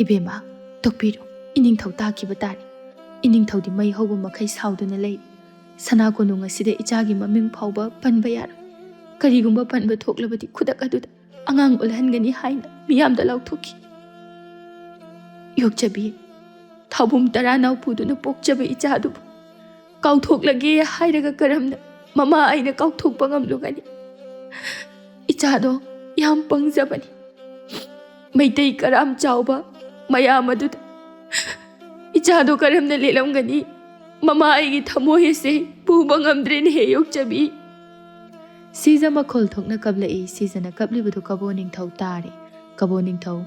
"ꯏꯕꯦꯝꯃ, ꯇꯣꯛꯄꯤꯔꯣ, ꯏꯅꯤꯡꯊꯧ ꯇꯥꯈꯤꯕ ꯇꯥꯔꯦ꯫ ꯏꯅꯤꯡꯊꯧꯗꯤ ꯃꯩ ꯍꯧꯕ ꯃꯈꯩ ꯁꯥꯎꯗꯨꯅ ꯂꯩ꯫ ꯁꯅꯥ ꯀꯣꯅꯨꯡ ꯑꯁꯤꯗ ꯏꯆꯥꯒꯤ ꯃꯃꯤꯡ ꯐꯥꯎꯕ ꯄꯟꯕ ꯌꯥꯔꯣꯏ꯫ ꯀꯔꯤꯒꯨꯝꯕ ꯄꯟꯕ ꯊꯣꯛꯂꯕꯗꯤ ꯈꯨꯗꯛ ꯑꯗꯨꯗ ꯑꯉꯥꯡ ꯑꯣꯜꯍꯟꯒꯅꯤ" ꯍꯥꯏꯅ ꯃꯤꯌꯥꯝꯗ ꯂꯥꯎꯊꯣꯛꯈꯤ꯫ "ꯌꯣꯛꯆꯕꯤ, ꯊꯥꯎꯕꯨꯝ ꯇꯔꯥ ꯅꯥꯎꯄꯨꯗꯨꯅ ꯄꯣꯛꯆꯕ ꯏꯆꯥꯗꯨꯕꯨ ꯀꯥꯎꯊꯣꯛꯂꯒꯦ ꯍꯥꯏꯔꯒ ꯀꯔꯝꯅ ꯃꯃꯥ ꯑꯩꯅ ꯀꯥꯎꯊꯣꯛꯄ ꯉꯝꯂꯨꯒꯅꯤ꯫ ꯏꯆꯥꯗꯣ ꯌꯥꯝ ꯄꯪꯖꯕꯅꯤ꯫ ꯃꯩꯇꯩ ꯀꯔꯥꯝ ꯆꯥꯎꯕ ꯃꯌꯥꯝ ꯑꯗꯨꯗ ꯏꯆꯥꯗꯣ ꯀꯔꯝꯅ ꯂꯦꯜꯂꯝꯒꯅꯤ? ꯃꯃꯥ, ꯑꯩꯒꯤ ꯊꯃꯣꯏ ꯑꯁꯦ ꯄꯨꯕ ꯉꯝꯗ꯭ꯔꯦꯅꯦꯍꯦ, ꯌꯣꯛꯆꯕꯤ꯫ ꯁꯤꯖ ꯃꯈꯣꯜ ꯊꯣꯛꯅ ꯀꯞꯂꯛꯏ꯫ ꯁꯤꯖꯅ ꯀꯞꯂꯤꯕꯗꯨ ꯀꯕꯣ ꯅꯤꯡꯊꯧ ꯇꯥꯔꯦ꯫ ꯀꯕꯣ ꯅꯤꯡꯊꯧ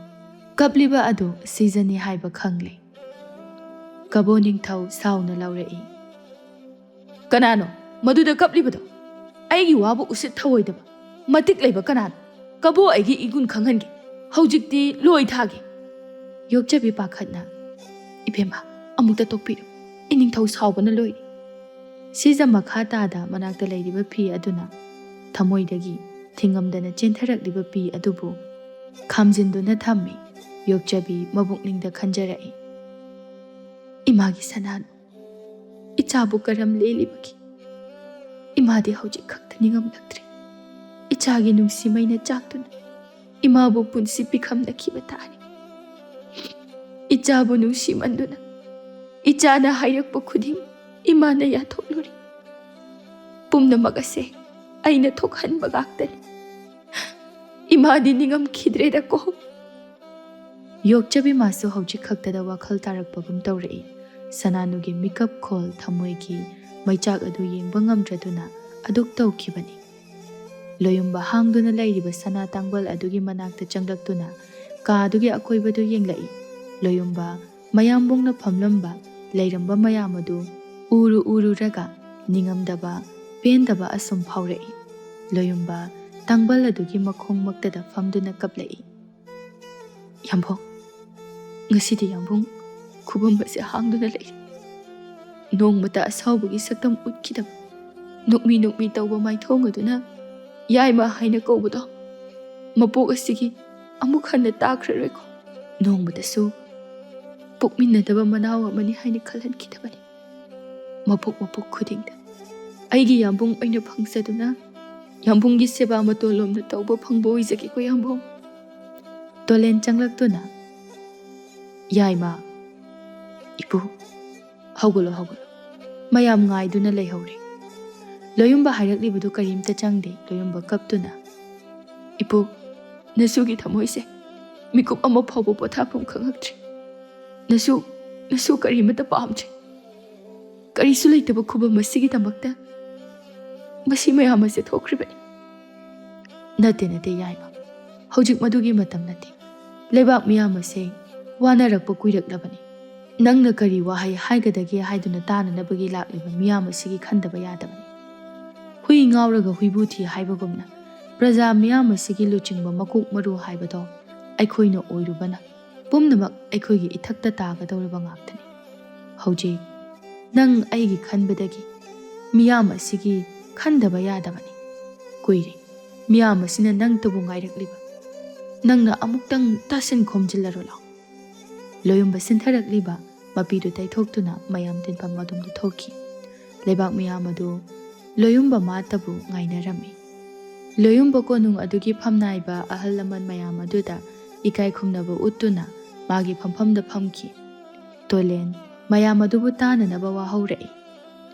ꯀꯞꯂꯤꯕ ꯑꯗꯨ ꯁꯤꯖꯅꯤ ꯍꯥꯏꯕ ꯈꯪꯂꯦ꯫ ꯀꯕꯣ ꯅꯤꯡꯊꯧ ꯁꯥꯎꯅ ꯂꯥꯎꯔꯛꯏ, "ꯀꯅꯥꯅꯣ ꯃꯗꯨꯗ ꯀꯞꯂꯤꯕꯗꯣ? ꯑꯩꯒꯤ ꯋꯥꯕꯨ ꯎꯁꯤꯠ ꯊꯑꯣꯏꯗꯕ, ꯃꯇꯤꯛ ꯂꯩꯕ ꯀꯅꯥꯅꯣ? ꯀꯕꯣ, ꯑꯩꯒꯤ ꯏꯒꯨꯟ ꯈꯪꯍꯟꯒꯦ꯫ ꯍꯧꯖꯤꯛꯇꯤ ꯂꯣꯏ ꯊꯥꯒꯦ꯫" ꯌꯣꯛꯆꯕꯤ ꯄꯥꯈꯠꯅ, "ꯏꯕꯦꯝꯃ, ꯑꯃꯨꯛꯇ ꯇꯣꯛꯄꯤꯔꯣ꯫ ꯏꯅꯤꯡꯊꯧ ꯁꯥꯎꯕꯅ ꯂꯣꯏꯔꯦ꯫" ꯁꯤꯖ ꯃꯈꯥ ꯇꯥꯗ ꯃꯅꯥꯛꯇ ꯂꯩꯔꯤꯕ ꯐꯤ ꯑꯗꯨꯅ ꯊꯃꯣꯏꯗꯒꯤ ꯊꯤꯡꯉꯝꯗꯅ ꯆꯦꯟꯊꯔꯛꯂꯤꯕ ꯄꯤ ꯑꯗꯨꯕꯨ ꯈꯥꯝꯖꯤꯟꯗꯨꯅ ꯊꯝꯃꯤ꯫ ꯌꯣꯛꯆꯕꯤ ꯃꯕꯨꯛꯅꯤꯡꯗ ꯈꯟꯖꯔꯛꯏ, "ꯏꯃꯥꯒꯤ ꯁꯅꯥꯅꯨ, ꯏꯆꯥꯕꯨ ꯀꯔꯝ ꯂꯦꯜꯂꯤꯕꯒꯦ? ꯏꯃꯥꯗꯤ ꯍꯧꯖꯤꯛ ꯈꯛꯇ ꯅꯤꯡꯉꯝꯂꯛꯇ꯭ꯔꯦ꯫ ꯏꯆꯥꯒꯤ ꯅꯨꯡꯁꯤ ꯃꯩꯅ ꯆꯥꯛꯇꯨꯅ ꯏꯃꯥꯕꯨ ꯄꯨꯟꯁꯤ ꯄꯤꯈꯝꯅꯈꯤꯕ ꯇꯥꯔꯦ꯫ ꯏꯆꯥꯕꯨ ꯅꯨꯡꯁꯤꯃꯟꯗꯨꯅ ꯏꯆꯥꯅ ꯍꯥꯏꯔꯛꯄ ꯈꯨꯗꯤꯡ ꯏꯃꯥꯅ ꯌꯥꯊꯣꯛꯂꯨꯔꯦ꯫ ꯄꯨꯝꯅꯃꯛ ꯑꯁꯦ ꯑꯩꯅ ꯊꯣꯛꯍꯟꯕ ꯉꯥꯛꯇꯅꯤ꯫ ꯏꯃꯥꯗꯤ ꯅꯤꯡꯉꯝꯈꯤꯗ꯭ꯔꯦꯗꯀꯣ꯫" ꯌꯣꯛꯆꯕꯤ ꯃꯥꯁꯨ ꯍꯧꯖꯤꯛ ꯈꯛꯇꯗ ꯋꯥꯈꯜ ꯇꯥꯔꯛꯄꯒꯨꯝ ꯇꯧꯔꯛꯏ꯫ ꯁꯅꯥꯅꯨꯒꯤ ꯃꯤꯀꯞ ꯈꯣꯜ ꯊꯃꯣꯏꯒꯤ ꯃꯩꯆꯥꯛ ꯑꯗꯨ ꯌꯦꯡꯕ ꯉꯝꯗ꯭ꯔꯗꯨꯅ ꯑꯗꯨꯛ ꯇꯧꯈꯤꯕꯅꯤ꯫ ꯂꯣꯌꯨꯝꯕ ꯍꯥꯡꯗꯨꯅ ꯂꯩꯔꯤꯕ ꯁꯅꯥ ꯇꯥꯡꯕꯜ ꯑꯗꯨꯒꯤ ꯃꯅꯥꯛꯇ ꯆꯪꯂꯛꯇꯨꯅ ꯀꯥ ꯑꯗꯨꯒꯤ ꯑꯀꯣꯏꯕꯗꯨ ꯌꯦꯡꯂꯛꯏ꯫ ꯂꯣꯌꯨꯝꯕ ꯃꯌꯥꯝꯕꯨꯡꯅ ꯐꯝꯂꯝꯕ ꯂꯩꯔꯝꯕ ꯃꯌꯥꯝ ꯑꯗꯨ ꯎꯔꯨ ꯎꯔꯨꯔꯒ ꯅꯤꯡꯉꯝꯗꯕ, ꯄꯦꯟꯗꯕ ꯑꯁꯨꯝ ꯐꯥꯎꯔꯛꯏ꯫ ꯂꯣꯌꯨꯝꯕ ꯇꯥꯡꯕꯜ ꯑꯗꯨꯒꯤ ꯃꯈꯣꯡꯃꯛꯇꯗ ꯐꯝꯗꯨꯅ ꯀꯞꯂꯛꯏ꯫ "ꯌꯥꯝꯕꯨꯡ, ꯉꯁꯤꯗꯤ ꯌꯥꯝꯕꯨꯡ ꯈꯨꯕꯝ ꯑꯁꯦ ꯍꯥꯡꯗꯨꯅ ꯂꯩꯔꯦ꯫ ꯅꯣꯡꯃꯇ ꯑꯁꯥꯎꯕꯒꯤ ꯁꯛꯇꯝ ꯎꯠꯈꯤꯗꯕ, ꯅꯣꯛꯃꯤ ꯅꯣꯛꯃꯤ ꯇꯧꯕ ꯃꯥꯏꯊꯣꯡ ꯑꯗꯨꯅ ꯌꯥꯏꯃ ꯍꯥꯏꯅ ꯀꯧꯕꯗꯣ ꯃꯄꯣꯛ ꯑꯁꯤꯒꯤ ꯑꯃꯨꯛ ꯍꯟꯅ ꯇꯥꯈ꯭ꯔꯔꯣꯏꯀꯣ꯫ ꯅꯣꯡꯃꯇꯁꯨ ꯄꯣꯛꯃꯤꯟꯅꯗꯕ ꯃꯅꯥꯎ ꯑꯃꯅꯤ ꯍꯥꯏꯅ ꯈꯜꯍꯟꯈꯤꯗꯕꯅꯤ꯫ ꯃꯄꯣꯛ ꯃꯄꯣꯛ ꯈꯨꯗꯤꯡꯗ ꯑꯩꯒꯤ ꯌꯥꯝꯕꯨꯡ ꯑꯣꯏꯅ ꯐꯪꯖꯗꯨꯅ ꯌꯥꯝꯕꯨꯡꯒꯤ ꯁꯦꯕꯥ ꯃꯇꯣꯟ ꯂꯣꯝꯅ ꯇꯧꯕ ꯐꯪꯕ ꯑꯣꯏꯖꯒꯦꯀꯣ ꯌꯥꯝꯕꯨꯡ꯫" ꯇꯣꯂꯦꯟ ꯆꯪꯂꯛꯇꯨꯅ, "ꯌꯥꯏꯃ, ꯏꯄꯨ, ꯍꯧꯒꯠꯂꯣ, ꯍꯧꯒꯠꯂꯣ꯫ ꯃꯌꯥꯝ ꯉꯥꯏꯗꯨꯅ ꯂꯩꯍꯧꯔꯦ꯫" ꯂꯣꯌꯨꯝꯕ ꯍꯥꯏꯔꯛꯂꯤꯕꯗꯨ ꯀꯔꯤꯝꯇ ꯆꯪꯗꯦ꯫ ꯂꯣꯌꯨꯝꯕ ꯀꯞꯇꯨꯅ, "ꯏꯄꯨ, ꯅꯁꯨꯒꯤ ꯊꯃꯣꯏꯁꯦ ꯃꯤꯀꯨꯞ ꯑꯃ ꯐꯥꯎꯕ ꯄꯣꯊꯥꯐꯝ ꯈꯪꯉꯛꯇ꯭ꯔꯦ꯫ ꯅꯁꯨ, ꯅꯁꯨ ꯀꯔꯤꯃꯠꯇ ꯄꯥꯝꯗ꯭ꯔꯦ꯫ ꯀꯔꯤꯁꯨ ꯂꯩꯇꯕ ꯈꯨꯕꯝ ꯑꯁꯤꯒꯤꯗꯃꯛꯇ ꯃꯁꯤ ꯃꯌꯥꯝ ꯑꯁꯦ ꯊꯣꯛꯈ꯭ꯔꯤꯕꯅꯤ꯫" "ꯅꯠꯇꯦ, ꯅꯠꯇꯦ, ꯌꯥꯏꯃ꯫ ꯍꯧꯖꯤꯛ ꯃꯗꯨꯒꯤ ꯃꯇꯝ ꯅꯠꯇꯦ꯫ ꯂꯩꯕꯥꯛ ꯃꯤꯌꯥꯝ ꯑꯁꯦ ꯋꯥꯅꯔꯛꯄ ꯀꯨꯏꯔꯛꯂꯕꯅꯤ꯫ ꯅꯪꯅ ꯀꯔꯤ ꯋꯥꯍꯩ ꯍꯥꯏꯒꯗꯒꯦ ꯍꯥꯏꯗꯨꯅ ꯇꯥꯅꯅꯕꯒꯤ ꯂꯥꯛꯂꯤꯕ ꯃꯤꯌꯥꯝ ꯑꯁꯤꯒꯤ ꯈꯟꯗꯕ ꯌꯥꯗꯕꯅꯤ꯫ ꯍꯨꯏ ꯉꯥꯎꯔꯒ ꯍꯨꯏꯕꯨ ꯊꯤ ꯍꯥꯏꯕꯒꯨꯝꯅ, ꯄ꯭ꯔꯖꯥ ꯃꯤꯌꯥꯝ ꯑꯁꯤꯒꯤ ꯂꯨꯆꯤꯡꯕ ꯃꯀꯣꯛ ꯃꯔꯨ ꯍꯥꯏꯕꯗꯣ ꯑꯩꯈꯣꯏꯅ ꯑꯣꯏꯔꯨꯕꯅ ꯄꯨꯝꯅꯃꯛ ꯑꯩꯈꯣꯏꯒꯤ ꯏꯊꯛꯇ ꯇꯥꯒꯗꯧꯔꯕ ꯉꯥꯛꯇꯅꯤ꯫ ꯍꯧꯖꯤꯛ ꯅꯪ ꯑꯩꯒꯤ ꯈꯟꯕꯗꯒꯤ ꯃꯤꯌꯥꯝ ꯑꯁꯤꯒꯤ ꯈꯟꯗꯕ ꯌꯥꯗꯕꯅꯤ꯫ ꯀꯨꯏꯔꯦ ꯃꯤꯌꯥꯝ ꯑꯁꯤꯅ ꯅꯪꯇꯕꯨ ꯉꯥꯏꯔꯛꯂꯤꯕ꯫ ꯅꯪꯅ ꯑꯃꯨꯛꯇꯪ ꯇꯥꯁꯤꯟ ꯈꯣꯝꯖꯤꯜꯂꯔꯣ ꯂꯥꯎ꯫" ꯂꯣꯌꯨꯝꯕ ꯁꯤꯟꯊꯔꯛꯂꯤꯕ ꯃꯄꯤꯗꯨ ꯇꯩꯊꯣꯛꯇꯨꯅ ꯃꯌꯥꯝ ꯇꯤꯟꯐꯝ ꯑꯗꯣꯝꯗ ꯊꯣꯛꯈꯤ꯫ ꯂꯩꯕꯥꯛ ꯃꯤꯌꯥꯝ ꯑꯗꯨ ꯂꯣꯌꯨꯝꯕ ꯃꯥꯇꯕꯨ ꯉꯥꯏꯅꯔꯝꯃꯤ꯫ ꯂꯣꯌꯨꯝꯕ ꯀꯣꯅꯨꯡ ꯑꯗꯨꯒꯤ ꯐꯝꯅꯥꯏꯕ ꯑꯍꯜ ꯂꯃꯟ ꯃꯌꯥꯝ ꯑꯗꯨꯗ ꯏꯀꯥꯏ ꯈꯨꯝꯅꯕ ꯎꯠꯇꯨꯅ ꯃꯥꯒꯤ ꯐꯝꯐꯝꯗ ꯐꯝꯈꯤ꯫ ꯇꯣꯂꯦꯟ ꯃꯌꯥꯝ ꯑꯗꯨꯕꯨ ꯇꯥꯅꯅꯕ ꯋꯥ ꯍꯧꯔꯛꯏ꯫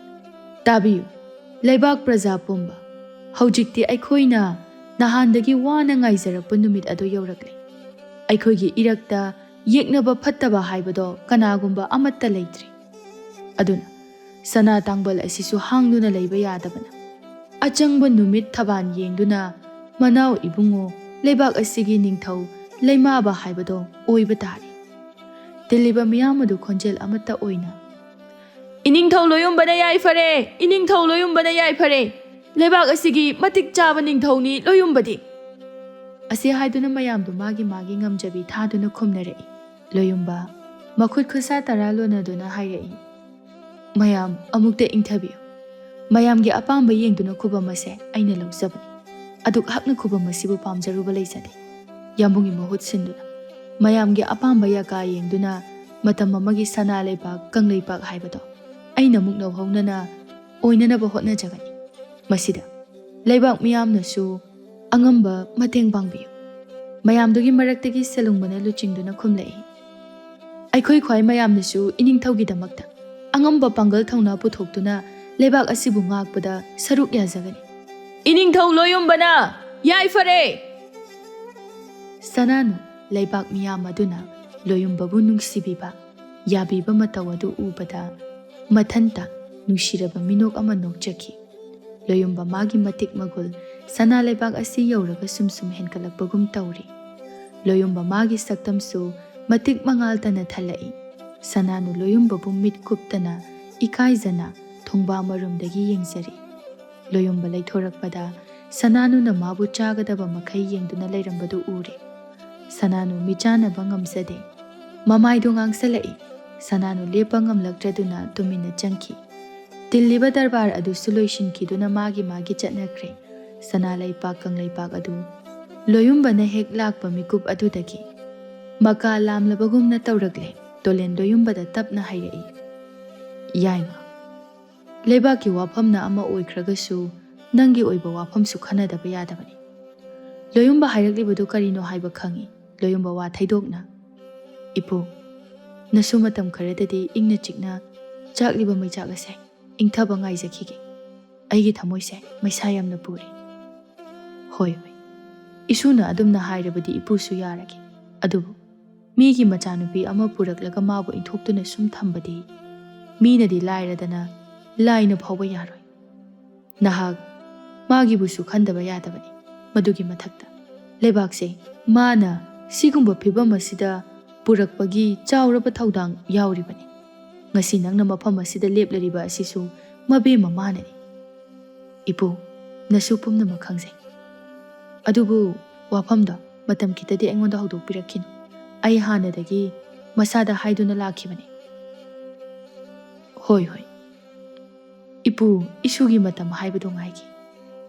"ꯇꯥꯕꯤꯌꯨ, ꯂꯩꯕꯥꯛ ꯄ꯭ꯔꯖꯥ ꯄꯨꯝꯕ, ꯍꯧꯖꯤꯛꯇꯤ ꯑꯩꯈꯣꯏꯅ ꯅꯍꯥꯟꯗꯒꯤ ꯋꯥꯅ ꯉꯥꯏꯖꯔꯛꯄ ꯅꯨꯃꯤꯠ ꯑꯗꯨ ꯌꯧꯔꯛꯂꯦ꯫ ꯑꯩꯈꯣꯏꯒꯤ ꯏꯔꯛꯇ ꯌꯦꯛꯅꯕ ꯐꯠꯇꯕ ꯍꯥꯏꯕꯗꯣ ꯀꯅꯥꯒꯨꯝꯕ ꯑꯃꯠꯇ ꯂꯩꯇ꯭ꯔꯦ꯫ ꯑꯗꯨꯅ ꯁꯅꯥ ꯇꯥꯡꯕꯜ ꯑꯁꯤꯁꯨ ꯍꯥꯡꯗꯨꯅ ꯂꯩꯕ ꯌꯥꯗꯕꯅ, ꯑꯆꯪꯕ ꯅꯨꯃꯤꯠ ꯊꯕꯥꯟ ꯌꯦꯡꯗꯨꯅ ꯃꯅꯥꯎ ꯏꯕꯨꯡꯉꯣ ꯂꯩꯕꯥꯛ ꯑꯁꯤꯒꯤ ꯅꯤꯡꯊꯧ ꯂꯩꯃꯥꯕ ꯍꯥꯏꯕꯗꯣ ꯑꯣꯏꯕ ꯇꯥꯔꯦ꯫" ꯇꯤꯜꯂꯤꯕ ꯃꯤꯌꯥꯝ ꯑꯗꯨ ꯈꯣꯟꯖꯦꯜ ꯑꯃꯠꯇ ꯑꯣꯏꯅ, "ꯏꯅꯤꯡꯊꯧ ꯂꯣꯌꯨꯝꯕꯅ ꯌꯥꯏꯐꯔꯦ! ꯏꯅꯤꯡꯊꯧ ꯂꯣꯌꯨꯝꯕꯅ ꯌꯥꯏꯐꯔꯦ! ꯂꯩꯕꯥꯛ ꯑꯁꯤꯒꯤ ꯃꯇꯤꯛ ꯆꯥꯕ ꯅꯤꯡꯊꯧꯅꯤ ꯂꯣꯌꯨꯝꯕꯗꯤ!" ꯑꯁꯤ ꯍꯥꯏꯗꯨꯅ ꯃꯌꯥꯝꯗꯨ ꯃꯥꯒꯤ ꯃꯥꯒꯤ ꯉꯝꯖꯕꯤ ꯊꯥꯗꯨꯅ ꯈꯨꯝꯅꯔꯛꯏ꯫ ꯂꯣꯌꯨꯝꯕ ꯃꯈꯨꯠ ꯈꯨꯠꯁꯥ ꯇꯔꯥ ꯂꯣꯟꯅꯗꯨꯅ ꯍꯥꯏꯔꯛꯏ, "ꯃꯌꯥꯝ ꯑꯃꯨꯛꯇ ꯏꯪꯊꯕꯤꯌꯨ꯫ ꯃꯌꯥꯝꯒꯤ ꯑꯄꯥꯝꯕ ꯌꯦꯡꯗꯨꯅ ꯈꯨꯕꯝ ꯑꯁꯦ ꯑꯩꯅ ꯂꯧꯖꯕꯅꯤ꯫ ꯑꯗꯨꯛ ꯍꯛꯅ ꯈꯨꯕꯝ ꯑꯁꯤꯕꯨ ꯄꯥꯝꯖꯔꯨꯕ ꯂꯩꯖꯗꯦ꯫ ꯌꯥꯝꯕꯨꯡꯒꯤ ꯃꯍꯨꯠ ꯁꯤꯟꯗꯨꯅ ꯃꯌꯥꯝꯒꯤ ꯑꯄꯥꯝꯕ ꯌꯥꯀꯥ ꯌꯦꯡꯗꯨꯅ ꯃꯇꯝ ꯑꯃꯒꯤ ꯁꯅꯥ ꯂꯩꯕꯥꯛ ꯀꯪꯂꯩꯄꯥꯛ ꯍꯥꯏꯕꯗꯣ ꯑꯩꯅ ꯃꯨꯛꯅꯧ ꯍꯧꯅꯅ ꯑꯣꯏꯅꯅꯕ ꯍꯣꯠꯅꯖꯒꯅꯤ꯫ ꯃꯁꯤꯗ ꯂꯩꯕꯥꯛ ꯃꯤꯌꯥꯝꯅꯁꯨ ꯑꯉꯝꯕ ꯃꯇꯦꯡ ꯄꯥꯡꯕꯤꯌꯨ꯫" ꯃꯌꯥꯝꯗꯨꯒꯤ ꯃꯔꯛꯇꯒꯤ ꯁꯦꯂꯨꯡꯕꯅ ꯂꯨꯆꯤꯡꯗꯨꯅ ꯈꯨꯝꯂꯛꯏ, "ꯑꯩꯈꯣꯏ ꯈ꯭ꯋꯥꯏ ꯃꯌꯥꯝꯅꯁꯨ ꯏꯅꯤꯡꯊꯧꯒꯤꯗꯃꯛꯇ ꯑꯉꯝꯕ ꯄꯥꯡꯒꯜ ꯊꯧꯅꯥ ꯄꯨꯊꯣꯛꯇꯨꯅ ꯂꯩꯕꯥꯛ ꯑꯁꯤꯕꯨ ꯉꯥꯛꯄꯗ ꯁꯔꯨꯛ ꯌꯥꯖꯒꯅꯤ꯫ ꯏꯅꯤꯡꯊꯧ ꯂꯣꯌꯨꯝꯕꯅ ꯌꯥꯏꯐꯔꯦ! ꯁꯅꯥꯅꯨ ꯂꯩꯕꯥꯛ ꯃꯤꯌꯥꯝ ꯑꯗꯨꯅ ꯂꯣꯌꯨꯝꯕꯕꯨ ꯅꯨꯡꯁꯤꯕꯤꯕ, ꯌꯥꯕꯤꯕ ꯃꯇꯧ ꯑꯗꯨ ꯎꯕꯗ ꯃꯊꯟꯇ ꯅꯨꯡꯁꯤꯔꯕ ꯃꯤꯅꯣꯛ ꯑꯃ ꯅꯣꯛꯆꯈꯤ꯫ ꯂꯣꯌꯨꯝꯕ ꯃꯥꯒꯤ ꯃꯇꯤꯛ ꯃꯒꯨꯜ ꯁꯅꯥ ꯂꯩꯕꯥꯛ ꯑꯁꯤ ꯌꯧꯔꯒ ꯁꯨꯝ ꯁꯨꯝ ꯍꯦꯟꯒꯠꯂꯛꯄꯒꯨꯝ ꯇꯧꯔꯤ꯫ ꯂꯣꯌꯨꯝꯕ ꯃꯥꯒꯤ ꯁꯛꯇꯝꯁꯨ ꯃꯇꯤꯛ ꯃꯉꯥꯜꯇꯅ ꯊꯜꯂꯛꯏ꯫ ꯁꯅꯥꯅꯨ ꯂꯣꯌꯨꯝꯕꯕꯨ ꯃꯤꯠ ꯀꯨꯞꯇꯅ ꯏꯀꯥꯏꯖꯅ ꯊꯣꯡꯕꯥ ꯃꯔꯨꯝꯗꯒꯤ ꯌꯦꯡꯖꯔꯤ꯫ ꯂꯣꯌꯨꯝꯕ ꯂꯩꯊꯣꯔꯛꯄꯗ ꯁꯅꯥꯅꯨꯅ ꯃꯥꯕꯨ ꯆꯥꯒꯗꯕ ꯃꯈꯩ ꯌꯦꯡꯗꯨꯅ ꯂꯩꯔꯝꯕꯗꯨ ꯎꯔꯦ꯫ ꯁꯅꯥꯅꯨ ꯃꯤꯆꯥꯟꯅꯕ ꯉꯝꯖꯗꯦ꯫ ꯃꯃꯥꯏꯗꯨ ꯉꯥꯡꯁꯜꯂꯛꯏ꯫ ꯁꯅꯥꯅꯨ ꯂꯦꯞꯄ ꯉꯝꯂꯛꯇ꯭ꯔꯗꯨꯅ ꯇꯨꯃꯤꯟꯅ ꯆꯪꯈꯤ꯫ ꯇꯤꯜꯂꯤꯕ ꯗꯔꯕꯥꯔ ꯑꯗꯨꯁꯨ ꯂꯣꯏꯁꯤꯟꯈꯤꯗꯨꯅ ꯃꯥꯒꯤ ꯃꯥꯒꯤ ꯆꯠꯅꯈ꯭ꯔꯦ꯫ ꯁꯅꯥ ꯂꯩꯄꯥꯛ ꯀꯪꯂꯩꯄꯥꯛ ꯑꯗꯨ ꯂꯣꯌꯨꯝꯕꯅ ꯍꯦꯛ ꯂꯥꯛꯄ ꯃꯤꯀꯨꯞ ꯑꯗꯨꯗꯒꯤ ꯃꯀꯥ ꯂꯥꯝꯂꯕꯒꯨꯝꯅ ꯇꯧꯔꯛꯂꯦ꯫ ꯇꯣꯂꯦꯟ ꯂꯣꯌꯨꯝꯕꯗ ꯇꯞꯅ ꯍꯥꯏꯔꯛꯏ, "ꯌꯥꯏꯃ, ꯂꯩꯕꯥꯛꯀꯤ ꯋꯥꯐꯝꯅ ꯑꯃ ꯑꯣꯏꯈ꯭ꯔꯒꯁꯨ ꯅꯪꯒꯤ ꯑꯣꯏꯕ ꯋꯥꯐꯝꯁꯨ ꯈꯟꯅꯗꯕ ꯌꯥꯗꯕꯅꯤ꯫ ꯂꯣꯌꯨꯝꯕ ꯍꯥꯏꯔꯛꯂꯤꯕꯗꯨ ꯀꯔꯤꯅꯣ ꯍꯥꯏꯕ ꯈꯪꯏ꯫" ꯂꯣꯌꯨꯝꯕ ꯋꯥ ꯊꯩꯗꯣꯛꯅ, "ꯏꯄꯨ, ꯅꯁꯨ ꯃꯇꯝ ꯈꯔꯗꯗꯤ ꯏꯪꯅ ꯆꯤꯛꯅ ꯆꯥꯛꯂꯤꯕ ꯃꯩꯆꯥꯛ ꯑꯁꯦ ꯏꯪꯊꯕ ꯉꯥꯏꯖꯈꯤꯒꯦ꯫ ꯑꯩꯒꯤ ꯊꯃꯣꯏꯁꯦ ꯃꯩꯁꯥ ꯌꯥꯝꯅ ꯄꯨꯔꯤ꯫" "ꯍꯣꯏ, ꯍꯣꯏ꯫ ꯏꯁꯨꯅ ꯑꯗꯨꯝꯅ ꯍꯥꯏꯔꯕꯗꯤ ꯏꯄꯨꯁꯨ ꯌꯥꯔꯒꯦ꯫ ꯑꯗꯨꯕꯨ ꯃꯤꯒꯤ ꯃꯆꯥꯅꯨꯄꯤ ꯑꯃ ꯄꯨꯔꯛꯂꯒ ꯃꯥꯕꯨ ꯏꯟꯊꯣꯛꯇꯨꯅ ꯁꯨꯝ ꯊꯝꯕꯗꯤ ꯃꯤꯅꯗꯤ ꯂꯥꯏꯔꯗꯅ ꯂꯥꯏꯅ ꯐꯥꯎꯕ ꯌꯥꯔꯣꯏ꯫ ꯅꯍꯥꯛ ꯃꯥꯒꯤꯕꯨꯁꯨ ꯈꯟꯗꯕ ꯌꯥꯗꯕꯅꯤ꯫ ꯃꯗꯨꯒꯤ ꯃꯊꯛꯇ ꯂꯩꯕꯥꯛꯁꯦ ꯃꯥꯅ ꯁꯤꯒꯨꯝꯕ ꯐꯤꯕꯝ ꯑꯁꯤꯗ ꯄꯨꯔꯛꯄꯒꯤ ꯆꯥꯎꯔꯕ ꯊꯧꯗꯥꯡ ꯌꯥꯎꯔꯤꯕꯅꯤ꯫ ꯉꯁꯤ ꯅꯪꯅ ꯃꯐꯝ ꯑꯁꯤꯗ ꯂꯦꯞꯂꯔꯤꯕ ꯑꯁꯤꯁꯨ ꯃꯕꯦꯝꯃ ꯃꯥꯅꯅꯤ꯫ ꯏꯄꯨ, ꯅꯁꯨ ꯄꯨꯝꯅꯃꯛ ꯈꯪꯖꯩ꯫ ꯑꯗꯨꯕꯨ ꯋꯥꯐꯝꯗꯣ ꯃꯇꯝ ꯈꯤꯇꯗꯤ ꯑꯩꯉꯣꯟꯗ ꯍꯧꯗꯣꯛꯄꯤꯔꯛꯈꯤꯅꯨ꯫ ꯑꯩ ꯍꯥꯟꯅꯗꯒꯤ ꯃꯁꯥꯗ ꯍꯥꯏꯗꯨꯅ ꯂꯥꯛꯈꯤꯕꯅꯤ꯫" "ꯍꯣꯏ, ꯍꯣꯏ꯫ ꯏꯄꯨ, ꯏꯁꯨꯒꯤ ꯃꯇꯝ ꯍꯥꯏꯕꯗꯨ ꯉꯥꯏꯒꯦ꯫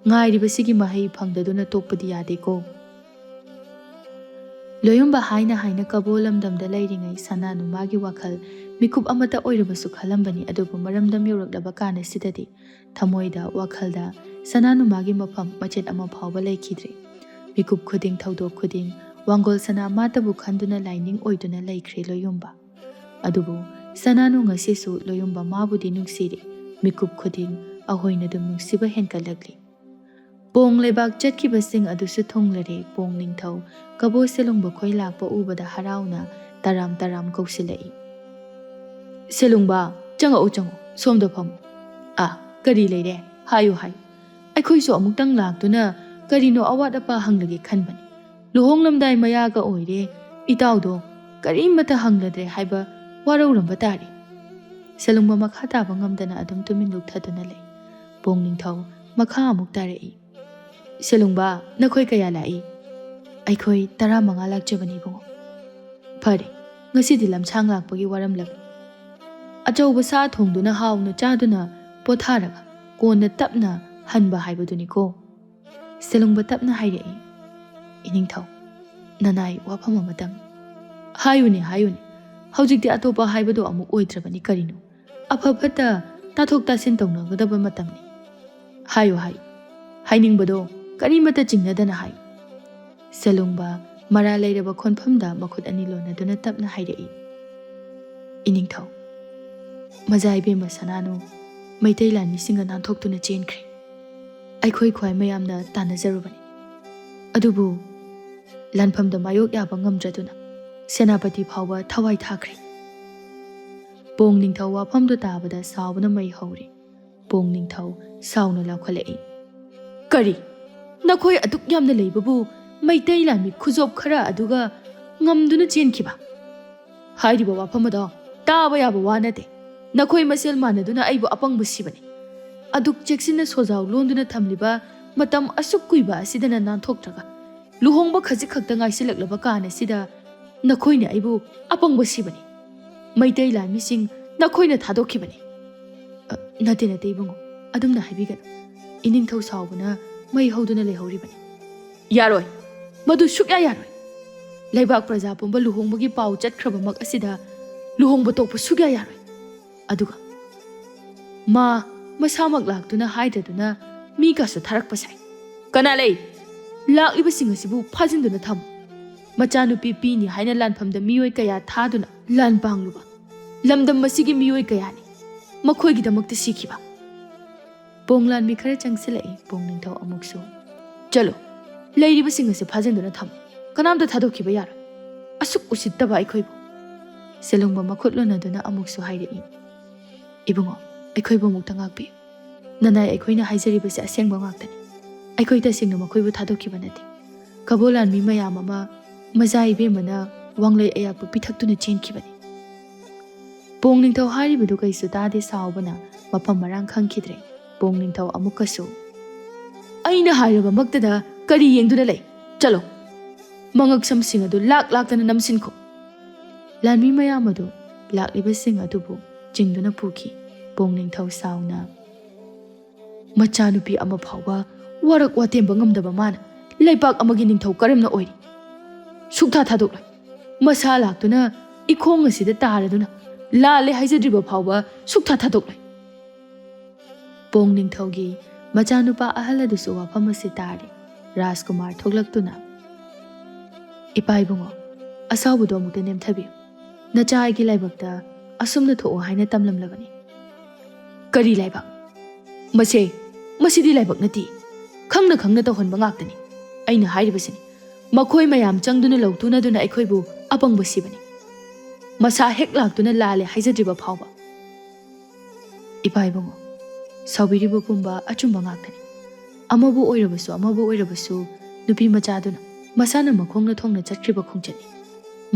ꯉꯥꯏꯔꯤꯕꯁꯤꯒꯤ ꯃꯍꯩ ꯐꯪꯗꯗꯨꯅ ꯇꯣꯛꯄꯗꯤ ꯌꯥꯗꯦꯀꯣ꯫" ꯂꯣꯌꯨꯝꯕ ꯍꯥꯏꯅ ꯍꯥꯏꯅ ꯀꯕꯣ ꯂꯝꯗꯝꯗ ꯂꯩꯔꯤꯉꯩ ꯁꯅꯥꯅꯨ ꯃꯥꯒꯤ ꯋꯥꯈꯜ ꯃꯤꯀꯨꯞ ꯑꯃꯇ ꯑꯣꯏꯔꯕꯁꯨ ꯈꯜꯂꯝꯕꯅꯤ꯫ ꯑꯗꯨꯕꯨ ꯃꯔꯝꯗꯝ ꯌꯧꯔꯛꯂꯕ ꯀꯥꯟ ꯑꯁꯤꯗꯗꯤ ꯊꯃꯣꯏꯗ, ꯋꯥꯈꯜꯗ ꯁꯅꯥꯅꯨ ꯃꯥꯒꯤ ꯃꯐꯝ ꯃꯆꯦꯠ ꯑꯃ ꯐꯥꯎꯕ ꯂꯩꯈꯤꯗ꯭ꯔꯦ꯫ ꯃꯤꯀꯨꯞ ꯈꯨꯗꯤꯡ, ꯊꯧꯗꯣꯛ ꯈꯨꯗꯤꯡ ꯋꯥꯡꯒꯣꯜ ꯁꯅꯥ ꯃꯥꯇꯕꯨ ꯈꯟꯗꯨꯅ ꯂꯥꯏꯅꯤꯡ ꯑꯣꯏꯗꯨꯅ ꯂꯩꯈ꯭ꯔꯦ ꯂꯣꯌꯨꯝꯕ꯫ ꯑꯗꯨꯕꯨ ꯁꯅꯥꯅꯨ ꯉꯁꯤꯁꯨ ꯂꯣꯌꯨꯝꯕ ꯃꯥꯕꯨꯗꯤ ꯅꯨꯡꯁꯤꯔꯤ꯫ ꯃꯤꯀꯨꯞ ꯈꯨꯗꯤꯡ ꯑꯍꯣꯏꯅ ꯑꯗꯨꯝ ꯅꯨꯡꯁꯤꯕ ꯍꯦꯟꯒꯠꯂꯛꯂꯤ꯫ ꯄꯣꯡ ꯂꯩꯕꯥꯛ ꯆꯠꯈꯤꯕꯁꯤꯡ ꯑꯗꯨꯁꯨ ꯊꯨꯡꯂꯔꯦ꯫ ꯄꯣꯡ ꯅꯤꯡꯊꯧ ꯀꯕꯣ ꯁꯦꯂꯨꯡꯕ ꯈꯣꯏ ꯂꯥꯛꯄ ꯎꯕꯗ ꯍꯔꯥꯎꯅ ꯇꯔꯥꯝ ꯇꯔꯥꯝ ꯀꯧꯁꯤꯜꯂꯛꯏ꯫ "ꯁꯦꯂꯨꯡꯕ, ꯆꯪꯉꯛꯎ, ꯆꯪꯉꯛꯎ, ꯁꯣꯝꯗ ꯐꯝꯃꯨ꯫ ꯑꯥ, ꯀꯔꯤ ꯂꯩꯔꯦ? ꯍꯥꯏꯌꯨ, ꯍꯥꯏꯌꯨ꯫ ꯑꯩꯈꯣꯏꯁꯨ ꯑꯃꯨꯛꯇꯪ ꯂꯥꯛꯇꯨꯅ ꯀꯔꯤꯅꯣ ꯑꯋꯥꯠ ꯑꯄꯥ ꯍꯪꯂꯒꯦ ꯈꯟꯕꯅꯤ꯫ ꯂꯨꯍꯣꯡꯂꯝꯗꯥꯏ ꯃꯌꯥꯒ ꯑꯣꯏꯔꯦ, ꯏꯇꯥꯎꯗꯣ ꯀꯔꯤꯃꯠꯇ ꯍꯪꯂꯗ꯭ꯔꯦ ꯍꯥꯏꯕ ꯋꯥꯔꯧꯔꯝꯕ ꯇꯥꯔꯦ꯫" ꯁꯦꯂꯨꯡꯕ ꯃꯈꯥ ꯇꯥꯕ ꯉꯝꯗꯅ ꯑꯗꯨꯝ ꯇꯨꯃꯤꯟ ꯂꯨꯞꯊꯗꯨꯅ ꯂꯩ꯫ ꯄꯣꯡ ꯅꯤꯡꯊꯧ ꯃꯈꯥ ꯑꯃꯨꯛ ꯇꯥꯔꯛꯏ꯫ "ꯁꯦꯂꯨꯡꯕ, ꯅꯈꯣꯏ ꯀꯌꯥ ꯂꯥꯛꯏ?" "ꯑꯩꯈꯣꯏ ꯇꯔꯥꯃꯉꯥ ꯂꯥꯛꯆꯕꯅꯤ, ꯏꯕꯨꯡꯉꯣ꯫" "ꯐꯔꯦ, ꯉꯁꯤꯗꯤ ꯂꯝꯁꯥꯡ ꯂꯥꯛꯄꯒꯤ ꯋꯥꯔꯝꯂꯕꯅꯤ꯫ ꯑꯆꯧꯕ ꯁꯥ ꯊꯣꯡꯗꯨꯅ ꯍꯥꯎꯅ ꯆꯥꯗꯨꯅ ꯄꯣꯊꯥꯔꯒ ꯀꯣꯟꯅ ꯇꯞꯅ ꯍꯟꯕ ꯍꯥꯏꯕꯗꯨꯅꯤꯀꯣ꯫" ꯁꯦꯂꯨꯡꯕ ꯇꯞꯅ ꯍꯥꯏꯔꯛꯏ꯫ "ꯏꯅꯤꯡꯊꯧ, ꯅꯅꯥꯏ ꯋꯥꯐꯝ ꯑꯃꯇꯪ꯫" "ꯍꯥꯏꯌꯨꯅꯦ, ꯍꯥꯏꯌꯨꯅꯦ꯫ ꯍꯧꯖꯤꯛꯇꯤ ꯑꯇꯣꯞꯄ ꯍꯥꯏꯕꯗꯣ ꯑꯃꯨꯛ ꯑꯣꯏꯗ꯭ꯔꯕꯅꯤ꯫ ꯀꯔꯤꯅꯣ? ꯑꯐ ꯐꯠꯇ ꯇꯥꯊꯣꯛ ꯇꯥꯁꯤꯟ ꯇꯧꯅꯒꯗꯕ ꯃꯇꯝꯅꯤ꯫ ꯍꯥꯏꯌꯨ, ꯍꯥꯏꯌꯨ꯫ ꯍꯥꯏꯅꯤꯡꯕꯗꯣ ꯀꯔꯤꯃꯠꯇ ꯆꯤꯡꯅꯗꯅ ꯍꯥꯏꯌꯨ꯫" ꯁꯦꯂꯨꯡꯕ ꯃꯔꯥ ꯂꯩꯔꯕ ꯈꯣꯟꯐꯝꯗ ꯃꯈꯨꯠ ꯑꯅꯤ ꯂꯣꯟꯅꯗꯨꯅ ꯇꯞꯅ ꯍꯥꯏꯔꯛꯏ꯫ "ꯏꯅꯤꯡꯊꯧ, ꯃꯖꯥ ꯏꯕꯦꯝꯃ ꯁꯅꯥꯅꯨ ꯃꯩꯇꯩ ꯂꯥꯟꯃꯤꯁꯤꯡꯒ ꯅꯥꯟꯊꯣꯛꯇꯨꯅ ꯆꯦꯟꯈ꯭ꯔꯦ꯫ ꯑꯩꯈꯣꯏ ꯈ꯭ꯋꯥꯏ ꯃꯌꯥꯝꯅ ꯇꯥꯟꯅꯖꯔꯨꯕꯅꯤ꯫ ꯑꯗꯨꯕꯨ ꯂꯥꯟꯐꯝꯗ ꯃꯥꯌꯣꯛ ꯌꯥꯕ ꯉꯝꯗ꯭ꯔꯗꯨꯅ ꯁꯦꯅꯥꯄꯇꯤ ꯐꯥꯎꯕ ꯊꯋꯥꯏ ꯊꯥꯈ꯭ꯔꯦ꯫" ꯄꯣꯡ ꯅꯤꯡꯊꯧ ꯋꯥꯐꯝꯗꯨ ꯇꯥꯕꯗ ꯁꯥꯎꯕꯅ ꯃꯩ ꯍꯧꯔꯦ꯫ ꯄꯣꯡ ꯅꯤꯡꯊꯧ ꯁꯥꯎꯅ ꯂꯥꯎꯈꯠꯂꯛꯏ꯫ "ꯀꯔꯤ? ꯅꯈꯣꯏ ꯑꯗꯨꯛ ꯌꯥꯝꯅ ꯂꯩꯕꯕꯨ ꯃꯩꯇꯩ ꯂꯥꯟꯃꯤ ꯈꯨꯖꯣꯞ ꯈꯔ ꯑꯗꯨꯒ ꯉꯝꯗꯨꯅ ꯆꯦꯟꯈꯤꯕ? ꯍꯥꯏꯔꯤꯕ ꯋꯥꯐꯝ ꯑꯗꯣ ꯇꯥꯕ ꯌꯥꯕ ꯋꯥ ꯅꯠꯇꯦ꯫ ꯅꯈꯣꯏ ꯃꯁꯦꯜ ꯃꯥꯟꯅꯗꯨꯅ ꯑꯩꯕꯨ ꯑꯄꯪꯕ ꯁꯤꯕꯅꯤ꯫ ꯑꯗꯨꯛ ꯆꯦꯛꯁꯤꯟꯅ ꯁꯣꯖꯥꯎ ꯂꯣꯟꯗꯨꯅ ꯊꯝꯂꯤꯕ ꯃꯇꯝ ꯑꯁꯨꯛ ꯀꯨꯏꯕ ꯑꯁꯤꯗꯅ ꯅꯥꯟꯊꯣꯛꯇ꯭ꯔꯒ ꯂꯨꯍꯣꯡꯕ ꯈꯖꯤꯛ ꯈꯛꯇ ꯉꯥꯏꯁꯤꯜꯂꯛꯂꯕ ꯀꯥꯟ ꯑꯁꯤꯗ ꯅꯈꯣꯏꯅ ꯑꯩꯕꯨ ꯑꯄꯪꯕ ꯁꯤꯕꯅꯤ꯫ ꯃꯩꯇꯩ ꯂꯥꯟꯃꯤꯁꯤꯡ ꯅꯈꯣꯏꯅ ꯊꯥꯗꯣꯛꯈꯤꯕꯅꯤ꯫" "ꯑ, ꯅꯠꯇꯦ, ꯅꯠꯇꯦ, ꯏꯕꯨꯡꯉꯣ, ꯑꯗꯨꯝꯅ ꯍꯥꯏꯕꯤꯒꯅꯨ꯫" ꯏꯅꯤꯡꯊꯧ ꯁꯥꯎꯕꯅ ꯃꯩ ꯍꯧꯗꯨꯅ ꯂꯩꯍꯧꯔꯤꯕꯅꯤ꯫ "ꯌꯥꯔꯣꯏ, ꯃꯗꯨ ꯁꯨꯛꯌꯥ ꯌꯥꯔꯣꯏ꯫ ꯂꯩꯕꯥꯛ ꯄ꯭ꯔꯖꯥ ꯄꯨꯝꯕ ꯂꯨꯍꯣꯡꯕꯒꯤ ꯄꯥꯎ ꯆꯠꯈ꯭ꯔꯕꯃꯛ ꯑꯁꯤꯗ ꯂꯨꯍꯣꯡꯕ ꯇꯣꯛꯄ ꯁꯨꯛꯌꯥ ꯌꯥꯔꯣꯏ꯫ ꯑꯗꯨꯒ ꯃꯥ ꯃꯁꯥꯃꯛ ꯂꯥꯛꯇꯨꯅ ꯍꯥꯏꯗ꯭ꯔꯗꯨꯅ ꯃꯤꯒꯁꯨ ꯊꯥꯔꯛꯄ ꯁꯥꯏ꯫ ꯀꯅꯥ ꯂꯩ? ꯂꯥꯛꯂꯤꯕꯁꯤꯡ ꯑꯁꯤꯕꯨ ꯐꯥꯖꯤꯟꯗꯨꯅ ꯊꯝꯃꯨ꯫ ꯃꯆꯥꯅꯨꯄꯤ ꯄꯤꯅꯤ ꯍꯥꯏꯅ ꯂꯥꯟꯐꯝꯗ ꯃꯤꯑꯣꯏ ꯀꯌꯥ ꯊꯥꯗꯨꯅ ꯂꯥꯟ ꯄꯥꯡꯂꯨꯕ ꯂꯝꯗꯝ ꯑꯁꯤꯒꯤ ꯃꯤꯑꯣꯏ ꯀꯌꯥꯅꯤ꯫ ꯃꯈꯣꯏꯒꯤꯗꯃꯛꯇ ꯁꯤꯈꯤꯕ꯫ ꯄꯣꯡ ꯂꯥꯟꯃꯤ ꯈꯔ ꯆꯪꯁꯤꯜꯂꯛꯏ꯫ ꯄꯣꯡ ꯅꯤꯡꯊꯧ ꯑꯃꯨꯛꯁꯨ, "ꯆꯠꯂꯣ, ꯂꯩꯔꯤꯕꯁꯤꯡ ꯑꯁꯤ ꯐꯥꯖꯤꯟꯗꯨꯅ ꯊꯝꯃꯨ, ꯀꯅꯥꯝꯇ ꯊꯥꯗꯣꯛꯈꯤꯕ ꯌꯥꯔꯣꯏ꯫ ꯑꯁꯨꯛ ꯎꯁꯤꯠꯇꯕ ꯑꯩꯈꯣꯏꯕꯨ!" ꯁꯦꯂꯨꯡꯕ ꯃꯈꯨꯠ ꯂꯣꯟꯅꯗꯨꯅ ꯑꯃꯨꯛꯁꯨ ꯍꯥꯏꯔꯛꯏ, "ꯏꯕꯨꯡꯉꯣ, ꯑꯩꯈꯣꯏꯕꯨ ꯑꯃꯨꯛꯇ ꯉꯥꯛꯄꯤꯌꯨ꯫ ꯅꯅꯥꯏ ꯑꯩꯈꯣꯏꯅ ꯍꯥꯏꯖꯔꯤꯕꯁꯤ ꯑꯁꯦꯡꯕ ꯉꯥꯛꯇꯅꯤ꯫ ꯑꯩꯈꯣꯏ ꯇꯁꯦꯡꯅ ꯃꯈꯣꯏꯕꯨ ꯊꯥꯗꯣꯛꯈꯤꯕ ꯅꯠꯇꯦ꯫ ꯀꯕꯣ ꯂꯥꯟꯃꯤ ꯃꯌꯥꯝ ꯑꯃ ꯃꯖꯥ ꯏꯕꯦꯝꯃꯅ ꯋꯥꯡꯂꯩ ꯑꯌꯥꯛꯄ ꯄꯤꯊꯛꯇꯨꯅ ꯆꯦꯟꯈꯤꯕꯅꯤ꯫" ꯄꯣꯡ ꯅꯤꯡꯊꯧ ꯍꯥꯏꯔꯤꯕꯗꯨ ꯀꯩꯁꯨ ꯇꯥꯗꯦ ꯁꯥꯎꯕꯅ ꯃꯐꯝ ꯃꯔꯥꯡ ꯈꯪꯈꯤꯗ꯭ꯔꯦ꯫ ꯄꯣꯡ ꯅꯤꯡꯊꯧ ꯑꯃꯨꯛꯀꯁꯨ, "ꯑꯩꯅ ꯍꯥꯏꯔꯕꯃꯛꯇꯗ ꯀꯔꯤ ꯌꯦꯡꯗꯨꯅ ꯂꯩ? ꯆꯠꯂꯣ꯫ ꯃꯉꯛꯁꯝꯁꯤꯡ ꯑꯗꯨ ꯂꯥꯛ ꯂꯥꯛꯇꯅ ꯅꯝꯁꯤꯟꯈꯣ꯫" ꯂꯥꯟꯃꯤ ꯃꯌꯥꯝ ꯑꯗꯨ ꯂꯥꯛꯂꯤꯕꯁꯤꯡ ꯑꯗꯨꯕꯨ ꯆꯤꯡꯗꯨꯅ ꯄꯨꯈꯤ꯫ ꯄꯣꯡ ꯅꯤꯡꯊꯧ ꯁꯥꯎꯅ, "ꯃꯆꯥꯅꯨꯄꯤ ꯑꯃ ꯐꯥꯎꯕ ꯋꯥꯔꯛ ꯋꯥꯇꯦꯝꯕ ꯉꯝꯗꯕ ꯃꯥꯅ ꯂꯩꯕꯥꯛ ꯑꯃꯒꯤ ꯅꯤꯡꯊꯧ ꯀꯔꯝꯅ ꯑꯣꯏꯔꯤ? ꯁꯨꯛꯊꯥ ꯊꯥꯗꯣꯛꯂꯣꯏ꯫ ꯃꯁꯥ ꯂꯥꯛꯇꯨꯅ ꯏꯈꯣꯡ ꯑꯁꯤꯗ ꯇꯥꯔꯗꯨꯅ ꯂꯥꯜꯂꯦ ꯍꯥꯏꯖꯗ꯭ꯔꯤꯕ ꯐꯥꯎꯕ ꯁꯨꯛꯊꯥ ꯊꯥꯗꯣꯛꯂꯣꯏ꯫" ꯄꯣꯡ ꯅꯤꯡꯊꯧꯒꯤ ꯃꯆꯥꯅꯨꯄꯥ ꯑꯍꯜ ꯑꯗꯨꯁꯨ ꯋꯥꯐꯝ ꯑꯁꯤ ꯇꯥꯔꯦ꯫ ꯔꯥꯖꯀꯨꯃꯥꯔ ꯊꯣꯛꯂꯛꯇꯨꯅ, "ꯏꯄꯥ ꯏꯕꯨꯡꯉꯣ, ꯑꯁꯥꯎꯕꯗꯣ ꯑꯃꯨꯛꯇ ꯅꯦꯝꯊꯕꯤꯌꯨ꯫ ꯅꯆꯥ ꯑꯩꯒꯤ ꯂꯥꯏꯕꯛꯇ ꯑꯁꯨꯝꯅ ꯊꯣꯛꯑꯣ ꯍꯥꯏꯅ ꯇꯝꯂꯝꯂꯕꯅꯤ꯫" "ꯀꯔꯤ ꯂꯥꯏꯕꯛ? ꯃꯁꯦ, ꯃꯁꯤꯗꯤ ꯂꯥꯏꯕꯛ ꯅꯠꯇꯦ꯫ ꯈꯪꯅ ꯈꯪꯅ ꯇꯧꯍꯟꯕ ꯉꯥꯛꯇꯅꯤ꯫ ꯑꯩꯅ ꯍꯥꯏꯔꯤꯕꯁꯤꯅꯤ, ꯃꯈꯣꯏ ꯃꯌꯥꯝ ꯆꯪꯗꯨꯅ ꯂꯧꯇꯨꯅꯗꯨꯅ ꯑꯩꯈꯣꯏꯕꯨ ꯑꯄꯪꯕ ꯁꯤꯕꯅꯤ꯫ ꯃꯁꯥ ꯍꯦꯛ ꯂꯥꯛꯇꯨꯅ ꯂꯥꯜꯂꯦ ꯍꯥꯏꯖꯗ꯭ꯔꯤꯕ ꯐꯥꯎꯕ꯫" "ꯏꯄꯥ ꯏꯕꯨꯡꯉꯣ, ꯁꯥꯎꯕꯤꯔꯤꯕ ꯄꯨꯝꯕ ꯑꯆꯨꯝꯕ ꯉꯥꯛꯇꯅꯤ꯫ ꯑꯃꯕꯨ ꯑꯣꯏꯔꯕꯁꯨ ꯑꯃꯕꯨ ꯑꯣꯏꯔꯕꯁꯨ ꯅꯨꯄꯤ ꯃꯆꯥꯗꯨꯅ ꯃꯁꯥꯅ ꯃꯈꯣꯡꯅ ꯊꯣꯡꯅ ꯆꯠꯈ꯭ꯔꯤꯕ ꯈꯣꯡꯆꯠꯅꯤ꯫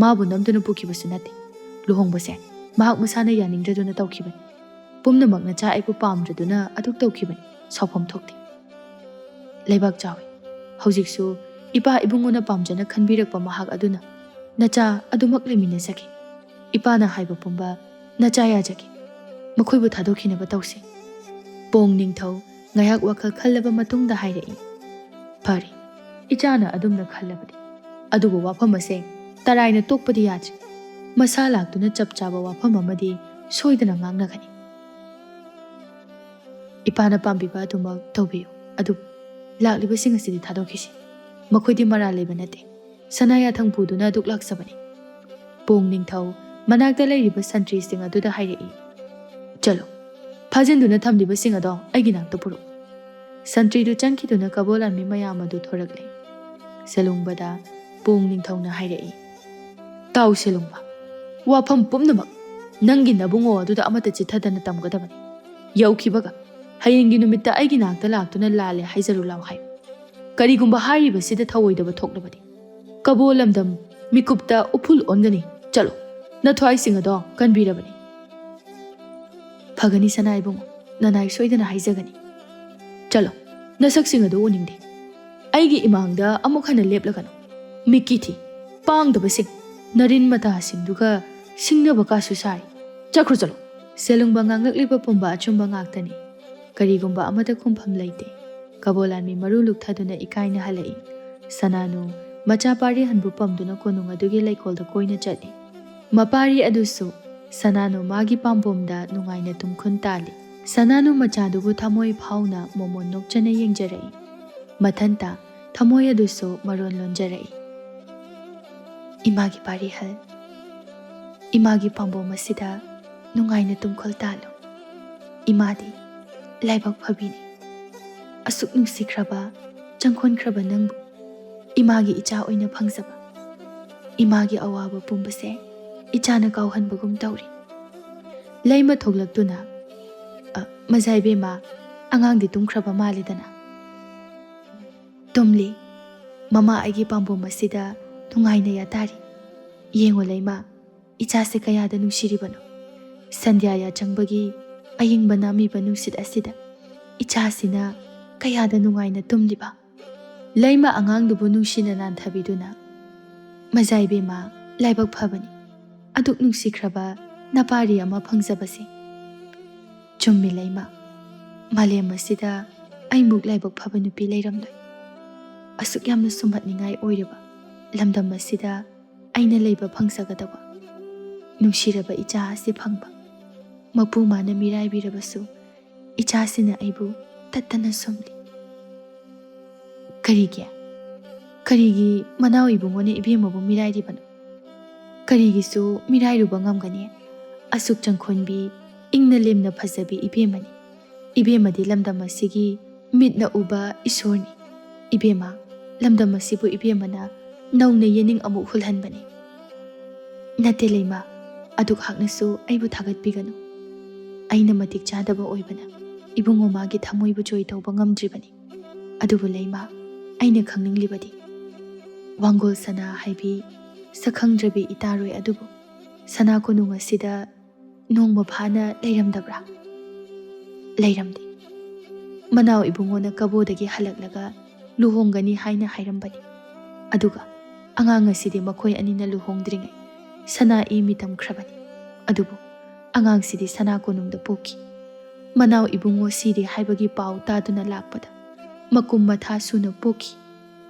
ꯃꯥꯕꯨ ꯅꯝꯗꯨꯅ ꯄꯨꯈꯤꯕꯁꯨ ꯅꯠꯇꯦ꯫ ꯂꯨꯍꯣꯡꯕꯁꯦ ꯃꯍꯥꯛ ꯃꯁꯥꯅ ꯌꯥꯅꯤꯡꯗ꯭ꯔꯗꯨꯅ ꯇꯧꯈꯤꯕꯅꯤ꯫ ꯄꯨꯝꯅꯃꯛꯅ ꯆꯥ ꯑꯩꯕꯨ ꯄꯥꯝꯗ꯭ꯔꯗꯨꯅ ꯑꯗꯨꯛ ꯇꯧꯈꯤꯕꯅꯤ꯫ ꯁꯥꯎꯐꯝ ꯊꯣꯛꯇꯦ꯫ ꯂꯩꯕꯥꯛ ꯆꯥꯎꯏ꯫ ꯍꯧꯖꯤꯛꯁꯨ ꯏꯄꯥ ꯏꯕꯨꯡꯉꯣꯅ ꯄꯥꯝꯖꯅ ꯈꯟꯕꯤꯔꯛꯄ ꯃꯍꯥꯛ ꯑꯗꯨꯅ ꯅꯆꯥ ꯑꯗꯨꯃꯛ ꯂꯩꯃꯤꯟꯅꯖꯒꯦ꯫ ꯏꯄꯥꯅ ꯍꯥꯏꯕ ꯄꯨꯝꯕ ꯅꯆꯥ ꯌꯥꯖꯒꯦ꯫ ꯃꯈꯣꯏꯕꯨ ꯊꯥꯗꯣꯛꯈꯤꯅꯕ ꯇꯧꯁꯤ꯫" ꯄꯣꯡ ꯅꯤꯡꯊꯧ ꯉꯥꯏꯍꯥꯛ ꯋꯥꯈꯜ ꯈꯜꯂꯕ ꯃꯇꯨꯡꯗ ꯍꯥꯏꯔꯛꯏ, "ꯐꯔꯦ, ꯏꯆꯥꯅ ꯑꯗꯨꯝꯅ ꯈꯜꯂꯕꯗꯤ꯫ ꯑꯗꯨꯕꯨ ꯋꯥꯐꯝ ꯑꯁꯦ ꯇꯔꯥꯏꯅ ꯇꯣꯛꯄꯗꯤ ꯌꯥꯗ꯭ꯔꯤ꯫ ꯃꯁꯥ ꯂꯥꯛꯇꯨꯅ ꯆꯞ ꯆꯥꯕ ꯋꯥꯐꯝ ꯑꯃꯗꯤ ꯁꯣꯏꯗꯅ ꯉꯥꯡꯅꯒꯅꯤ꯫ ꯏꯄꯥꯅ ꯄꯥꯝꯕꯤꯕ ꯑꯗꯨꯃꯛ ꯇꯧꯕꯤꯌꯨ꯫ ꯑꯗꯨꯕꯨ ꯂꯥꯛꯂꯤꯕꯁꯤꯡ ꯑꯁꯤꯗꯤ ꯊꯥꯗꯣꯛꯈꯤꯁꯤ꯫ ꯃꯈꯣꯏꯗꯤ ꯃꯔꯥꯜ ꯂꯩꯕ ꯅꯠꯇꯦ꯫ ꯁꯅꯥ ꯌꯥꯊꯪ ꯄꯨꯗꯨꯅ ꯑꯗꯨꯛ ꯂꯥꯛꯆꯕꯅꯤ꯫" ꯄꯣꯡ ꯅꯤꯡꯊꯧ ꯃꯅꯥꯛꯇ ꯂꯩꯔꯤꯕ ꯁꯟꯇ꯭ꯔꯤꯁꯤꯡ ꯑꯗꯨꯗ ꯍꯥꯏꯔꯛꯏ, "ꯆꯠꯂꯣ, ꯐꯥꯖꯤꯟꯗꯨꯅ ꯊꯝꯂꯤꯕꯁꯤꯡ ꯑꯗꯣ ꯑꯩꯒꯤ ꯅꯥꯛꯇ ꯄꯨꯔꯛꯎ꯫ ꯁꯟꯇ꯭ꯔꯤꯗꯨ ꯆꯪꯈꯤꯗꯨꯅ ꯀꯕꯣ ꯂꯥꯟꯃꯤ ꯃꯌꯥꯝ ꯑꯗꯨ ꯊꯣꯔꯛꯂꯦ꯫ ꯁꯦꯂꯨꯡꯕꯗ ꯄꯣꯡ ꯅꯤꯡꯊꯧꯅ ꯍꯥꯏꯔꯛꯏ, "ꯇꯥꯎ ꯁꯦꯂꯨꯡꯕ, ꯋꯥꯐꯝ ꯄꯨꯝꯅꯃꯛ ꯅꯪꯒꯤ ꯅꯕꯨꯡꯉꯣ ꯑꯗꯨꯗ ꯑꯃꯠꯇ ꯆꯤꯠꯊꯗꯅ ꯇꯝꯒꯗꯕꯅꯤ꯫ ꯌꯧꯈꯤꯕꯒ ꯍꯌꯦꯡꯒꯤ ꯅꯨꯃꯤꯠꯇ ꯑꯩꯒꯤ ꯅꯥꯛꯇ ꯂꯥꯛꯇꯨꯅ ꯂꯥꯜꯂꯦ ꯍꯥꯏꯖꯔꯨ ꯂꯥꯎ ꯍꯥꯏꯌꯨ꯫ ꯀꯔꯤꯒꯨꯝꯕ ꯍꯥꯏꯔꯤꯕꯁꯤꯗ ꯊꯧꯑꯣꯏꯗꯕ ꯊꯣꯛꯂꯕꯗꯤ ꯀꯕꯣ ꯂꯝꯗꯝ ꯃꯤꯀꯨꯞꯇ ꯎꯐꯨꯜ ꯑꯣꯟꯒꯅꯤ꯫ ꯆꯠꯂꯣ, ꯅꯊ꯭ꯋꯥꯏꯁꯤꯡ ꯑꯗꯣ ꯀꯟꯕꯤꯔꯕꯅꯤ꯫" "ꯐꯒꯅꯤ ꯁꯅꯥ ꯏꯕꯨꯡꯉꯣ, ꯅꯅꯥꯏ ꯁꯣꯏꯗꯅ ꯍꯥꯏꯖꯒꯅꯤ꯫ ꯆꯠꯂꯣ, ꯅꯁꯛꯁꯤꯡ ꯑꯗꯨ ꯎꯅꯤꯡꯗꯦ꯫ ꯑꯩꯒꯤ ꯏꯃꯥꯡꯗ ꯑꯃꯨꯛ ꯍꯟꯅ ꯂꯦꯞꯂꯒꯅꯨ꯫ ꯃꯤꯀꯤ ꯊꯤ, ꯄꯥꯡꯗꯕꯁꯤꯡ, ꯅꯔꯤꯟ ꯃꯇꯥꯁꯤꯡꯗꯨꯒ ꯁꯤꯡꯅꯕ ꯀꯥꯁꯨ ꯁꯥꯔꯤ꯫ ꯆꯠꯈ꯭ꯔꯣ ꯆꯠꯂꯣ꯫" ꯁꯦꯂꯨꯡꯕ ꯉꯥꯡꯂꯛꯂꯤꯕ ꯄꯨꯝꯕ ꯑꯆꯨꯝꯕ ꯉꯥꯛꯇꯅꯤ꯫ ꯀꯔꯤꯒꯨꯝꯕ ꯑꯃꯠꯇ ꯈꯨꯝꯐꯝ ꯂꯩꯇꯦ꯫ ꯀꯕꯣ ꯂꯥꯟꯃꯤ ꯃꯔꯨ ꯂꯨꯛꯊꯗꯨꯅ ꯏꯀꯥꯏꯅ ꯍꯜꯂꯛꯏ꯫ ꯁꯅꯥꯅꯨ ꯃꯆꯥ ꯄꯥꯔꯤꯍꯟꯕꯨ ꯄꯝꯗꯨꯅ ꯀꯣꯅꯨꯡ ꯑꯗꯨꯒꯤ ꯂꯩꯀꯣꯜꯗ ꯀꯣꯏꯅ ꯆꯠꯂꯤ꯫ ꯃꯄꯥꯔꯤ ꯑꯗꯨꯁꯨ ꯁꯅꯥꯅꯨ ꯃꯥꯒꯤ ꯄꯥꯝꯕꯣꯝꯗ ꯅꯨꯡꯉꯥꯏꯅ ꯇꯨꯝꯈꯨꯟ ꯇꯥꯜꯂꯤ꯫ ꯁꯅꯥꯅꯨ ꯃꯆꯥꯗꯨꯕꯨ ꯊꯃꯣꯏ ꯐꯥꯎꯅ ꯃꯣꯃꯣꯟ ꯅꯣꯛꯆꯅ ꯌꯦꯡꯖꯔꯛꯏ꯫ ꯃꯊꯟꯇ ꯊꯃꯣꯏ ꯑꯗꯨꯁꯨ ꯃꯔꯣꯟ ꯂꯣꯟꯖꯔꯛꯏ꯫ "ꯏꯃꯥꯒꯤ ꯄꯥꯔꯤꯍꯜ, ꯏꯃꯥꯒꯤ ꯄꯥꯝꯕꯣꯝ ꯑꯁꯤꯗ ꯅꯨꯡꯉꯥꯏꯅ ꯇꯨꯝꯈꯨꯜ ꯇꯥꯜꯂꯨ꯫ ꯏꯃꯥꯗꯤ ꯂꯥꯏꯕꯛ ꯐꯕꯤꯅꯤ꯫ ꯑꯁꯨꯛ ꯅꯨꯡꯁꯤꯈ꯭ꯔꯕ, ꯆꯪꯈꯣꯟꯈ꯭ꯔꯕ ꯅꯪꯕꯨ ꯏꯃꯥꯒꯤ ꯏꯆꯥ ꯑꯣꯏꯅ ꯐꯪꯖꯕ꯫ ꯏꯃꯥꯒꯤ ꯑꯋꯥꯕ ꯄꯨꯝꯕꯁꯦ ꯏꯆꯥꯅ ꯀꯥꯎꯍꯟꯕꯒꯨꯝ ꯇꯧꯔꯤ꯫" ꯂꯩꯃ ꯊꯣꯛꯂꯛꯇꯨꯅ, "ꯑ, ꯃꯖꯥ ꯏꯕꯦꯝꯃ, ꯑꯉꯥꯡꯗꯤ ꯇꯨꯝꯈ꯭ꯔꯕ ꯃꯥꯜꯂꯦꯗꯅ?" "ꯇꯨꯝꯂꯤ꯫ ꯃꯃꯥ ꯑꯩꯒꯤ ꯄꯥꯝꯕꯣꯝ ꯑꯁꯤꯗ ꯅꯨꯡꯉꯥꯏꯅ ꯌꯥꯇꯥꯔꯤ꯫ ꯌꯦꯡꯉꯨ ꯂꯩꯃ, ꯏꯆꯥꯁꯦ ꯀꯌꯥꯗ ꯅꯨꯡꯁꯤꯔꯤꯕꯅꯣ꯫ ꯁꯟꯙ꯭ꯌꯥ ꯌꯥꯆꯪꯕꯒꯤ ꯑꯌꯤꯡꯕ ꯅꯥꯝꯃꯤꯕ ꯅꯨꯡꯁꯤꯠ ꯑꯁꯤꯗ ꯏꯆꯥꯁꯤꯅ ꯀꯌꯥꯗ ꯅꯨꯡꯉꯥꯏꯅ ꯇꯨꯝꯂꯤꯕ꯫" ꯂꯩꯃ ꯑꯉꯥꯡꯗꯨꯕꯨ ꯅꯨꯡꯁꯤꯅ ꯅꯥꯟꯊꯕꯤꯗꯨꯅ, "ꯃꯖꯥ ꯏꯕꯦꯝꯃ, ꯂꯥꯏꯕꯛ ꯐꯕꯅꯤ ꯑꯗꯨꯛ ꯅꯨꯡꯁꯤꯈ꯭ꯔꯕ ꯅꯄꯥꯔꯤ ꯑꯃ ꯐꯪꯖꯕꯁꯦ꯫ ꯆꯨꯝꯃꯤ ꯂꯩꯃ, ꯃꯥꯂꯦꯝ ꯑꯁꯤꯗ ꯑꯩꯃꯨꯛ ꯂꯥꯏꯕꯛ ꯐꯕ ꯅꯨꯄꯤ ꯂꯩꯔꯝꯂꯣꯏ꯫ ꯑꯁꯨꯛ ꯌꯥꯝꯅ ꯁꯨꯝꯍꯠꯅꯤꯡꯉꯥꯏ ꯑꯣꯏꯔꯕ ꯂꯝꯗꯝ ꯑꯁꯤꯗ ꯑꯩꯅ ꯂꯩꯕ ꯐꯪꯖꯒꯗꯕ ꯅꯨꯡꯁꯤꯔꯕ ꯏꯆꯥ ꯑꯁꯤ ꯐꯪꯕ꯫ ꯃꯄꯨ ꯃꯥꯅ ꯃꯤꯔꯥꯏꯕꯤꯔꯕꯁꯨ ꯏꯆꯥꯁꯤꯅ ꯑꯩꯕꯨ ꯇꯠꯇꯅ ꯁꯨꯝꯂꯤ꯫" "ꯀꯔꯤꯒꯤ? ꯀꯔꯤꯒꯤ ꯃꯅꯥꯎ ꯏꯕꯨꯡꯉꯣꯅ ꯏꯕꯦꯝꯃꯕꯨ ꯃꯤꯔꯥꯏꯔꯤꯕꯅꯣ? ꯀꯔꯤꯒꯤꯁꯨ ꯃꯤꯔꯥꯏꯔꯨꯕ ꯉꯝꯒꯅꯤ? ꯑꯁꯨꯛ ꯆꯪꯈꯣꯟꯕꯤ, ꯏꯪꯅ ꯂꯦꯝꯅ ꯐꯖꯕꯤ ꯏꯕꯦꯝꯃꯅꯤ꯫ ꯏꯕꯦꯝꯃꯗꯤ ꯂꯝꯗꯝ ꯑꯁꯤꯒꯤ ꯃꯤꯠꯅ ꯎꯕ ꯏꯁꯣꯔꯅꯤ꯫ ꯏꯕꯦꯝꯃ, ꯂꯝꯗꯝ ꯑꯁꯤꯕꯨ ꯏꯕꯦꯝꯃꯅ ꯅꯧꯅ ꯌꯦꯅꯤꯡ ꯑꯃꯨꯛ ꯍꯨꯜꯍꯟꯕꯅꯤ꯫ ꯅꯠꯇꯦ ꯂꯩꯃ, ꯑꯗꯨꯛ ꯍꯥꯛꯅꯁꯨ ꯑꯩꯕꯨ ꯊꯥꯒꯠꯄꯤꯒꯅꯨ꯫ ꯑꯩꯅ ꯃꯇꯤꯛ ꯆꯥꯗꯕ ꯑꯣꯏꯕꯅ ꯏꯕꯨꯡꯉꯣ ꯃꯥꯒꯤ ꯊꯃꯣꯏꯕꯨ ꯖꯣꯏ ꯇꯧꯕ ꯉꯝꯗ꯭ꯔꯤꯕꯅꯤ꯫ ꯑꯗꯨꯕꯨ ꯂꯩꯃ, ꯑꯩꯅ ꯈꯪꯅꯤꯡꯂꯤꯕꯗꯤ ꯋꯥꯡꯒꯣꯜ ꯁꯅꯥ ꯍꯥꯏꯕꯤ ꯁꯛꯈꯪꯗ꯭ꯔꯕꯤ ꯏꯇꯥꯔꯣꯏ ꯑꯗꯨꯕꯨ ꯁꯅꯥ ꯀꯣꯅꯨꯡ ꯑꯁꯤꯗ ꯅꯣꯡꯃ ꯐꯥꯅ ꯂꯩꯔꯝꯗꯕ꯭ꯔꯥ? ꯂꯩꯔꯝꯗꯦ꯫ ꯃꯅꯥꯎ ꯏꯕꯨꯡꯉꯣꯅ ꯀꯕꯣꯗꯒꯤ ꯍꯜꯂꯛꯂꯒ ꯂꯨꯍꯣꯡꯒꯅꯤ ꯍꯥꯏꯅ ꯍꯥꯏꯔꯝꯕꯅꯤ꯫ ꯑꯗꯨꯒ ꯑꯉꯥꯡ ꯑꯁꯤꯗꯤ ꯃꯈꯣꯏ ꯑꯅꯤꯅ ꯂꯨꯍꯣꯡꯗ꯭ꯔꯤꯉꯩ ꯁꯅꯥ ꯏꯃꯤ ꯇꯝꯈ꯭ꯔꯕꯅꯤ꯫ ꯑꯗꯨꯕꯨ ꯑꯉꯥꯡꯁꯤꯗꯤ ꯁꯅꯥ ꯀꯣꯅꯨꯡꯗ ꯄꯣꯛꯈꯤ꯫ ꯃꯅꯥꯎ ꯏꯕꯨꯡꯉꯣ ꯁꯤꯔꯦ ꯍꯥꯏꯕꯒꯤ ꯄꯥꯎ ꯇꯥꯗꯨꯅ ꯂꯥꯛꯄꯗ ꯃꯀꯨꯝ ꯃꯊꯥ ꯁꯨꯅ ꯄꯣꯛꯈꯤ꯫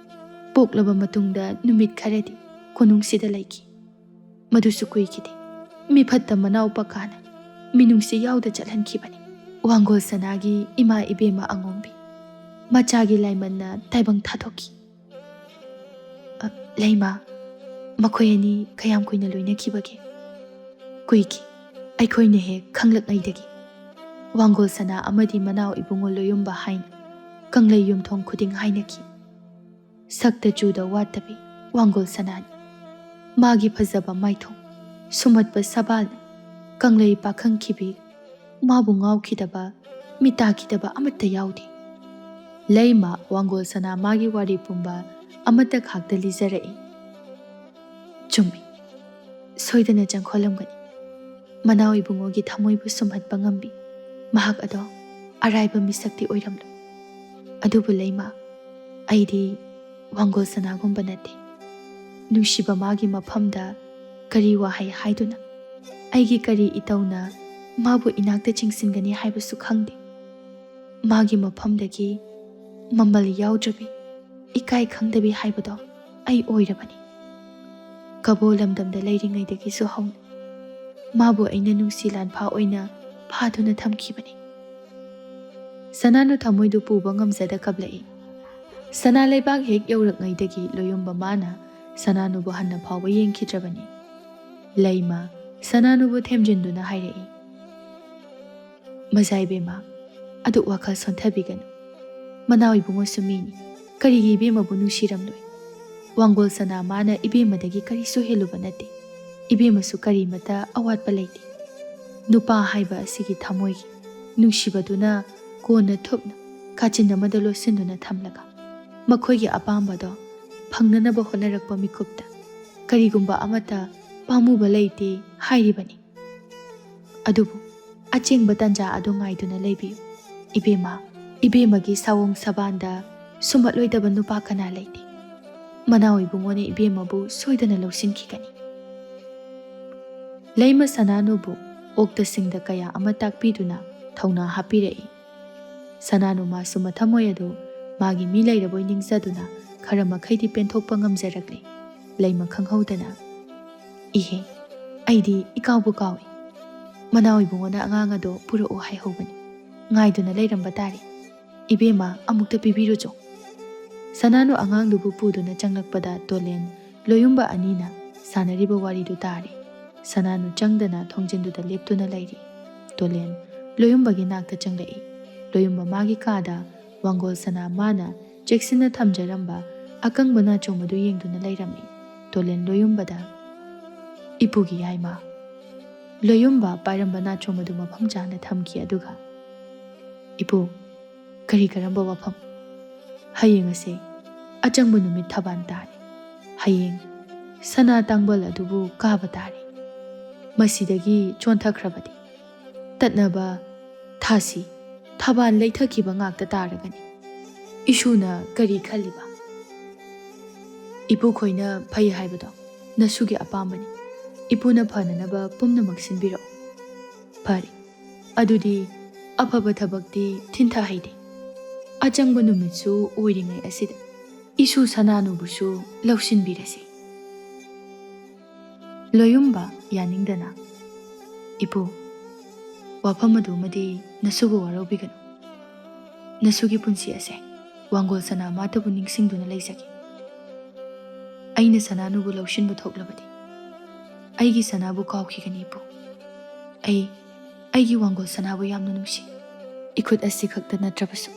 ꯄꯣꯛꯂꯕ ꯃꯇꯨꯡꯗ ꯅꯨꯃꯤꯠ ꯈꯔꯗꯤ ꯀꯣꯅꯨꯡꯁꯤꯗ ꯂꯩꯈꯤ꯫ ꯃꯗꯨꯁꯨ ꯀꯨꯏꯈꯤꯗꯦ꯫ ꯃꯤꯐꯠꯇ ꯃꯅꯥꯎ ꯄꯀꯥꯅ ꯃꯤꯅꯨꯡꯁꯤ ꯌꯥꯎꯗ ꯆꯠꯍꯟꯈꯤꯕꯅꯤ꯫ ꯋꯥꯡꯒꯣꯜ ꯁꯅꯥꯒꯤ ꯏꯃꯥ ꯏꯕꯦꯝꯃ ꯑꯉꯣꯝꯕꯤ ꯃꯆꯥꯒꯤ ꯂꯥꯏꯃꯟꯅ ꯇꯥꯏꯕꯪ ꯊꯥꯗꯣꯛꯈꯤ꯫ ꯑ, ꯂꯩꯃ, ꯃꯈꯣꯏ ꯑꯅꯤ ꯀꯌꯥꯝ ꯀꯨꯏꯅ ꯂꯣꯏꯅꯈꯤꯕꯒꯦ? ꯀꯨꯏꯈꯤ꯫ ꯑꯩꯈꯣꯏꯅ ꯍꯦꯛ ꯈꯪꯂꯛꯉꯩꯗꯒꯤ ꯋꯥꯡꯒꯣꯜ ꯁꯅꯥ ꯑꯃꯗꯤ ꯃꯅꯥꯎ ꯏꯕꯨꯡꯉꯣ ꯂꯣꯌꯨꯝꯕ ꯍꯥꯏꯅ ꯀꯪꯂꯩ ꯌꯨꯝꯊꯣꯡ ꯈꯨꯗꯤꯡ ꯍꯥꯏꯅꯈꯤ꯫ ꯁꯛꯇ ꯆꯨꯗ ꯋꯥꯠꯇꯕꯤ ꯋꯥꯡꯒꯣꯜ ꯁꯅꯥꯅꯤ꯫ ꯃꯥꯒꯤ ꯐꯖꯕ ꯃꯥꯏꯊꯣꯡ, ꯁꯨꯝꯍꯠꯄ ꯁꯕꯥꯜꯅ ꯀꯪꯂꯩ ꯄꯥꯈꯪꯈꯤꯕꯤ ꯃꯥꯕꯨ ꯉꯥꯎꯈꯤꯗꯕ, ꯃꯤꯇꯥꯈꯤꯗꯕ ꯑꯃꯠꯇ ꯌꯥꯎꯗꯦ꯫ ꯂꯩꯃ ꯋꯥꯡꯒꯣꯜ ꯁꯅꯥ ꯃꯥꯒꯤ ꯋꯥꯔꯤ ꯄꯨꯝꯕ ꯑꯃꯠꯇ ꯈꯥꯛꯇ ꯂꯤꯖꯔꯛꯏ꯫ ꯆꯨꯝꯃꯤ, ꯁꯣꯏꯗꯅ ꯆꯪꯈꯣꯜꯂꯝꯒꯅꯤ꯫ ꯃꯅꯥꯎ ꯏꯕꯨꯡꯉꯣꯒꯤ ꯊꯃꯣꯏꯕꯨ ꯁꯨꯝꯍꯠꯄ ꯉꯝꯕꯤ ꯃꯍꯥꯛ ꯑꯗꯣ ꯑꯔꯥꯏꯕ ꯃꯤꯁꯛꯇꯤ ꯑꯣꯏꯔꯝꯂꯣꯏ꯫ ꯑꯗꯨꯕꯨ ꯂꯩꯃ, ꯑꯩꯗꯤ ꯋꯥꯡꯒꯣꯜ ꯁꯅꯥꯒꯨꯝꯕ ꯅꯠꯇꯦ꯫ ꯅꯨꯡꯁꯤꯕ ꯃꯥꯒꯤ ꯃꯐꯝꯗ ꯀꯔꯤ ꯋꯥꯍꯩ ꯍꯥꯏꯗꯨꯅ, ꯑꯩꯒꯤ ꯀꯔꯤ ꯏꯇꯧꯅ ꯃꯥꯕꯨ ꯏꯅꯥꯛꯇ ꯆꯤꯡꯁꯤꯟꯒꯅꯤ ꯍꯥꯏꯕꯁꯨ ꯈꯪꯗꯦ꯫ ꯃꯥꯒꯤ ꯃꯐꯝꯗꯒꯤ ꯃꯃꯜ ꯌꯥꯎꯗ꯭ꯔꯕꯤ, ꯏꯀꯥꯏ ꯈꯪꯗꯕꯤ ꯍꯥꯏꯕꯗꯣ ꯑꯩ ꯑꯣꯏꯔꯕꯅꯤ꯫ ꯀꯕꯣ ꯂꯝꯗꯝꯗ ꯂꯩꯔꯤꯉꯩꯗꯒꯤꯁꯨ ꯍꯧꯅ ꯃꯥꯕꯨ ꯑꯩꯅ ꯅꯨꯡꯁꯤ ꯂꯥꯟꯐꯥ ꯑꯣꯏꯅ ꯐꯥꯗꯨꯅ ꯊꯝꯈꯤꯕꯅꯤ꯫ ꯁꯅꯥꯅꯨ ꯊꯃꯣꯏꯗꯨ ꯄꯨꯕ ꯉꯝꯖꯗ ꯀꯞꯂꯛꯏ꯫ ꯁꯅꯥ ꯂꯩꯕꯥꯛ ꯍꯦꯛ ꯌꯧꯔꯛꯉꯩꯗꯒꯤ ꯂꯣꯌꯨꯝꯕ ꯃꯥꯅ ꯁꯅꯥꯅꯨꯕꯨ ꯍꯟꯅ ꯐꯥꯎꯕ ꯌꯦꯡꯈꯤꯗ꯭ꯔꯕꯅꯤ꯫ ꯂꯩꯃ ꯁꯅꯥꯅꯨꯕꯨ ꯊꯦꯝꯖꯤꯟꯗꯨꯅ ꯍꯥꯏꯔꯛꯏ, "ꯃꯖꯥ ꯏꯕꯦꯝꯃ, ꯑꯗꯨꯛ ꯋꯥꯈꯜ ꯁꯣꯟꯊꯕꯤꯒꯅꯨ꯫ ꯃꯅꯥꯎ ꯏꯕꯨꯡꯉꯣꯁꯨ ꯃꯤꯅꯤ꯫ ꯀꯔꯤꯒꯤ ꯏꯕꯦꯝꯃꯕꯨ ꯅꯨꯡꯁꯤꯔꯝꯂꯣꯏ? ꯋꯥꯡꯒꯣꯜ ꯁꯅꯥ ꯃꯥꯅ ꯏꯕꯦꯝꯃꯗꯒꯤ ꯀꯔꯤꯁꯨ ꯍꯦꯜꯂꯨꯕ ꯅꯠꯇꯦ꯫ ꯏꯕꯦꯝꯃꯁꯨ ꯀꯔꯤꯃꯇ ꯑꯋꯥꯠꯄ ꯂꯩꯇꯦ꯫ ꯅꯨꯄꯥ ꯍꯥꯏꯕ ꯑꯁꯤꯒꯤ ꯊꯃꯣꯏꯒꯤ ꯅꯨꯡꯁꯤꯕꯗꯨꯅ ꯀꯣꯟꯅ ꯊꯨꯞꯅ ꯀꯥꯆꯤꯟ ꯑꯃꯗ ꯂꯣꯠꯁꯤꯟꯗꯨꯅ ꯊꯝꯂꯒ, ꯃꯈꯣꯏꯒꯤ ꯑꯄꯥꯝꯕꯗꯣ ꯐꯪꯅꯅꯕ ꯍꯣꯠꯅꯔꯛꯄ ꯃꯤꯀꯨꯞꯇ ꯀꯔꯤꯒꯨꯝꯕ ꯑꯃꯠꯇ ꯄꯥꯝꯃꯨꯕ ꯂꯩꯇꯦ ꯍꯥꯏꯔꯤꯕꯅꯤ꯫ ꯑꯗꯨꯕꯨ ꯑꯆꯦꯡꯕ ꯇꯟꯖꯥ ꯑꯗꯨ ꯉꯥꯏꯗꯨꯅ ꯂꯩꯕꯤꯌꯨ꯫ ꯏꯕꯦꯝꯃ, ꯏꯕꯦꯝꯃꯒꯤ ꯁꯥꯋꯣꯡ ꯁꯕꯥꯟꯗ ꯁꯨꯝꯍꯠꯂꯣꯏꯗꯕ ꯅꯨꯄꯥ ꯀꯅꯥ ꯂꯩꯇꯦ꯫ ꯃꯅꯥꯎ ꯏꯕꯨꯡꯉꯣꯅ ꯏꯕꯦꯝꯃꯕꯨ ꯁꯣꯏꯗꯅ ꯂꯧꯁꯤꯟꯈꯤꯒꯅꯤ"꯫ ꯂꯩꯃ ꯁꯅꯥꯅꯨꯕꯨ ꯑꯣꯛꯇꯁꯤꯡꯗ ꯀꯌꯥ ꯑꯃ ꯇꯥꯛꯄꯤꯗꯨꯅ ꯊꯧꯅꯥ ꯍꯥꯞꯄꯤꯔꯛꯏ꯫ ꯁꯅꯥꯅꯨ ꯃꯥꯁꯨ ꯃꯊꯃꯣꯏ ꯑꯗꯨ ꯃꯥꯒꯤ ꯃꯤ ꯂꯩꯔꯕꯣꯏ ꯅꯤꯡꯖꯗꯨꯅ ꯈꯔ ꯃꯈꯩꯗꯤ ꯄꯦꯟꯊꯣꯛꯄ ꯉꯝꯖꯔꯛꯂꯦ꯫ ꯂꯩꯃ ꯈꯪꯍꯧꯗꯅ, "ꯏꯍꯦ, ꯑꯩꯗꯤ ꯏꯀꯥꯎꯕꯨ ꯀꯥꯎꯏ꯫ ꯃꯅꯥꯎ ꯏꯕꯨꯡꯉꯣꯅ ꯑꯉꯥꯡ ꯑꯗꯣ ꯄꯨꯔꯛꯑꯣ ꯍꯥꯏꯍꯧꯕꯅꯤ꯫ ꯉꯥꯏꯗꯨꯅ ꯂꯩꯔꯝꯕ ꯇꯥꯔꯦ꯫ ꯏꯕꯦꯝꯃ, ꯑꯃꯨꯛꯇ ꯄꯤꯕꯤꯔꯨꯆꯣ"꯫ ꯁꯅꯥꯅꯨ ꯑꯉꯥꯡꯗꯨꯕꯨ ꯄꯨꯗꯨꯅ ꯆꯪꯂꯛꯄꯗ ꯇꯣꯂꯦꯟ, ꯂꯣꯌꯨꯝꯕ ꯑꯅꯤꯅ ꯁꯥꯟꯅꯔꯤꯕ ꯋꯥꯔꯤꯗꯨ ꯇꯥꯔꯦ꯫ ꯁꯅꯥꯅꯨ ꯆꯪꯗꯅ ꯊꯣꯡꯖꯤꯟꯗꯨꯗ ꯂꯦꯞꯇꯨꯅ ꯂꯩꯔꯤ꯫ ꯇꯣꯂꯦꯟ ꯂꯣꯌꯨꯝꯕꯒꯤ ꯅꯥꯛꯇ ꯆꯪꯂꯛꯏ꯫ ꯂꯣꯌꯨꯝꯕ ꯃꯥꯒꯤ ꯀꯥꯗ ꯋꯥꯡꯒꯣꯜ ꯁꯅꯥ ꯃꯥꯅ ꯆꯦꯛꯁꯤꯟꯅ ꯊꯝꯖꯔꯝꯕ ꯑꯀꯪꯕ ꯅꯥꯆꯣꯝ ꯑꯗꯨ ꯌꯦꯡꯗꯨꯅ ꯂꯩꯔꯝꯃꯤ꯫ ꯇꯣꯂꯦꯟ ꯂꯣꯌꯨꯝꯕꯗ, "ꯏꯄꯨꯒꯤ ꯌꯥꯏꯃ"꯫ ꯂꯣꯌꯨꯝꯕ ꯄꯥꯏꯔꯝꯕ ꯅꯥꯆꯣꯝ ꯑꯗꯨ ꯃꯐꯝ ꯆꯥꯅ ꯊꯝꯈꯤ, ꯑꯗꯨꯒ, "ꯏꯄꯨ, ꯀꯔꯤ ꯀꯔꯝꯕ ꯋꯥꯐꯝ?" "ꯍꯌꯦꯡ ꯑꯁꯦ ꯑꯆꯪꯕ ꯅꯨꯃꯤꯠ ꯊꯕꯥꯟ ꯇꯥꯔꯦ꯫ ꯍꯌꯦꯡ ꯁꯅꯥ ꯇꯥꯡꯕꯜ ꯑꯗꯨꯕꯨ ꯀꯥꯕ ꯇꯥꯔꯦ꯫ ꯃꯁꯤꯗꯒꯤ ꯆꯣꯟꯊꯈ꯭ꯔꯕꯗꯤ ꯇꯠꯅꯕ ꯊꯥꯁꯤ ꯊꯕꯥꯟ ꯂꯩꯊꯈꯤꯕ ꯉꯥꯛꯇ ꯇꯥꯔꯒꯅꯤ꯫ ꯏꯁꯨꯅ ꯀꯔꯤ ꯈꯜꯂꯤꯕ?" "ꯏꯄꯨꯈꯣꯏꯅ ꯐꯩ ꯍꯥꯏꯕꯗꯣ ꯅꯁꯨꯒꯤ ꯑꯄꯥꯝꯕꯅꯤ꯫ ꯏꯄꯨꯅ ꯐꯅꯅꯕ ꯄꯨꯝꯅꯃꯛ ꯁꯤꯟꯕꯤꯔꯛꯎ"꯫ "ꯐꯔꯦ, ꯑꯗꯨꯗꯤ ꯑꯐꯕ ꯊꯕꯛꯇꯤ ꯊꯤꯟꯊꯍꯩꯗꯦ꯫ ꯑꯆꯪꯕ ꯅꯨꯃꯤꯠꯁꯨ ꯑꯣꯏꯔꯤꯉꯩ ꯑꯁꯤꯗ ꯏꯁꯨ ꯁꯅꯥꯅꯨꯕꯨꯁꯨ ꯂꯧꯁꯤꯟꯕꯤꯔꯁꯤ"꯫ ꯂꯣꯌꯨꯝꯕ ꯌꯥꯅꯤꯡꯗꯅ, "ꯏꯄꯨ, ꯋꯥꯐꯝ ꯑꯗꯨꯃꯗꯤ ꯅꯁꯨꯕꯨ ꯋꯥꯔꯧꯕꯤꯒꯅꯨ꯫ ꯅꯁꯨꯒꯤ ꯄꯨꯟꯁꯤ ꯑꯁꯦ ꯋꯥꯡꯒꯣꯜ ꯁꯅꯥꯃꯥꯇꯕꯨ ꯅꯤꯡꯁꯤꯡꯗꯨꯅ ꯂꯩꯖꯒꯦ꯫ ꯑꯩꯅ ꯁꯅꯥꯅꯨꯕꯨ ꯂꯧꯁꯤꯟꯕ ꯊꯣꯛꯂꯕꯗꯤ ꯑꯩꯒꯤ ꯁꯅꯥꯕꯨ ꯀꯥꯎꯈꯤꯒꯅꯤ, ꯏꯄꯨ꯫ ꯑꯩ ꯑꯩꯒꯤ ꯋꯥꯡꯒꯣꯜ ꯁꯅꯥꯕꯨ ꯌꯥꯝꯅ ꯅꯨꯡꯁꯤ꯫ ꯏꯈꯨꯠ ꯑꯁꯤ ꯈꯛꯇ ꯅꯠꯇ꯭ꯔꯕꯁꯨ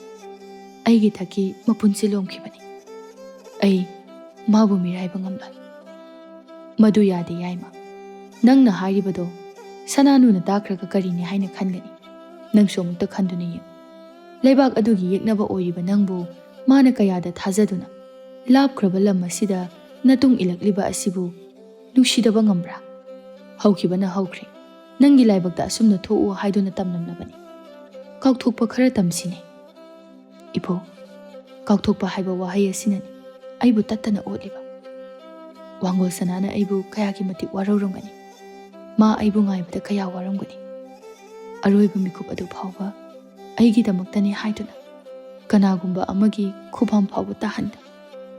ꯑꯩꯒꯤ ꯊꯛꯀꯤ ꯃꯄꯨꯟꯁꯤ ꯂꯣꯝꯈꯤꯕꯅꯤ꯫ ꯑꯩ ꯃꯥꯕꯨ ꯃꯤꯔꯥꯏꯕ ꯉꯝꯂꯣꯏ꯫ ꯃꯗꯨ ꯌꯥꯗꯦ ꯌꯥꯏꯃ꯫ ꯅꯪꯅ ꯍꯥꯏꯔꯤꯕꯗꯣ ꯁꯅꯥꯅꯨꯅ ꯇꯥꯈ꯭ꯔꯒ ꯀꯔꯤꯅꯤ ꯍꯥꯏꯅ ꯈꯟꯒꯅꯤ? ꯅꯪꯁꯨ ꯑꯃꯨꯛꯇ ꯈꯟꯗꯨꯅ ꯌꯦꯡꯉꯨ꯫ ꯂꯩꯕꯥꯛ ꯑꯗꯨꯒꯤ ꯌꯦꯛꯅꯕ ꯑꯣꯏꯔꯤꯕ ꯅꯪꯕꯨ ꯃꯥꯅ ꯀꯌꯥꯗ ꯊꯥꯖꯗꯨꯅ ꯂꯥꯞꯈ꯭ꯔꯕ ꯂꯝ ꯑꯁꯤꯗ ꯅꯇꯨꯡ ꯏꯜꯂꯛꯂꯤꯕ ꯑꯁꯤꯕꯨ ꯅꯨꯡꯁꯤꯗꯕ ꯉꯝꯕ꯭ꯔꯥ? ꯍꯧꯈꯤꯕꯅ ꯍꯧꯈ꯭ꯔꯦ꯫ ꯅꯪꯒꯤ ꯂꯥꯏꯕꯛꯇ ꯑꯁꯨꯝꯅ ꯊꯣꯛꯎ ꯍꯥꯏꯗꯨꯅ ꯇꯝꯂꯝꯂꯕꯅꯤ꯫ ꯀꯥꯎꯊꯣꯛꯄ ꯈꯔ ꯇꯝꯁꯤꯅꯦ꯫ ꯏꯄꯨ, ꯀꯥꯎꯊꯣꯛꯄ ꯍꯥꯏꯕ ꯋꯥꯍꯩ ꯑꯁꯤꯅꯅꯤ ꯑꯩꯕꯨ ꯇꯠꯇꯅ ꯑꯣꯠꯂꯤꯕ꯫ ꯋꯥꯡꯒꯣꯜ ꯁꯅꯥꯅ ꯑꯩꯕꯨ ꯀꯌꯥꯒꯤ ꯃꯇꯤꯛ ꯋꯥꯔꯧꯔꯝꯒꯅꯤ꯫ ꯃꯥ ꯑꯩꯕꯨ ꯉꯥꯏꯕꯗ ꯀꯌꯥ ꯋꯥꯔꯝꯒꯅꯤ꯫ ꯑꯔꯣꯏꯕ ꯃꯤꯀꯨꯞ ꯑꯗꯨ ꯐꯥꯎꯕ ꯑꯩꯒꯤꯗꯃꯛꯇꯅꯤ ꯍꯥꯏꯗꯨꯅ ꯀꯅꯥꯒꯨꯝꯕ ꯑꯃꯒꯤ ꯈꯨꯕꯥꯝ ꯐꯥꯎꯕ ꯇꯥꯍꯟꯗ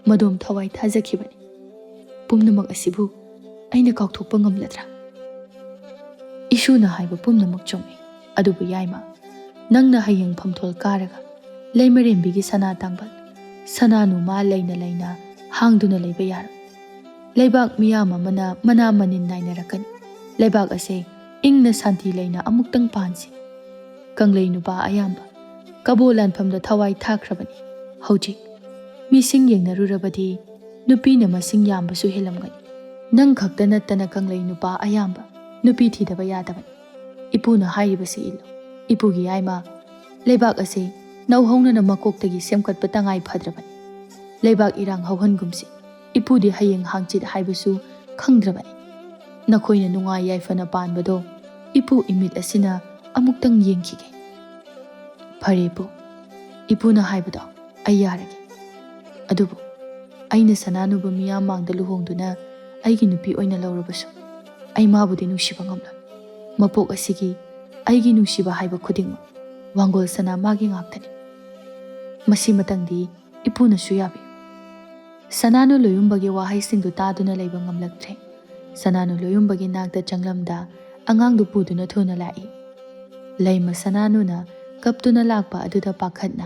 ꯃꯗꯣꯝ ꯊꯋꯥꯏ ꯊꯥꯖꯈꯤꯕꯅꯤ꯫ ꯄꯨꯝꯅꯃꯛ ꯑꯁꯤꯕꯨ ꯑꯩꯅ ꯀꯥꯎꯊꯣꯛꯄ ꯉꯝꯂꯗ꯭ꯔꯥ? ꯏꯁꯨꯅ ꯍꯥꯏꯕ ꯄꯨꯝꯅꯃꯛ ꯆꯨꯝꯃꯤ꯫ ꯑꯗꯨꯕꯨ ꯌꯥꯏꯃ, ꯅꯪꯅ ꯍꯌꯦꯡ ꯐꯝꯊꯣꯜ ꯀꯥꯔꯒ ꯂꯩꯃꯔꯦꯝꯕꯤꯒꯤ ꯁꯅꯥ ꯇꯥꯡꯕꯜ, ꯁꯅꯥꯅꯨ ꯃꯥ ꯂꯩꯅ ꯂꯩꯅ ꯍꯥꯡꯗꯨꯅ ꯂꯩꯕ ꯌꯥꯔꯣꯏ꯫ ꯂꯩꯕꯥꯛ ꯃꯤꯌꯥꯝ ꯑꯃꯅ ꯃꯅꯥ ꯃꯅꯤꯟ ꯅꯥꯏꯅꯔꯛꯀꯅꯤ꯫ ꯂꯩꯕꯥꯛ ꯑꯁꯦ ꯏꯪꯅ ꯁꯥꯟꯇꯤ ꯂꯩꯅ ꯑꯃꯨꯛꯇꯪ ꯄꯥꯟꯁꯤ꯫ ꯀꯪꯂꯩ ꯅꯨꯄꯥ ꯑꯌꯥꯝꯕ ꯀꯕꯣ ꯂꯥꯟꯐꯝꯗ ꯊꯋꯥꯏ ꯊꯥꯈ꯭ꯔꯕꯅꯤ꯫ ꯍꯧꯖꯤꯛ ꯃꯤꯁꯤꯡ ꯌꯦꯡꯅꯔꯨꯔꯕꯗꯤ ꯅꯨꯄꯤꯅ ꯃꯁꯤꯡ ꯌꯥꯝꯕꯁꯨ ꯍꯦꯜꯂꯝꯒꯅꯤ꯫ ꯅꯪ ꯈꯛꯇ ꯅꯠꯇꯅ ꯀꯪꯂꯩ ꯅꯨꯄꯥ ꯑꯌꯥꯝꯕ ꯅꯨꯄꯤ ꯊꯤꯗꯕ ꯌꯥꯗꯕꯅꯤ꯫ ꯏꯄꯨꯅ ꯍꯥꯏꯔꯤꯕꯁꯤ ꯏꯜꯂꯨ꯫ ꯏꯄꯨꯒꯤ ꯌꯥꯏꯃ, ꯂꯩꯕꯥꯛ ꯑꯁꯤ ꯅꯧꯍꯧꯅꯅ ꯃꯀꯣꯛꯇꯒꯤ ꯁꯦꯝꯒꯠꯄ ꯇꯉꯥꯏ ꯐꯗ꯭ꯔꯕꯅꯤ꯫ ꯂꯩꯕꯥꯛ ꯏꯔꯥꯡ ꯍꯧꯍꯟꯒꯨꯝꯁꯤ꯫ ꯏꯄꯨꯗꯤ ꯍꯌꯦꯡ ꯍꯥꯡꯆꯤꯠ ꯍꯥꯏꯕꯁꯨ ꯈꯪꯗ꯭ꯔꯕꯅꯤ꯫ ꯅꯈꯣꯏꯅ ꯅꯨꯡꯉꯥꯏ ꯌꯥꯏꯐꯅ ꯄꯥꯟꯕꯗꯣ ꯏꯄꯨ ꯏꯃꯤꯠ ꯑꯁꯤꯅ ꯑꯃꯨꯛꯇꯪ ꯌꯦꯡꯈꯤꯒꯦ꯫ ꯐꯔꯦ ꯏꯄꯨ, ꯏꯄꯨꯅ ꯍꯥꯏꯕꯗꯣ ꯑꯩ ꯌꯥꯔꯒꯦ꯫ ꯑꯗꯨꯕꯨ ꯑꯩꯅ ꯁꯅꯥꯅꯨꯕ ꯃꯤꯌꯥꯝ ꯃꯥꯡꯗ ꯂꯨꯍꯣꯡꯗꯨꯅ ꯑꯩꯒꯤ ꯅꯨꯄꯤ ꯑꯣꯏꯅ ꯂꯧꯔꯕꯁꯨ ꯑꯩ ꯃꯥꯕꯨꯗꯤ ꯅꯨꯡꯁꯤꯕ ꯉꯝꯂꯣꯏ꯫ ꯃꯄꯣꯛ ꯑꯁꯤꯒꯤ ꯑꯩꯒꯤ ꯅꯨꯡꯁꯤꯕ ꯍꯥꯏꯕ ꯈꯨꯗꯤꯡꯃꯛ ꯋꯥꯡꯒꯣꯜ ꯁꯅꯥ ꯃꯥꯒꯤ ꯉꯥꯛꯇꯅꯤ꯫ ꯃꯁꯤꯃꯇꯪꯗꯤ ꯏꯄꯨꯅꯁꯨ ꯌꯥꯕꯤꯌꯨ꯫ ꯁꯅꯥꯅꯨ ꯂꯣꯌꯨꯝꯕꯒꯤ ꯋꯥꯍꯩꯁꯤꯡꯗꯨ ꯇꯥꯗꯨꯅ ꯂꯩꯕ ꯉꯝꯂꯛꯇ꯭ꯔꯦ꯫ ꯁꯅꯥꯅꯨ ꯂꯣꯌꯨꯝꯕꯒꯤ ꯅꯥꯛꯇ ꯆꯪꯂꯝꯗ ꯑꯉꯥꯡꯗꯨ ꯄꯨꯗꯨꯅ ꯊꯨꯅ ꯂꯥꯛꯏ꯫ ꯂꯩꯃ ꯁꯅꯥꯅꯨꯅ ꯀꯞꯇꯨꯅ ꯂꯥꯛꯄ ꯑꯗꯨꯗ ꯄꯥꯈꯠꯅ,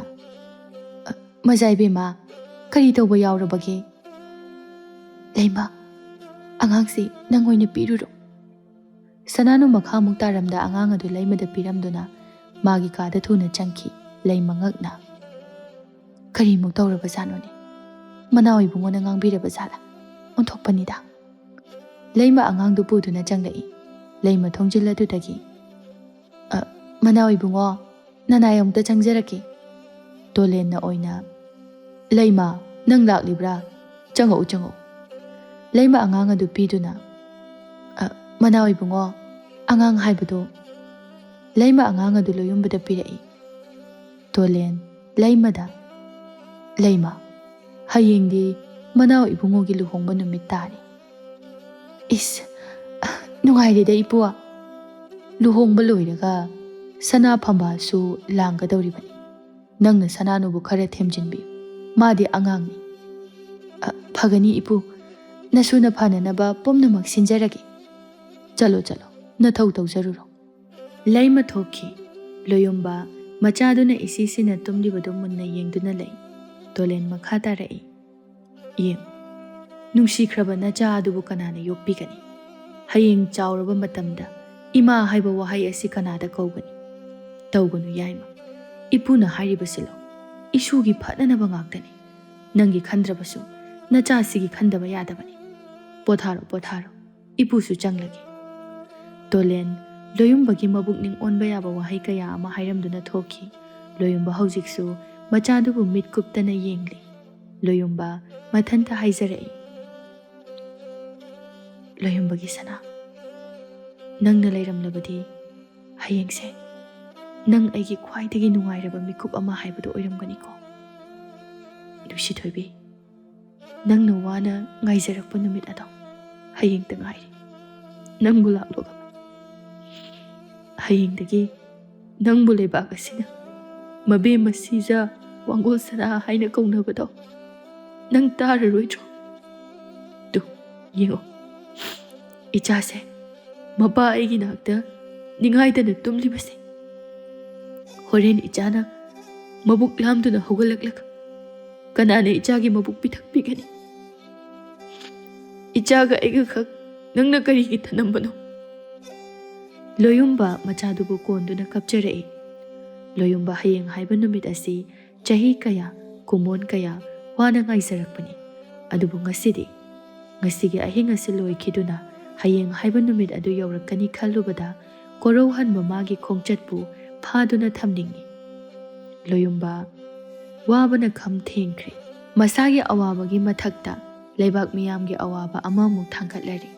"ꯑ, ꯃꯖꯥ ꯏꯕꯦꯝꯃ, ꯀꯔꯤ ꯇꯧꯕ ꯌꯥꯎꯔꯕꯒꯦ?" "ꯂꯩꯃ, ꯑꯉꯥꯡꯁꯤ ꯅꯪ ꯑꯣꯏꯅ ꯄꯤꯔꯨꯔꯣ꯫ ꯁꯅꯥꯅꯨ ꯃꯈꯥꯃꯨꯛ ꯇꯥꯔꯝꯗ ꯑꯉꯥꯡ ꯑꯗꯨ ꯂꯩꯃꯗ ꯄꯤꯔꯝꯗꯨꯅ ꯃꯥꯒꯤ ꯀꯥꯗ ꯊꯨꯅ ꯆꯪꯈꯤ꯫ ꯂꯩꯃ ꯉꯛꯅ, "ꯀꯔꯤꯃꯨꯛ ꯇꯧꯔꯕꯖꯥꯠꯅꯣꯅꯦ? ꯃꯅꯥꯎ ꯏꯕꯨꯡꯉꯣꯅ ꯉꯥꯡꯕꯤꯔꯕ ꯖꯥꯠꯂꯥ? ꯑꯣꯟꯊꯣꯛꯄꯅꯤꯗ!" ꯂꯩꯃ ꯑꯉꯥꯡꯗꯨ ꯄꯨꯗꯨꯅ ꯆꯪꯂꯛꯏ꯫ ꯂꯩꯃ ꯊꯣꯡꯖꯤꯜ ꯑꯗꯨꯗꯒꯤ, "ꯑ, ꯃꯅꯥꯎ ꯏꯕꯨꯡꯉꯣ, ꯅꯅꯥꯏ ꯑꯃꯨꯛꯇ ꯆꯪꯖꯔꯛꯀꯦ꯫" ꯇꯣꯂꯦꯟꯅ ꯑꯣꯏꯅ, "ꯂꯩꯃ, ꯅꯪ ꯂꯥꯛꯂꯤꯕ꯭ꯔꯥ? ꯆꯪꯉꯛꯎ, ꯆꯪꯉꯛꯎ꯫" ꯂꯩꯃ ꯑꯉꯥꯡ ꯑꯗꯨ ꯄꯤꯗꯨꯅ, "ꯑ, ꯃꯅꯥꯎ ꯏꯕꯨꯡꯉꯣ, ꯑꯉꯥꯡ ꯍꯥꯏꯕꯗꯣ꯫" ꯂꯩꯃ ꯑꯉꯥꯡ ꯑꯗꯨ ꯂꯣꯌꯨꯝꯕꯗ ꯄꯤꯔꯛꯏ꯫ ꯇꯣꯂꯦꯟ, ꯂꯩꯃꯗ, "ꯂꯩꯃ, ꯍꯌꯦꯡꯗꯤ ꯃꯅꯥꯎ ꯏꯕꯨꯡꯉꯣꯒꯤ ꯂꯨꯍꯣꯡꯕ ꯅꯨꯃꯤꯠ ꯇꯥꯔꯦ꯫" "ꯏꯁ, ꯅꯨꯡꯉꯥꯏꯔꯦꯗ ꯏꯄꯨ꯫ ꯂꯨꯍꯣꯡꯕ ꯂꯣꯏꯔꯒ ꯁꯅꯥ ꯐꯝꯕꯥꯜꯁꯨ ꯂꯥꯡꯒꯗꯧꯔꯤꯕꯅꯤ꯫ ꯅꯪꯅ ꯁꯅꯥꯅꯨꯕꯨ ꯈꯔ ꯊꯦꯝꯖꯤꯟꯕꯤꯌꯨ꯫ ꯃꯥꯗꯤ ꯑꯉꯥꯡꯅꯤ꯫" "ꯑ, ꯐꯒꯅꯤ ꯏꯄꯨ꯫ ꯅꯁꯨꯅ ꯐꯅꯅꯕ ꯄꯨꯝꯅꯃꯛ ꯁꯤꯟꯖꯔꯒꯦ꯫ ꯆꯠꯂꯣ, ꯆꯠꯂꯣ, ꯅꯊꯧ ꯇꯧꯖꯔꯨꯔꯣ꯫" ꯂꯩꯃ ꯊꯣꯛꯈꯤ꯫ ꯂꯣꯌꯨꯝꯕ ꯃꯆꯥꯗꯨꯅ ꯏꯁꯤꯁꯤꯅ ꯇꯨꯝꯂꯤꯕꯗꯨ ꯃꯨꯟꯅ ꯌꯦꯡꯗꯨꯅ ꯂꯩ꯫ ꯇꯣꯂꯦꯟ ꯃꯈꯥ ꯇꯥꯔꯛꯏ꯫ "ꯌꯦꯡ, ꯅꯨꯡꯁꯤꯈ꯭ꯔꯕ ꯅꯆꯥ ꯑꯗꯨꯕꯨ ꯀꯅꯥꯅ ꯌꯣꯛꯄꯤꯒꯅꯤ? ꯍꯌꯦꯡ ꯆꯥꯎꯔꯕ ꯃꯇꯝꯗ ꯏꯃꯥ ꯍꯥꯏꯕ ꯋꯥꯍꯩ ꯑꯁꯤ ꯀꯅꯥꯗ ꯀꯧꯒꯅꯤ? ꯇꯧꯒꯅꯨ ꯌꯥꯏꯃ꯫ ꯏꯄꯨꯅ ꯍꯥꯏꯔꯤꯕꯁꯤ ꯂꯧ꯫ ꯏꯁꯨꯒꯤ ꯐꯅꯅꯕ ꯉꯥꯛꯇꯅꯤ꯫ ꯅꯪꯒꯤ ꯈꯟꯗ꯭ꯔꯕꯁꯨ ꯅꯆꯥꯁꯤꯒꯤ ꯈꯟꯗꯕ ꯌꯥꯗꯕꯅꯤ꯫ ꯄꯣꯊꯥꯔꯣ, ꯄꯣꯊꯥꯔꯣ꯫ ꯏꯄꯨꯁꯨ ꯆꯪꯂꯒꯦ꯫" ꯇꯣꯂꯦꯟ, ꯂꯣꯌꯨꯝꯕꯒꯤ ꯃꯕꯨꯛꯅꯤꯡ ꯑꯣꯟꯕ ꯌꯥꯕ ꯋꯥꯍꯩ ꯀꯌꯥ ꯑꯃ ꯍꯥꯏꯔꯝꯗꯨꯅ ꯊꯣꯛꯈꯤ꯫ ꯂꯣꯌꯨꯝꯕ ꯍꯧꯖꯤꯛꯁꯨ ꯃꯆꯥꯗꯨꯕꯨ ꯃꯤꯠ ꯀꯨꯞꯇꯅ ꯌꯦꯡꯂꯤ꯫ ꯂꯣꯌꯨꯝꯕ ꯃꯊꯟꯇ ꯍꯥꯏꯖꯔꯛꯏ, "ꯂꯣꯌꯨꯝꯕꯒꯤ ꯁꯅꯥ, ꯅꯪꯅ ꯂꯩꯔꯝꯂꯕꯗꯤ ꯍꯌꯦꯡꯁꯦ ꯅꯪ ꯑꯩꯒꯤ ꯈ꯭ꯋꯥꯏꯗꯒꯤ ꯅꯨꯡꯉꯥꯏꯔꯕ ꯃꯤꯀꯨꯞ ꯑꯃ ꯍꯥꯏꯕꯗꯨ ꯑꯣꯏꯔꯝꯒꯅꯤꯀꯣ꯫ ꯅꯨꯡꯁꯤꯊꯣꯏꯕꯤ, ꯅꯪꯅ ꯋꯥꯅ ꯉꯥꯏꯖꯔꯛꯄ ꯅꯨꯃꯤꯠ ꯑꯗꯣ ꯍꯌꯦꯡꯇ ꯉꯥꯏꯔꯦ꯫ ꯅꯪꯕꯨ ꯂꯥꯛꯂꯣꯒ ꯍꯌꯦꯡꯗꯒꯤ ꯅꯪꯕꯨ ꯂꯩꯕꯥꯛ ꯑꯁꯤꯅ ꯃꯕꯦꯝꯃ ꯁꯤꯖ ꯋꯥꯡꯒꯣꯜ ꯁꯅꯥ ꯍꯥꯏꯅ ꯀꯧꯅꯕꯗꯣ ꯅꯪ ꯇꯥꯔꯔꯣꯏꯗ꯭ꯔꯣ? ꯇꯨ, ꯌꯦꯡꯉꯣ, ꯏꯆꯥꯁꯦ ꯃꯄꯥ ꯑꯩꯒꯤ ꯅꯥꯛꯇ ꯅꯤꯡꯉꯥꯏꯗꯅ ꯇꯨꯝꯂꯤꯕꯁꯦ꯫ ꯍꯣꯔꯦꯟ ꯏꯆꯥꯅ ꯃꯕꯨꯛ ꯂꯥꯝꯗꯨꯅ ꯍꯧꯒꯠꯂꯛꯂꯒ ꯀꯅꯥꯅ ꯏꯆꯥꯒꯤ ꯃꯕꯨꯛ ꯄꯤꯊꯛꯄꯤꯒꯅꯤ? ꯏꯆꯥꯒ ꯑꯩꯒ ꯈꯛ ꯅꯪꯅ ꯀꯔꯤꯒꯤ ꯊꯅꯝꯕꯅꯣ? ꯂꯣꯌꯨꯝꯕ ꯃꯆꯥꯗꯨꯕꯨ ꯀꯣꯟꯗꯨꯅ ꯀꯞꯆꯔꯛꯏ꯫ ꯂꯣꯌꯨꯝꯕ ꯍꯌꯦꯡ ꯍꯥꯏꯕ ꯅꯨꯃꯤꯠ ꯑꯁꯤ ꯆꯍꯤ ꯀꯌꯥ, ꯀꯨꯝꯑꯣꯟ ꯀꯌꯥ ꯋꯥꯅ ꯉꯥꯏꯖꯔꯛꯄꯅꯤ꯫ ꯑꯗꯨꯕꯨ ꯉꯁꯤꯗꯤ, ꯉꯁꯤꯒꯤ ꯑꯍꯤꯡ ꯑꯁꯤ ꯂꯣꯏꯈꯤꯗꯨꯅ ꯍꯌꯦꯡ ꯍꯥꯏꯕ ꯅꯨꯃꯤꯠ ꯑꯗꯨ ꯌꯧꯔꯛꯀꯅꯤ ꯈꯜꯂꯨꯕꯗ ꯀꯣꯔꯧꯍꯟꯕ ꯃꯥꯒꯤ ꯈꯣꯡꯆꯠꯄꯨ ꯐꯥꯗꯨꯅ ꯊꯝꯅꯤꯡꯏ꯫ ꯂꯣꯌꯨꯝꯕ ꯋꯥꯕꯅ ꯈꯝ ꯊꯦꯡꯈ꯭ꯔꯦ꯫ ꯃꯁꯥꯒꯤ ꯑꯋꯥꯕꯒꯤ ꯃꯊꯛꯇ ꯂꯩꯕꯥꯛ ꯃꯤꯌꯥꯝꯒꯤ ꯑꯋꯥꯕ ꯑꯃꯃꯨꯛ ꯊꯥꯡꯒꯠꯂꯔꯤ꯫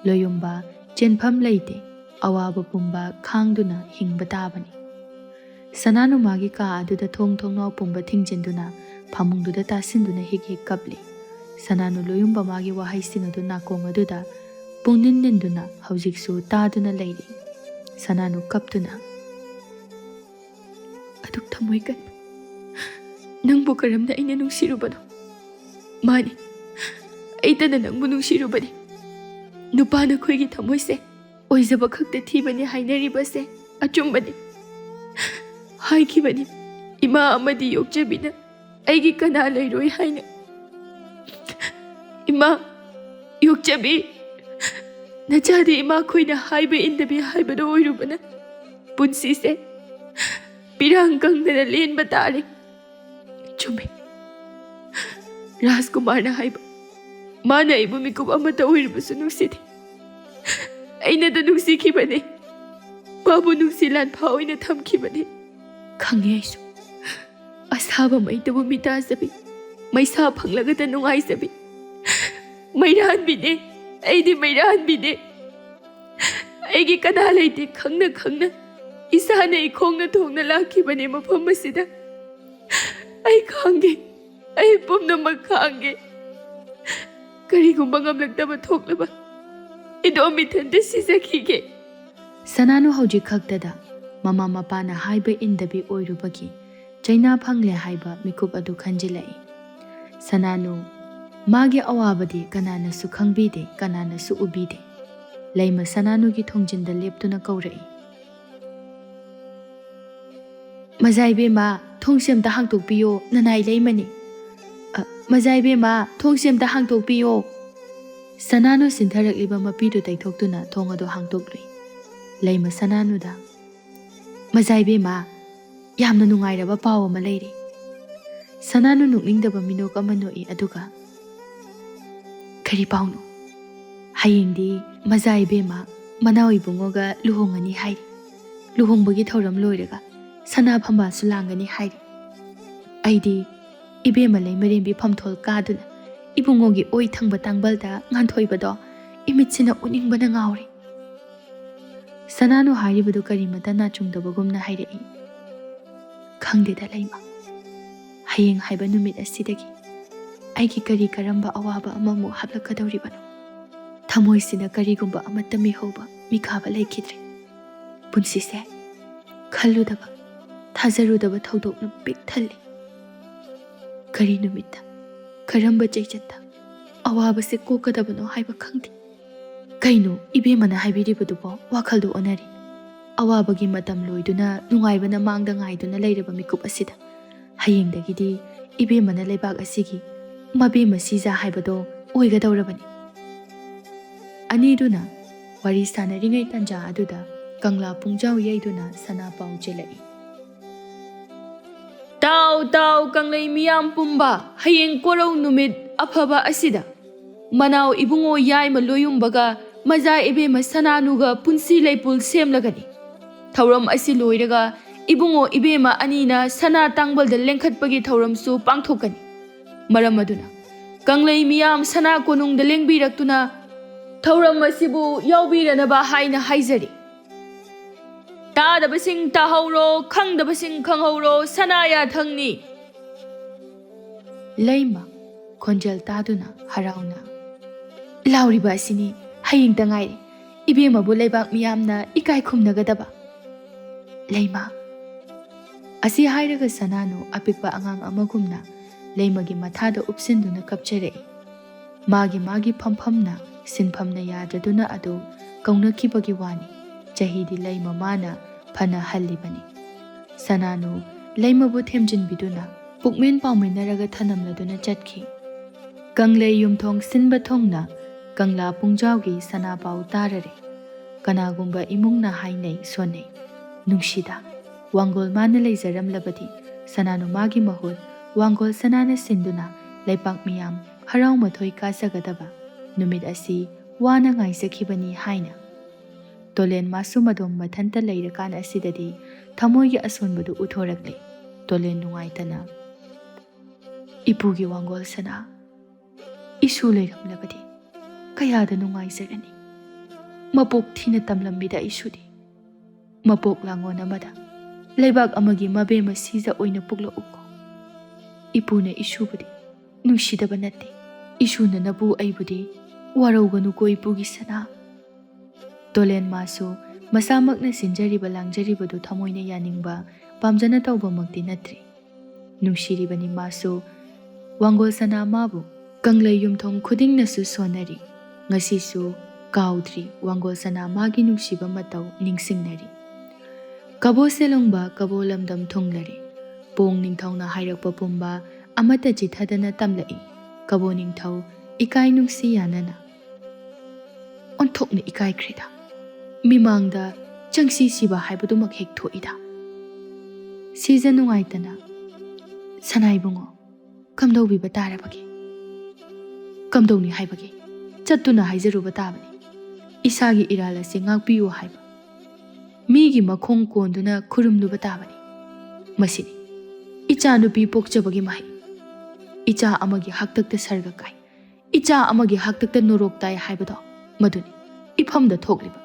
ꯂꯣꯌꯨꯝꯕ ꯆꯦꯟꯐꯝ ꯂꯩꯇꯦ꯫ ꯑꯋꯥꯕ ꯄꯨꯝꯕ ꯈꯥꯡꯗꯨꯅ ꯍꯤꯡꯕ ꯇꯥꯕꯅꯤ꯫ ꯁꯅꯥꯅꯨ ꯃꯥꯒꯤ ꯀꯥ ꯑꯗꯨꯗ ꯊꯣꯡ ꯊꯣꯡꯅꯥꯎ ꯄꯨꯝꯕ ꯊꯤꯡꯖꯤꯟꯗꯨꯅ ꯐꯃꯨꯡꯗꯨꯗ ꯇꯥꯁꯤꯟꯗꯨꯅ ꯍꯤꯛ ꯍꯤꯛ ꯀꯞꯂꯤ꯫ ꯁꯅꯥꯅꯨ ꯂꯣꯌꯨꯝꯕ ꯃꯥꯒꯤ ꯋꯥꯍꯩꯁꯤꯡ ꯑꯗꯨ ꯅꯥꯀꯣꯡ ꯑꯗꯨꯗ ꯄꯨꯡꯅꯤꯟ ꯅꯤꯟꯗꯨꯅ ꯍꯧꯖꯤꯛꯁꯨ ꯇꯥꯗꯨꯅ ꯂꯩꯔꯤ꯫ ꯁꯅꯥꯅꯨ ꯀꯞꯇꯨꯅ, "ꯑꯗꯨꯛ ꯊꯃꯣꯏ ꯀꯟꯕ ꯅꯪꯕꯨ ꯀꯔꯝꯅ ꯑꯩꯅ ꯅꯨꯡꯁꯤꯔꯨꯕꯅꯣ? ꯃꯥꯅꯤ, ꯑꯩꯇꯅ ꯅꯪꯕꯨ ꯅꯨꯡꯁꯤꯔꯨꯕꯅꯤ꯫ ꯅꯨꯄꯥ ꯅꯈꯣꯏꯒꯤ ꯊꯃꯣꯏꯁꯦ ꯑꯣꯏꯖꯕ ꯈꯛꯇ ꯊꯤꯕꯅꯤ ꯍꯥꯏꯅꯔꯤꯕꯁꯦ ꯑꯆꯨꯝꯕꯅꯤ꯫ ꯍꯥꯏꯈꯤꯕꯅꯤ, ꯏꯃꯥ ꯑꯃꯗꯤ ꯌꯣꯛꯆꯕꯤꯅ ꯑꯩꯒꯤ ꯀꯅꯥ ꯂꯩꯔꯣꯏ ꯍꯥꯏꯅ꯫ ꯏꯃꯥ, ꯌꯣꯛꯆꯕꯤ, ꯅꯆꯥꯗꯤ ꯏꯃꯥꯈꯣꯏꯅ ꯍꯥꯏꯕ ꯏꯟꯗꯕꯤ ꯍꯥꯏꯕꯗꯣ ꯑꯣꯏꯔꯨꯕꯅ ꯄꯨꯟꯁꯤꯁꯦ ꯄꯤꯔꯥꯡ ꯀꯪꯗꯅ ꯂꯦꯟꯕ ꯇꯥꯔꯦ꯫" ꯆꯨꯝꯃꯤ꯫ ꯔꯥꯖꯀꯨꯃꯥꯔꯅ ꯍꯥꯏꯕ, ꯃꯥꯅ ꯑꯩꯕꯨ ꯃꯤꯀꯨꯞ ꯑꯃꯠꯇ ꯑꯣꯏꯔꯕꯁꯨ ꯅꯨꯡꯁꯤꯗꯦ꯫ ꯑꯩꯅꯗ ꯅꯨꯡꯁꯤꯈꯤꯕꯅꯤ꯫ ꯃꯥꯕꯨ ꯅꯨꯡꯁꯤ ꯂꯥꯟꯐꯥ ꯑꯣꯏꯅ ꯊꯝꯈꯤꯕꯅꯤ꯫ ꯈꯪꯉꯦ ꯑꯩꯁꯨ꯫ ꯑꯁꯥꯕ ꯃꯩꯇꯕꯨ ꯃꯤꯇꯥꯖꯕꯤ, ꯃꯩꯁꯥ ꯐꯪꯂꯒꯗ ꯅꯨꯡꯉꯥꯏꯖꯕꯤ꯫ ꯃꯩꯔꯥꯟꯕꯤꯅꯦ, ꯑꯩꯗꯤ ꯃꯩꯔꯥꯟꯕꯤꯅꯦ꯫ ꯑꯩꯒꯤ ꯀꯅꯥ ꯂꯩꯇꯦ ꯈꯪꯅ ꯈꯪꯅ ꯏꯁꯥꯅ ꯏꯈꯣꯡꯅ ꯊꯣꯡꯅ ꯂꯥꯛꯈꯤꯕꯅꯦ ꯃꯐꯝ ꯑꯁꯤꯗ꯫ ꯑꯩ ꯈꯥꯡꯒꯦ, ꯑꯩ ꯄꯨꯝꯅꯃꯛ ꯈꯥꯡꯒꯦ꯫ ꯀꯔꯤꯒꯨꯝꯕ ꯉꯝꯂꯛꯇꯕ ꯊꯣꯛꯂꯕ ꯏꯗꯣꯝ ꯏꯊꯟꯇ ꯁꯤꯖꯈꯤꯒꯦ꯫ ꯁꯅꯥꯅꯨ ꯍꯧꯖꯤꯛ ꯈꯛꯇꯗ ꯃꯃꯥ ꯃꯄꯥꯅ ꯍꯥꯏꯕ ꯏꯟꯗꯕꯤ ꯑꯣꯏꯔꯨꯕꯒꯤ ꯆꯩꯅꯥ ꯐꯪꯂꯦ ꯍꯥꯏꯕ ꯃꯤꯀꯨꯞ ꯑꯗꯨ ꯈꯟꯖꯤꯜꯂꯛꯏ꯫ ꯁꯅꯥꯅꯨ, ꯃꯥꯒꯤ ꯑꯋꯥꯕꯗꯤ ꯀꯅꯥꯅꯁꯨ ꯈꯪꯕꯤꯗꯦ, ꯀꯅꯥꯅꯁꯨ ꯎꯕꯤꯗꯦ꯫ ꯂꯩꯃ ꯁꯅꯥꯅꯨꯒꯤ ꯊꯣꯡꯖꯤꯟꯗ ꯂꯦꯞꯇꯨꯅ ꯀꯧꯔꯛꯏ꯫ "ꯃꯖꯥ ꯏꯕꯦꯝꯃ, ꯊꯣꯡꯁꯦ ꯑꯝꯇ ꯍꯥꯡꯇꯣꯛꯄꯤꯌꯣ, ꯅꯅꯥꯏ ꯂꯩꯃꯅꯤ꯫ ꯑ, ꯃꯖꯥ ꯏꯕꯦꯝꯃ, ꯊꯣꯡꯁꯦ ꯑꯝꯇ ꯍꯥꯡꯇꯣꯛꯄꯤꯌꯣ꯫" ꯁꯅꯥꯅꯨ ꯁꯤꯟꯊꯔꯛꯂꯤꯕ ꯃꯄꯤꯗꯨ ꯇꯩꯊꯣꯛꯇꯨꯅ ꯊꯣꯡ ꯑꯗꯨ ꯍꯥꯡꯇꯣꯛꯂꯨꯏ꯫ ꯂꯩꯃ ꯁꯅꯥꯅꯨꯗ, "ꯃꯖꯥ ꯏꯕꯦꯝꯃ, ꯌꯥꯝꯅ ꯅꯨꯡꯉꯥꯏꯔꯕ ꯄꯥꯎ ꯑꯃ ꯂꯩꯔꯦ꯫" ꯁꯅꯥꯅꯨ ꯅꯣꯛꯅꯤꯡꯗꯕ ꯃꯤꯅꯣꯛ ꯑꯃ ꯅꯣꯛꯏ, ꯑꯗꯨꯒ, "ꯀꯔꯤ ꯄꯥꯎꯅꯣ?" "ꯍꯌꯦꯡꯗꯤ ꯃꯖꯥ ꯏꯕꯦꯝꯃ ꯃꯅꯥꯎ ꯏꯕꯨꯡꯉꯣꯒ ꯂꯨꯍꯣꯡꯉꯅꯤ ꯍꯥꯏꯔꯤ꯫ ꯂꯨꯍꯣꯡꯕꯒꯤ ꯊꯧꯔꯝ ꯂꯣꯏꯔꯒ ꯁꯅꯥ ꯐꯝꯕꯥꯜꯁꯨ ꯂꯥꯡꯒꯅꯤ ꯍꯥꯏꯔꯤ꯫ ꯑꯩꯗꯤ ꯏꯕꯦꯝꯃ ꯂꯩꯃꯔꯦꯝꯕꯤ ꯐꯝꯊꯣꯜ ꯀꯥꯗꯨꯅ ꯏꯕꯨꯡꯉꯣꯒꯤ ꯑꯣꯏ ꯊꯪꯕ ꯇꯥꯡꯕꯜꯗ ꯉꯥꯟꯊꯣꯏꯕꯗꯣ ꯏꯃꯤꯠꯁꯤꯅ ꯎꯅꯤꯡꯕꯅ ꯉꯥꯎꯔꯦ꯫" ꯁꯅꯥꯅꯨ ꯍꯥꯏꯔꯤꯕꯗꯨ ꯀꯔꯤꯃꯇ ꯅꯥꯆꯨꯡꯗꯕꯒꯨꯝꯅ ꯍꯥꯏꯔꯛꯏ, "ꯈꯪꯗꯦꯗ ꯂꯩꯃ, ꯍꯌꯦꯡ ꯍꯥꯏꯕ ꯅꯨꯃꯤꯠ ꯑꯁꯤꯗꯒꯤ ꯑꯩꯒꯤ ꯀꯔꯤ ꯀꯔꯝꯕ ꯑꯋꯥꯕ ꯑꯃꯃꯨꯛ ꯍꯥꯞꯂꯛꯀꯗꯧꯔꯤꯕꯅꯣ? ꯊꯃꯣꯏꯁꯤꯗ ꯀꯔꯤꯒꯨꯝꯕ ꯑꯃꯠꯇ ꯃꯤꯍꯧꯕ ꯃꯤꯀꯥꯕ ꯂꯩꯈꯤꯗ꯭ꯔꯦ꯫ ꯄꯨꯟꯁꯤꯁꯦ ꯈꯜꯂꯨꯗꯕ, ꯊꯥꯖꯔꯨꯗꯕ ꯊꯧꯗꯣꯛꯅ ꯄꯤꯛ ꯊꯜꯂꯤ꯫ ꯀꯔꯤ ꯅꯨꯃꯤꯠꯇ, ꯀꯔꯝꯕ ꯆꯩꯆꯠꯇ ꯑꯋꯥꯕꯁꯦ ꯀꯣꯛꯀꯗꯕꯅꯣ ꯍꯥꯏꯕ ꯈꯪꯗꯦ꯫" ꯀꯩꯅꯣ ꯏꯕꯦꯝꯃꯅ ꯍꯥꯏꯕꯤꯔꯤꯕꯗꯨꯕꯣ? ꯋꯥꯈꯜꯗꯨ ꯑꯣꯟꯅꯔꯤ꯫ ꯑꯋꯥꯕꯒꯤ ꯃꯇꯝ ꯂꯣꯏꯗꯨꯅ ꯅꯨꯡꯉꯥꯏꯕꯅ ꯃꯥꯡꯗ ꯉꯥꯏꯗꯨꯅ ꯂꯩꯔꯕ ꯃꯤꯀꯨꯞ ꯑꯁꯤꯗ ꯍꯌꯦꯡꯗꯒꯤꯗꯤ ꯏꯕꯦꯝꯃꯅ ꯂꯩꯕꯥꯛ ꯑꯁꯤꯒꯤ ꯃꯕꯦꯝꯃ ꯁꯤꯖꯥ ꯍꯥꯏꯕꯗꯣ ꯑꯣꯏꯒꯗꯧꯔꯕꯅꯤ꯫ ꯑꯅꯤꯗꯨꯅ ꯋꯥꯔꯤ ꯁꯥꯟꯅꯔꯤꯉꯩ ꯇꯟꯖꯥ ꯑꯗꯨꯗ ꯀꯪꯂꯥ ꯄꯨꯡꯖꯥꯎ ꯌꯩꯗꯨꯅ ꯁꯅꯥꯄꯥꯎ ꯆꯦꯜꯂꯛꯏ꯫ "ꯇꯥꯎ, ꯇꯥꯎ, ꯀꯪꯂꯩ ꯃꯤꯌꯥꯝ ꯄꯨꯝꯕ, ꯍꯌꯦꯡ ꯀꯣꯔꯧ ꯅꯨꯃꯤꯠ ꯑꯐꯕ ꯑꯁꯤꯗ ꯃꯅꯥꯎ ꯏꯕꯨꯡꯉꯣ ꯌꯥꯏꯃ ꯂꯣꯌꯨꯝꯕꯒ ꯃꯖꯥ ꯏꯕꯦꯝꯃ ꯁꯅꯥꯅꯨꯒ ꯄꯨꯟꯁꯤ ꯂꯩꯄꯨꯜ ꯁꯦꯝꯂꯒꯅꯤ꯫ ꯊꯧꯔꯝ ꯑꯁꯤ ꯂꯣꯏꯔꯒ ꯏꯕꯨꯡꯉꯣ ꯏꯕꯦꯝꯃ ꯑꯅꯤꯅ ꯁꯅꯥ ꯇꯥꯡꯕꯜꯗ ꯂꯦꯡꯈꯠꯄꯒꯤ ꯊꯧꯔꯝꯁꯨ ꯄꯥꯡꯊꯣꯛꯀꯅꯤ꯫ ꯃꯔꯝ ꯑꯗꯨꯅ ꯀꯪꯂꯩ ꯃꯤꯌꯥꯝ ꯁꯅꯥ ꯀꯣꯅꯨꯡꯗ ꯂꯦꯡꯕꯤꯔꯛꯇꯨꯅ ꯊꯧꯔꯝ ꯑꯁꯤꯕꯨ ꯌꯥꯎꯕꯤꯔꯅꯕ ꯍꯥꯏꯅ ꯍꯥꯏꯖꯔꯤ꯫ ꯇꯥꯗꯕꯁꯤꯡ ꯇꯥꯍꯧꯔꯣ, ꯈꯪꯗꯕꯁꯤꯡ ꯈꯪꯍꯧꯔꯣ, ꯁꯅꯥ ꯌꯥꯊꯪꯅꯤ꯫" ꯂꯩꯃ ꯈꯣꯟꯖꯦꯜ ꯇꯥꯗꯨꯅ ꯍꯔꯥꯎꯅ, "ꯂꯥꯎꯔꯤꯕ ꯑꯁꯤꯅꯤ ꯍꯌꯦꯡꯇ ꯉꯥꯏꯔꯦ ꯏꯕꯦꯝꯃꯕꯨ ꯂꯩꯕꯥꯛ ꯃꯤꯌꯥꯝꯅ ꯏꯀꯥꯏ ꯈꯨꯝꯅꯒꯗꯕ꯫" "ꯂꯩꯃ!" ꯑꯁꯤ ꯍꯥꯏꯔꯒ ꯁꯅꯥꯅꯨ ꯑꯄꯤꯛꯄ ꯑꯉꯥꯡ ꯑꯃꯒꯨꯝꯅ ꯂꯩꯃꯒꯤ ꯃꯊꯥꯗ ꯎꯞꯁꯤꯟꯗꯨꯅ ꯀꯞꯆꯔꯛꯏ꯫ ꯃꯥꯒꯤ ꯃꯥꯒꯤ ꯐꯝꯐꯝꯅ, ꯁꯤꯟꯐꯝꯅ ꯌꯥꯗ꯭ꯔꯗꯨꯅ ꯑꯗꯨ ꯀꯧꯅꯈꯤꯕꯒꯤ ꯋꯥꯅꯤ꯫ ꯆꯍꯤꯗꯤ ꯂꯩꯃ ꯃꯥꯅ ꯐꯅ ꯍꯜꯂꯤꯕꯅꯤ꯫ ꯁꯅꯥꯅꯨ ꯂꯩꯃꯕꯨ ꯊꯦꯝꯖꯤꯟꯕꯤꯗꯨꯅ ꯄꯨꯛꯃꯦꯟ ꯄꯥꯎꯃꯤꯟꯅꯔꯒ ꯊꯅꯝꯂꯗꯨꯅ ꯆꯠꯈꯤ꯫ ꯀꯪꯂꯩ ꯌꯨꯝꯊꯣꯡ ꯁꯤꯟꯕ ꯊꯨꯡꯅ ꯀꯪꯂꯥ ꯄꯨꯡꯖꯥꯎꯒꯤ ꯁꯅꯥꯄꯥꯎ ꯇꯥꯔꯔꯦ꯫ ꯀꯅꯥꯒꯨꯝꯕ ꯏꯃꯨꯡꯅ ꯍꯥꯏꯅꯩ ꯁꯣꯟꯅꯩ, ꯅꯨꯡꯁꯤꯗ, ꯋꯥꯡꯒꯣꯜ ꯃꯥꯅ ꯂꯩꯖꯔꯝꯂꯕꯗꯤ ꯁꯅꯥꯅꯨ ꯃꯥꯒꯤ ꯃꯍꯨꯠ ꯋꯥꯡꯒꯣꯜ ꯁꯅꯥꯅ ꯁꯤꯟꯗꯨꯅ ꯂꯩꯄꯥꯛ ꯃꯤꯌꯥꯝ ꯍꯔꯥꯎ ꯃꯊꯣꯏ ꯀꯥꯖꯒꯗꯕ ꯅꯨꯃꯤꯠ ꯑꯁꯤ ꯋꯥꯅ ꯉꯥꯏꯖꯈꯤꯕꯅꯤ ꯍꯥꯏꯅ꯫ ꯇꯣꯂꯦꯟ ꯃꯥꯁꯨ ꯃꯗꯣꯝ ꯃꯊꯟꯇ ꯂꯩꯔꯀꯥꯟ ꯑꯁꯤꯗꯗꯤ ꯊꯃꯣꯏꯒꯤ ꯑꯁꯣꯟꯕꯗꯨ ꯎꯠꯊꯣꯔꯛꯂꯦ꯫ ꯇꯣꯂꯦꯟ ꯅꯨꯡꯉꯥꯏꯇꯅ, "ꯏꯄꯨꯒꯤ ꯋꯥꯡꯒꯣꯜ ꯁꯅꯥ, ꯏꯁꯨ ꯂꯩꯔꯝꯂꯕꯗꯤ ꯀꯌꯥꯗ ꯅꯨꯡꯉꯥꯏꯖꯔꯅꯤ꯫ ꯃꯄꯣꯛ ꯊꯤꯅ ꯇꯝꯂꯝꯃꯤꯗ ꯏꯁꯨꯗꯤ꯫ ꯃꯄꯣꯛ ꯂꯥꯡꯒꯣꯜ ꯑꯃꯗ ꯂꯩꯕꯥꯛ ꯑꯃꯒꯤ ꯃꯕꯦꯝꯃ ꯁꯤꯖ ꯑꯣꯏꯅ ꯄꯣꯛꯂꯛꯎꯀꯣ꯫ ꯏꯄꯨꯅ ꯏꯁꯨꯕꯨꯗꯤ ꯅꯨꯡꯁꯤꯗꯕ ꯅꯠꯇꯦ꯫ ꯏꯁꯨꯅ ꯅꯕꯨ ꯑꯩꯕꯨꯗꯤ ꯋꯥꯔꯧꯒꯅꯨꯀꯣ ꯏꯄꯨꯒꯤ ꯁꯅꯥ꯫" ꯇꯣꯂꯦꯟ ꯃꯥꯁꯨ ꯃꯁꯥꯃꯛꯅ ꯁꯤꯟꯖꯔꯤꯕ ꯂꯥꯡꯖꯔꯤꯕꯗꯨ ꯊꯃꯣꯏꯅ ꯌꯥꯅꯤꯡꯕ, ꯄꯥꯝꯖꯅ ꯇꯧꯕꯃꯛꯇꯤ ꯅꯠꯇ꯭ꯔꯤ꯫ ꯅꯨꯡꯁꯤꯔꯤꯕꯅꯤ ꯃꯥꯁꯨ꯫ ꯋꯥꯡꯒꯣꯜ ꯁꯅꯥ ꯃꯥꯕꯨ ꯀꯪꯂꯩ ꯌꯨꯝꯊꯣꯡ ꯈꯨꯗꯤꯡꯅꯁꯨ ꯁꯣꯟꯅꯔꯤ꯫ ꯉꯁꯤꯁꯨ ꯀꯥꯎꯗ꯭ꯔꯤ ꯋꯥꯡꯒꯣꯜ ꯁꯅꯥ ꯃꯥꯒꯤ ꯅꯨꯡꯁꯤꯕ ꯃꯇꯧ ꯅꯤꯡꯁꯤꯡꯅꯔꯤ꯫ ꯀꯕꯣ ꯁꯦꯂꯣꯡꯕ, ꯀꯕꯣ ꯂꯝꯗꯝ ꯊꯨꯡꯂꯔꯦ꯫ ꯄꯣꯡ ꯅꯤꯡꯊꯧꯅ ꯍꯥꯏꯔꯛꯄ ꯄꯨꯝꯕ ꯑꯃꯠꯇ ꯆꯤꯊꯗꯅ ꯇꯝꯂꯛꯏ꯫ ꯀꯕꯣ ꯅꯤꯡꯊꯧ ꯏꯀꯥꯏ ꯅꯨꯡꯁꯤ ꯌꯥꯅꯅ꯫ ꯑꯣꯟꯊꯣꯛꯅ ꯏꯀꯥꯏꯈ꯭ꯔꯦꯗ꯫ ꯃꯤꯃꯥꯡꯗ ꯆꯪꯁꯤ ꯁꯤꯕ ꯍꯥꯏꯕꯗꯨꯃꯛ ꯍꯦꯛ ꯊꯣꯛꯏꯗ꯫ ꯁꯤꯖ ꯅꯨꯡꯉꯥꯏꯇꯅ, "ꯁꯅꯥ ꯏꯕꯨꯡꯉꯣ, ꯀꯝꯗꯧꯕꯤꯕ ꯇꯥꯔꯕꯒꯦ? ꯀꯝꯗꯧꯅꯤ ꯍꯥꯏꯕꯒꯦ? ꯆꯠꯇꯨꯅ ꯍꯥꯏꯖꯔꯨꯕ ꯇꯥꯕꯅꯤ꯫ ꯏꯁꯥꯒꯤ ꯏꯔꯥꯜ ꯑꯁꯤ ꯉꯥꯛꯄꯤꯌꯨ ꯍꯥꯏꯕ꯫ ꯃꯤꯒꯤ ꯃꯈꯣꯡ ꯀꯣꯟꯗꯨꯅ ꯈꯨꯔꯨꯝꯂꯨꯕ ꯇꯥꯕꯅꯤ꯫ ꯃꯁꯤꯅꯤ ꯏꯆꯥ ꯅꯨꯄꯤ ꯄꯣꯛꯆꯕꯒꯤ ꯃꯍꯩ꯫ ꯏꯆꯥ ꯑꯃꯒꯤ ꯍꯥꯛꯇꯛꯇ ꯁꯔꯒ ꯀꯥꯏ, ꯏꯆꯥ ꯑꯃꯒꯤ ꯍꯥꯛꯇꯛꯇ ꯅꯣꯔꯣꯛ ꯇꯥꯏ ꯍꯥꯏꯕꯗꯣ ꯃꯗꯨꯅꯤ ꯏꯐꯝꯗ ꯊꯣꯛꯂꯤꯕ꯫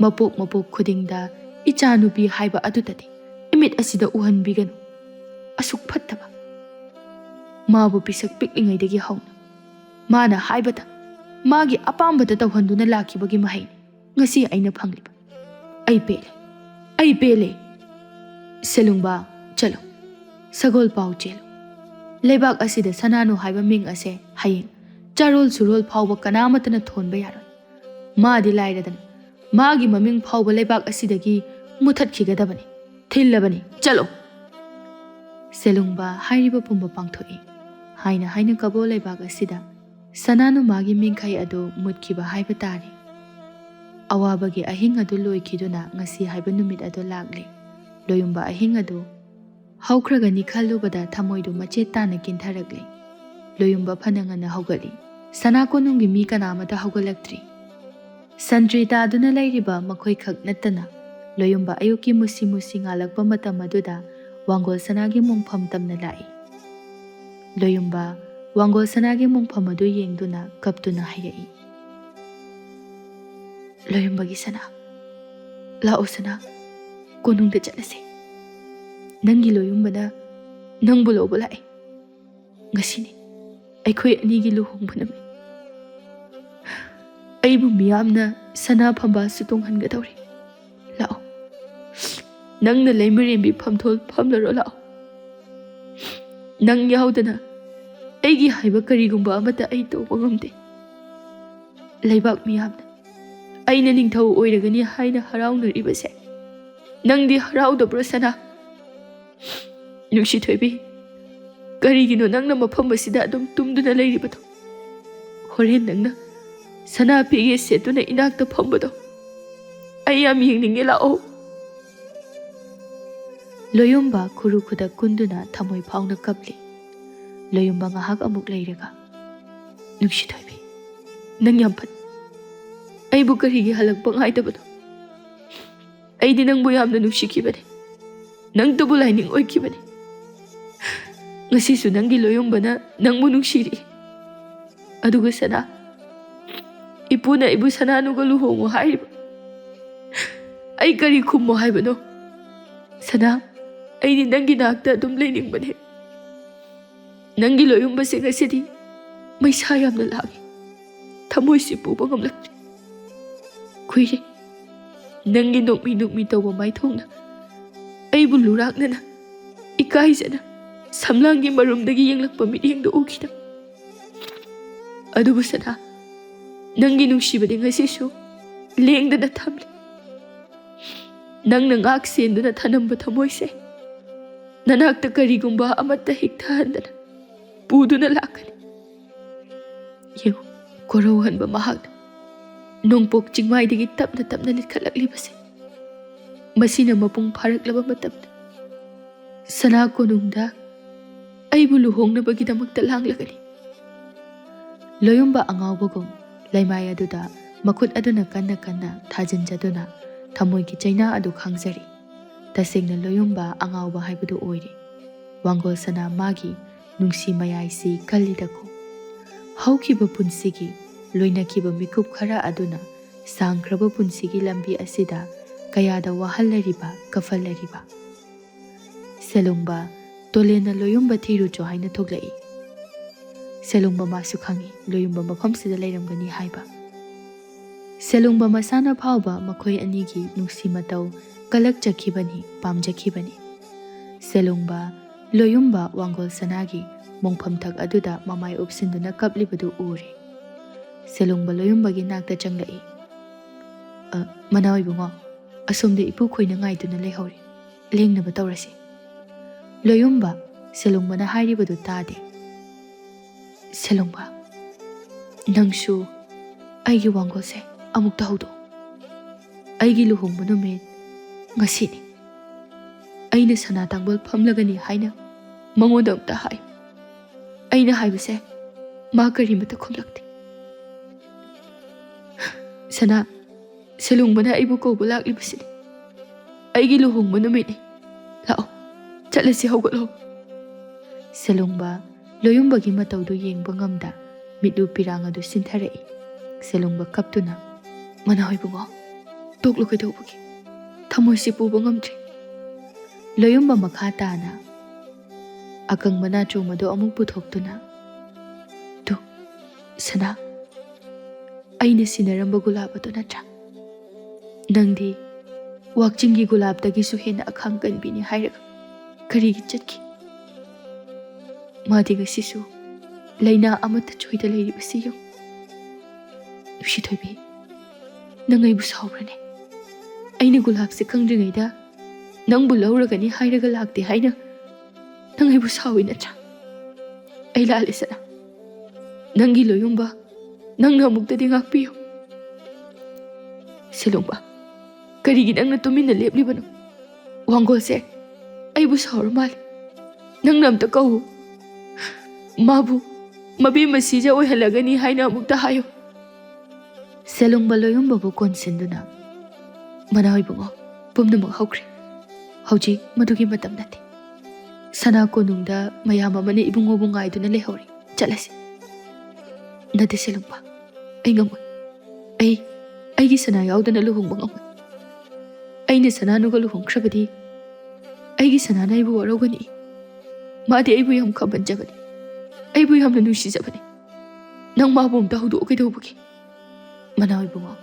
ꯃꯄꯣꯛ ꯃꯄꯣꯛ ꯈꯨꯗꯤꯡꯗ ꯏꯆꯥ ꯅꯨꯄꯤ ꯍꯥꯏꯕ ꯑꯗꯨꯗꯗꯤ ꯏꯃꯤꯠ ꯑꯁꯤꯗ ꯎꯍꯟꯕꯤꯒꯅꯨ꯫ ꯑꯁꯨꯛ ꯐꯠꯇꯕ꯫ ꯃꯥꯕꯨ ꯄꯤꯁꯛ ꯄꯤꯛꯂꯤꯉꯩꯗꯒꯤ ꯍꯧꯅ ꯃꯥꯅ ꯍꯥꯏꯕꯗ, ꯃꯥꯒꯤ ꯑꯄꯥꯝꯕꯗ ꯇꯧꯍꯟꯗꯨꯅ ꯂꯥꯛꯈꯤꯕꯒꯤ ꯃꯍꯩꯅꯤ ꯉꯁꯤ ꯑꯩꯅ ꯐꯪꯂꯤꯕ꯫ ꯑꯩ ꯄꯦꯜꯂꯦ, ꯑꯩ ꯄꯦꯜꯂꯦ꯫ ꯁꯦꯂꯨꯡꯕ, ꯆꯠꯂꯣ, ꯁꯒꯣꯜ ꯄꯥꯎ ꯆꯦꯜꯂꯨ꯫ ꯂꯩꯕꯥꯛ ꯑꯁꯤꯗ ꯁꯅꯥꯅꯨ ꯍꯥꯏꯕ ꯃꯤꯡ ꯑꯁꯦ ꯍꯌꯦꯡ ꯆꯥꯔꯣꯜ ꯁꯨꯔꯣꯜ ꯐꯥꯎꯕ ꯀꯅꯥꯃꯠꯇꯅ ꯊꯣꯟꯕ ꯌꯥꯔꯣꯏ꯫ ꯃꯥꯗꯤ ꯂꯥꯏꯔꯗꯅ ꯃꯥꯒꯤ ꯃꯃꯤꯡ ꯐꯥꯎꯕ ꯂꯩꯕꯥꯛ ꯑꯁꯤꯗꯒꯤ ꯃꯨꯊꯠꯈꯤꯒꯗꯕꯅꯤ꯫ ꯊꯤꯜꯂꯕꯅꯤ, ꯆꯠꯂꯣ꯫" ꯁꯦꯂꯨꯡꯕ ꯍꯥꯏꯔꯤꯕ ꯄꯨꯝꯕ ꯄꯥꯡꯊꯣꯛꯏ꯫ ꯍꯥꯏꯅ ꯍꯥꯏꯅ ꯀꯕꯣ ꯂꯩꯕꯥꯛ ꯑꯁꯤꯗ ꯁꯅꯥꯅꯨ ꯃꯥꯒꯤ ꯃꯤꯡꯈꯩ ꯑꯗꯨ ꯃꯨꯠꯈꯤꯕ ꯍꯥꯏꯕ ꯇꯥꯔꯦ꯫ ꯑꯋꯥꯕꯒꯤ ꯑꯍꯤꯡ ꯑꯗꯨ ꯂꯣꯏꯈꯤꯗꯨꯅ ꯉꯁꯤ ꯍꯥꯏꯕ ꯅꯨꯃꯤꯠ ꯑꯗꯨ ꯂꯥꯛꯂꯦ꯫ ꯂꯣꯌꯨꯝꯕ ꯑꯍꯤꯡ ꯑꯗꯨ ꯍꯧꯈ꯭ꯔꯒꯅꯤ ꯈꯜꯂꯨꯕꯗ ꯊꯃꯣꯏꯗꯨ ꯃꯆꯦꯠ ꯇꯥꯅ ꯀꯤꯟꯊꯔꯛꯂꯦ꯫ ꯂꯣꯌꯨꯝꯕ ꯐꯅ ꯉꯟꯅ ꯍꯧꯒꯠꯂꯤ꯫ ꯁꯅꯥ ꯀꯣꯅꯨꯡꯒꯤ ꯃꯤ ꯀꯅꯥ ꯑꯃꯠꯇ ꯍꯧꯒꯠꯂꯛꯇ꯭ꯔꯤ꯫ ꯁꯟꯇ꯭ꯔꯤ ꯇꯥꯗꯨꯅ ꯂꯩꯔꯤꯕ ꯃꯈꯣꯏ ꯈꯛ ꯅꯠꯇꯅ ꯂꯣꯌꯨꯝꯕ ꯑꯌꯨꯛꯀꯤ ꯃꯨꯁꯤ ꯃꯨꯁꯤ ꯉꯥꯜꯂꯛꯄ ꯃꯇꯝ ꯑꯗꯨꯗ ꯋꯥꯡꯒꯣꯜ ꯁꯅꯥꯒꯤ ꯃꯣꯡꯐꯝ ꯇꯝꯅ ꯂꯥꯛꯏ꯫ ꯂꯣꯌꯨꯝꯕ ꯋꯥꯡꯒꯣꯜ ꯁꯅꯥꯒꯤ ꯃꯣꯡꯐꯝ ꯑꯗꯨ ꯌꯦꯡꯗꯨꯅ ꯀꯞꯇꯨꯅ ꯍꯥꯏꯔꯛꯏ, "ꯂꯣꯌꯨꯝꯕꯒꯤ ꯁꯅꯥ, ꯂꯥꯛꯑꯣ ꯁꯅꯥ, ꯀꯣꯅꯨꯡꯗ ꯆꯠꯂꯁꯦ꯫ ꯅꯪꯒꯤ ꯂꯣꯌꯨꯝꯕꯅ ꯅꯪꯕꯨ ꯂꯧꯕ ꯂꯥꯛꯑꯦ꯫ ꯉꯁꯤꯅꯤ ꯑꯩꯈꯣꯏ ꯑꯅꯤꯒꯤ ꯂꯨꯍꯣꯡꯕ ꯅꯨꯃꯤꯠ꯫ ꯑꯩꯕꯨ ꯃꯤꯌꯥꯝꯅ ꯁꯅꯥ ꯐꯝꯕꯥꯜꯁꯨ ꯇꯣꯡꯍꯟꯒꯗꯧꯔꯤ꯫ ꯂꯥꯛꯑꯣ, ꯅꯪꯅ ꯂꯩꯃꯔꯦꯝꯕꯤ ꯐꯝꯊꯣꯜ ꯐꯝꯂꯔꯣ, ꯂꯥꯛꯑꯣ꯫ ꯅꯪ ꯌꯥꯎꯗꯅ ꯑꯩꯒꯤ ꯍꯥꯏꯕ ꯀꯔꯤꯒꯨꯝꯕ ꯑꯃꯠꯇ ꯑꯩ ꯇꯧꯕ ꯉꯝꯗꯦ꯫ ꯂꯩꯕꯥꯛ ꯃꯤꯌꯥꯝꯅ ꯑꯩꯅ ꯅꯤꯡꯊꯧ ꯑꯣꯏꯔꯒꯅꯤ ꯍꯥꯏꯅ ꯍꯔꯥꯎꯅꯔꯤꯕꯁꯦ ꯅꯪꯗꯤ ꯍꯔꯥꯎꯗꯕ꯭ꯔꯣ ꯁꯅꯥ? ꯅꯨꯡꯁꯤ ꯊꯣꯏꯕꯤ, ꯀꯔꯤꯒꯤꯅꯣ ꯅꯪꯅ ꯃꯐꯝ ꯑꯁꯤꯗ ꯑꯗꯨꯝ ꯇꯨꯝꯗꯨꯅ ꯂꯩꯔꯤꯕꯗꯣ? ꯍꯣꯔꯦꯟ ꯅꯪꯅ ꯁꯅꯥ ꯐꯤꯒꯦ ꯁꯦꯠꯇꯨꯅ ꯏꯅꯥꯛꯇ ꯐꯝꯕꯗꯣ ꯑꯩ ꯌꯥꯝ ꯌꯦꯡꯅꯤꯡꯉꯦ, ꯂꯥꯛꯑꯣ꯫" ꯂꯣꯌꯨꯝꯕ ꯈꯨꯔꯨ ꯈꯨꯗꯛ ꯀꯨꯟꯗꯨꯅ ꯊꯃꯣꯏ ꯐꯥꯎꯅ ꯀꯞꯂꯤ꯫ ꯂꯣꯌꯨꯝꯕ ꯉꯥꯏꯍꯥꯛ ꯑꯃꯨꯛ ꯂꯩꯔꯒ, "ꯅꯨꯡꯁꯤ ꯊꯣꯏꯕꯤ, ꯅꯪ ꯌꯥꯝ ꯐꯠ꯫ ꯑꯩꯕꯨ ꯀꯔꯤꯒꯤ ꯍꯜꯂꯛꯄ ꯉꯥꯏꯗꯕꯅꯣ? ꯑꯩꯗꯤ ꯅꯪꯕꯨ ꯌꯥꯝꯅ ꯅꯨꯡꯁꯤꯈꯤꯕꯅꯤ꯫ ꯅꯪꯇꯕꯨ ꯂꯥꯏꯅꯤꯡ ꯑꯣꯏꯈꯤꯕꯅꯤ꯫ ꯉꯁꯤꯁꯨ ꯅꯪꯒꯤ ꯂꯣꯌꯨꯝꯕꯅ ꯅꯪꯕꯨ ꯅꯨꯡꯁꯤꯔꯤ꯫ ꯑꯗꯨꯒ ꯁꯅꯥ, ꯏꯄꯨꯅ ꯑꯩꯕꯨ ꯁꯅꯥꯅꯨꯒ ꯂꯨꯍꯣꯡꯉꯨ ꯍꯥꯏꯔꯤꯕ꯫ ꯑꯩ ꯀꯔꯤ ꯈꯨꯝꯃꯣ ꯍꯥꯏꯕꯅꯣ? ꯁꯅꯥ, ꯑꯩꯗꯤ ꯅꯪꯒꯤ ꯅꯥꯛꯇ ꯑꯗꯨꯝ ꯂꯩꯅꯤꯡꯕꯅꯦ꯫ ꯅꯪꯒꯤ ꯂꯣꯌꯨꯝꯕꯁꯦ ꯉꯁꯤꯗꯤ ꯃꯩꯁꯥ ꯌꯥꯝꯅ ꯂꯥꯡꯉꯤ꯫ ꯊꯃꯣꯏꯁꯤ ꯄꯨꯕ ꯉꯝꯂꯛꯇ꯭ꯔꯦ꯫ ꯀꯨꯏꯔꯦ ꯅꯪꯒꯤ ꯅꯣꯛꯃꯤ ꯅꯣꯛꯃꯤ ꯇꯧꯕ ꯃꯥꯏꯊꯣꯡꯅ ꯑꯩꯕꯨ ꯂꯨꯔꯥꯛꯅꯅ, ꯏꯀꯥꯏꯖꯅ ꯁꯝꯂꯥꯡꯒꯤ ꯃꯔꯨꯝꯗꯒꯤ ꯌꯦꯡꯂꯛꯄ ꯃꯤꯠꯌꯦꯡꯗꯨ ꯎꯈꯤꯗꯕ꯫ ꯑꯗꯨꯕꯨ ꯁꯅꯥ, ꯅꯪꯒꯤ ꯅꯨꯡꯁꯤꯕꯗꯤ ꯉꯁꯤꯁꯨ ꯂꯦꯡꯗꯅ ꯊꯝꯂꯤ꯫ ꯅꯪꯅ ꯉꯥꯛ ꯁꯦꯟꯗꯨꯅ ꯊꯅꯝꯕ ꯊꯃꯣꯏꯁꯦ ꯅꯅꯥꯛꯇ ꯀꯔꯤꯒꯨꯝꯕ ꯑꯃꯠꯇ ꯍꯤꯛꯊꯍꯟꯗꯅ ꯄꯨꯗꯨꯅ ꯂꯥꯛꯀꯅꯤ꯫ ꯌꯦꯡꯉꯨ, ꯀꯣꯔꯧꯍꯟꯕ ꯃꯍꯥꯛꯅ ꯅꯣꯡꯄꯣꯛ ꯆꯤꯡꯃꯥꯏꯗꯒꯤ ꯇꯞꯅ ꯇꯞꯅ ꯂꯤꯠꯈꯠꯂꯛꯂꯤꯕꯁꯦ, ꯃꯁꯤꯅ ꯃꯄꯨꯡ ꯐꯥꯔꯛꯂꯕ ꯃꯇꯝꯗ ꯁꯅꯥ ꯀꯣꯅꯨꯡꯗ ꯑꯩꯕꯨ ꯂꯨꯍꯣꯡꯅꯕꯒꯤꯗꯃꯛꯇ ꯂꯥꯡꯂꯒꯅꯤ꯫ ꯂꯣꯌꯨꯝꯕ ꯑꯉꯥꯎꯕꯒꯨꯝ ꯂꯩꯃꯥꯏ ꯑꯗꯨꯗ ꯃꯈꯨꯠ ꯑꯗꯨꯅ ꯀꯟꯅ ꯀꯟꯅ ꯊꯥꯖꯤꯟꯖꯗꯨꯅ ꯊꯃꯣꯏꯒꯤ ꯆꯩꯅꯥ ꯑꯗꯨ ꯈꯥꯡꯖꯔꯤ꯫ ꯇꯁꯦꯡꯅ ꯂꯣꯌꯨꯝꯕ ꯑꯉꯥꯎꯕ ꯍꯥꯏꯕꯗꯨ ꯑꯣꯏꯔꯦ꯫ ꯋꯥꯡꯒꯣꯜ ꯁꯅꯥ ꯃꯥꯒꯤ ꯅꯨꯡꯁꯤ ꯃꯌꯥꯏꯁꯤ ꯀꯜꯂꯤꯗꯀꯣ꯫ ꯍꯧꯈꯤꯕ ꯄꯨꯟꯁꯤꯒꯤ ꯂꯣꯏꯅꯈꯤꯕ ꯃꯤꯀꯨꯞ ꯈꯔ ꯑꯗꯨꯅ ꯁꯥꯡꯈ꯭ꯔꯕ ꯄꯨꯟꯁꯤꯒꯤ ꯂꯝꯕꯤ ꯑꯁꯤꯗ ꯀꯌꯥꯗ ꯋꯥꯍꯜꯂꯔꯤꯕ, ꯀꯐꯜꯂꯔꯤꯕ꯫ ꯁꯦꯂꯨꯡꯕ, ꯇꯣꯂꯦꯟꯅ ꯂꯣꯌꯨꯝꯕ ꯊꯤꯔꯨꯆꯣ ꯍꯥꯏꯅ ꯊꯣꯛꯂꯛꯏ꯫ ꯁꯦꯂꯨꯡꯕ ꯃꯥꯁꯨ ꯈꯪꯏ ꯂꯣꯌꯨꯝꯕ ꯃꯐꯝꯁꯤꯗ ꯂꯩꯔꯝꯒꯅꯤ ꯍꯥꯏꯕ꯫ ꯁꯦꯂꯨꯡꯕ ꯃꯁꯥꯅ ꯐꯥꯎꯕ ꯃꯈꯣꯏ ꯑꯅꯤꯒꯤ ꯅꯨꯡꯁꯤ ꯃꯇꯧ ꯀꯂꯛꯆꯈꯤꯕꯅꯤ, ꯄꯥꯝꯖꯈꯤꯕꯅꯤ꯫ ꯁꯦꯂꯨꯡꯕ, ꯂꯣꯌꯨꯝꯕ ꯋꯥꯡꯒꯣꯜ ꯁꯅꯥꯒꯤ ꯃꯣꯡꯐꯝꯊꯛ ꯑꯗꯨꯗ ꯃꯃꯥꯏ ꯎꯞꯁꯤꯟꯗꯨꯅ ꯀꯞꯂꯤꯕꯗꯨ ꯎꯔꯦ꯫ ꯁꯦꯂꯨꯡꯕ ꯂꯣꯌꯨꯝꯕꯒꯤ ꯅꯥꯛꯇ ꯆꯪꯂꯛꯏ꯫ "ꯑ, ꯃꯅꯥꯎ ꯏꯕꯨꯡꯉꯣ, ꯑꯁꯣꯝꯗ ꯏꯄꯨ ꯈꯣꯏꯅ ꯉꯥꯏꯗꯨꯅ ꯂꯩꯍꯧꯔꯤ꯫ ꯂꯦꯡꯅꯕ ꯇꯧꯔꯁꯤ꯫" ꯂꯣꯌꯨꯝꯕ, ꯁꯦꯂꯨꯡꯕꯅ ꯍꯥꯏꯔꯤꯕꯗꯨ ꯇꯥꯗꯦ꯫ ꯁꯦꯂꯨꯡꯕ, ꯅꯪꯁꯨ ꯑꯩꯒꯤ ꯋꯥꯡꯒꯣꯜꯁꯦ ꯑꯃꯨꯛꯇ ꯍꯧꯗꯣꯛꯎ꯫ ꯑꯩꯒꯤ ꯂꯨꯍꯣꯡꯕ ꯅꯨꯃꯤꯠ ꯉꯁꯤꯅꯤ꯫ ꯑꯩꯅ ꯁꯅꯥ ꯇꯥꯡꯕꯜ ꯐꯝꯂꯒꯅꯤ ꯍꯥꯏꯅ ꯃꯉꯣꯟꯗ ꯑꯃꯨꯛꯇ ꯍꯥꯏꯌꯨ꯫ ꯑꯩꯅ ꯍꯥꯏꯕꯁꯦ ꯃꯥ ꯀꯔꯤꯃꯠꯇ ꯈꯨꯝꯂꯛꯇꯦ꯫ ꯁꯅꯥ, ꯁꯦꯂꯨꯡꯕꯅ ꯑꯩꯕꯨ ꯀꯧꯕ ꯂꯥꯛꯂꯤꯕꯁꯤꯅꯤ꯫ ꯑꯩꯒꯤ ꯂꯨꯍꯣꯡꯕ ꯅꯨꯃꯤꯠꯅꯤ꯫ ꯂꯥꯛꯑꯣ, ꯆꯠꯂꯁꯤ, ꯍꯧꯒꯠꯂꯣ꯫ ꯁꯦꯂꯨꯡꯕ ꯂꯣꯌꯨꯝꯕꯒꯤ ꯃꯇꯧꯗꯨ ꯌꯦꯡꯕ ꯉꯝꯗ ꯃꯤꯠꯂꯨ ꯄꯤꯔꯥꯡ ꯑꯗꯨ ꯁꯤꯟꯊꯔꯛꯏ꯫ ꯁꯦꯂꯨꯡꯕ ꯀꯞꯇꯨꯅ, "ꯃꯅꯥꯎ ꯏꯕꯨꯡꯉꯣ, ꯇꯣꯛꯂꯨ, ꯀꯩꯗꯧꯕꯒꯤ? ꯊꯃꯣꯏꯁꯤ ꯄꯨꯕ ꯉꯝꯗ꯭ꯔꯦ꯫" ꯂꯣꯌꯨꯝꯕ ꯃꯈꯥ ꯇꯥꯅ ꯑꯀꯪꯕ ꯅꯥꯆꯣꯝ ꯑꯗꯨ ꯑꯃꯨꯛ ꯄꯨꯊꯣꯛꯇꯨꯅ, "ꯇꯨ, ꯁꯅꯥ, ꯑꯩꯅ ꯁꯤꯟꯅꯔꯝꯕ ꯒꯨꯂꯥꯞ ꯑꯗꯨ ꯅꯠꯇ꯭ꯔꯥ? ꯅꯪꯗꯤ ꯋꯥꯛꯆꯤꯡꯒꯤ ꯒꯨꯂꯥꯞꯇꯒꯤꯁꯨ ꯍꯦꯟꯅ ꯑꯈꯥꯡ ꯀꯟꯕꯤꯅꯤ ꯍꯥꯏꯔꯒ ꯀꯔꯤꯒꯤ ꯆꯠꯈꯤ? ꯃꯥꯗꯤ ꯉꯁꯤꯁꯨ ꯂꯥꯏꯅꯥ ꯑꯃꯠꯇ ꯆꯣꯏꯗ ꯂꯩꯔꯤꯕꯁꯤ ꯌꯦꯡꯉꯨ꯫ ꯅꯨꯡꯁꯤꯊꯣꯏꯕꯤ, ꯅꯪ ꯑꯩꯕꯨ ꯁꯥꯎꯕ꯭ꯔꯅꯦ? ꯑꯩꯅ ꯒꯨꯂꯥꯞꯁꯦ ꯈꯪꯗ꯭ꯔꯤꯉꯩꯗ ꯅꯪꯕꯨ ꯂꯧꯔꯒꯅꯤ ꯍꯥꯏꯔꯒ ꯂꯥꯛꯇꯦ ꯍꯥꯏꯅ ꯅꯪ ꯑꯩꯕꯨ ꯁꯥꯎꯏ ꯅꯠꯇ꯭ꯔꯥ? ꯑꯩ ꯂꯥꯜꯂꯦ ꯁꯅꯥ꯫ ꯅꯪꯒꯤ ꯂꯣꯌꯨꯝꯕ ꯅꯪꯅ ꯑꯃꯨꯛꯇꯗꯤ ꯉꯥꯛꯄꯤꯌꯨ꯫" ꯁꯦꯂꯨꯡꯕ, ꯀꯔꯤꯒꯤ ꯅꯪꯅ ꯇꯨꯃꯤꯟꯅ ꯂꯦꯞꯂꯤꯕꯅꯣ? ꯋꯥꯡꯒꯣꯜꯁꯦ ꯑꯩꯕꯨ ꯁꯥꯎꯔ ꯃꯥꯜꯂꯤ꯫ ꯅꯪꯅ ꯑꯝꯇ ꯀꯧꯎ꯫ ꯃꯥꯕꯨ ꯃꯕꯦꯝꯃ ꯁꯤꯖ ꯑꯣꯏꯍꯜꯂꯒꯅꯤ ꯍꯥꯏꯅ ꯑꯃꯨꯛꯇ ꯍꯥꯏꯌꯨ꯫ ꯁꯦꯂꯨꯡꯕ ꯂꯣꯌꯨꯝꯕꯕꯨ ꯀꯣꯟꯁꯤꯟꯗꯨꯅ, "ꯃꯅꯥꯎ ꯏꯕꯨꯡꯉꯣ, ꯄꯨꯝꯅꯃꯛ ꯍꯧꯈ꯭ꯔꯦ꯫ ꯍꯧꯖꯤꯛ ꯃꯗꯨꯒꯤ ꯃꯇꯝ ꯅꯠꯇꯦ꯫ ꯁꯅꯥ ꯀꯣꯅꯨꯡꯗ ꯃꯌꯥꯝ ꯑꯃꯅ ꯏꯕꯨꯡꯉꯣꯕꯨ ꯉꯥꯏꯗꯨꯅ ꯂꯩꯍꯧꯔꯤ꯫ ꯆꯠꯂꯁꯤ꯫" "ꯅꯠꯇꯦ ꯁꯦꯂꯨꯡꯕ, ꯑꯩ ꯉꯝꯃꯣꯏ꯫ ꯑꯩ, ꯑꯩꯒꯤ ꯁꯅꯥ ꯌꯥꯎꯗꯅ ꯂꯨꯍꯣꯡꯕ ꯉꯝꯃꯣꯏ꯫ ꯑꯩꯅ ꯁꯅꯥꯅꯨꯒ ꯂꯨꯍꯣꯡꯈ꯭ꯔꯕꯗꯤ ꯑꯩꯒꯤ ꯁꯅꯥꯅ ꯑꯩꯕꯨ ꯋꯥꯔꯧꯒꯅꯤ꯫ ꯃꯥꯗꯤ ꯑꯩꯕꯨ ꯌꯥꯝ ꯈꯝꯕꯟꯖꯕꯅꯤ꯫ ꯑꯩꯕꯨ ꯌꯥꯝꯅ ꯅꯨꯡꯁꯤꯖꯕꯅꯤ꯫ ꯅꯪ ꯃꯥꯕꯨ ꯑꯝꯇ ꯍꯧꯗꯣꯛꯑꯣ ꯀꯩꯗꯧꯕꯒꯤ?" "ꯃꯅꯥꯎ ꯏꯕꯨꯡꯉꯣ,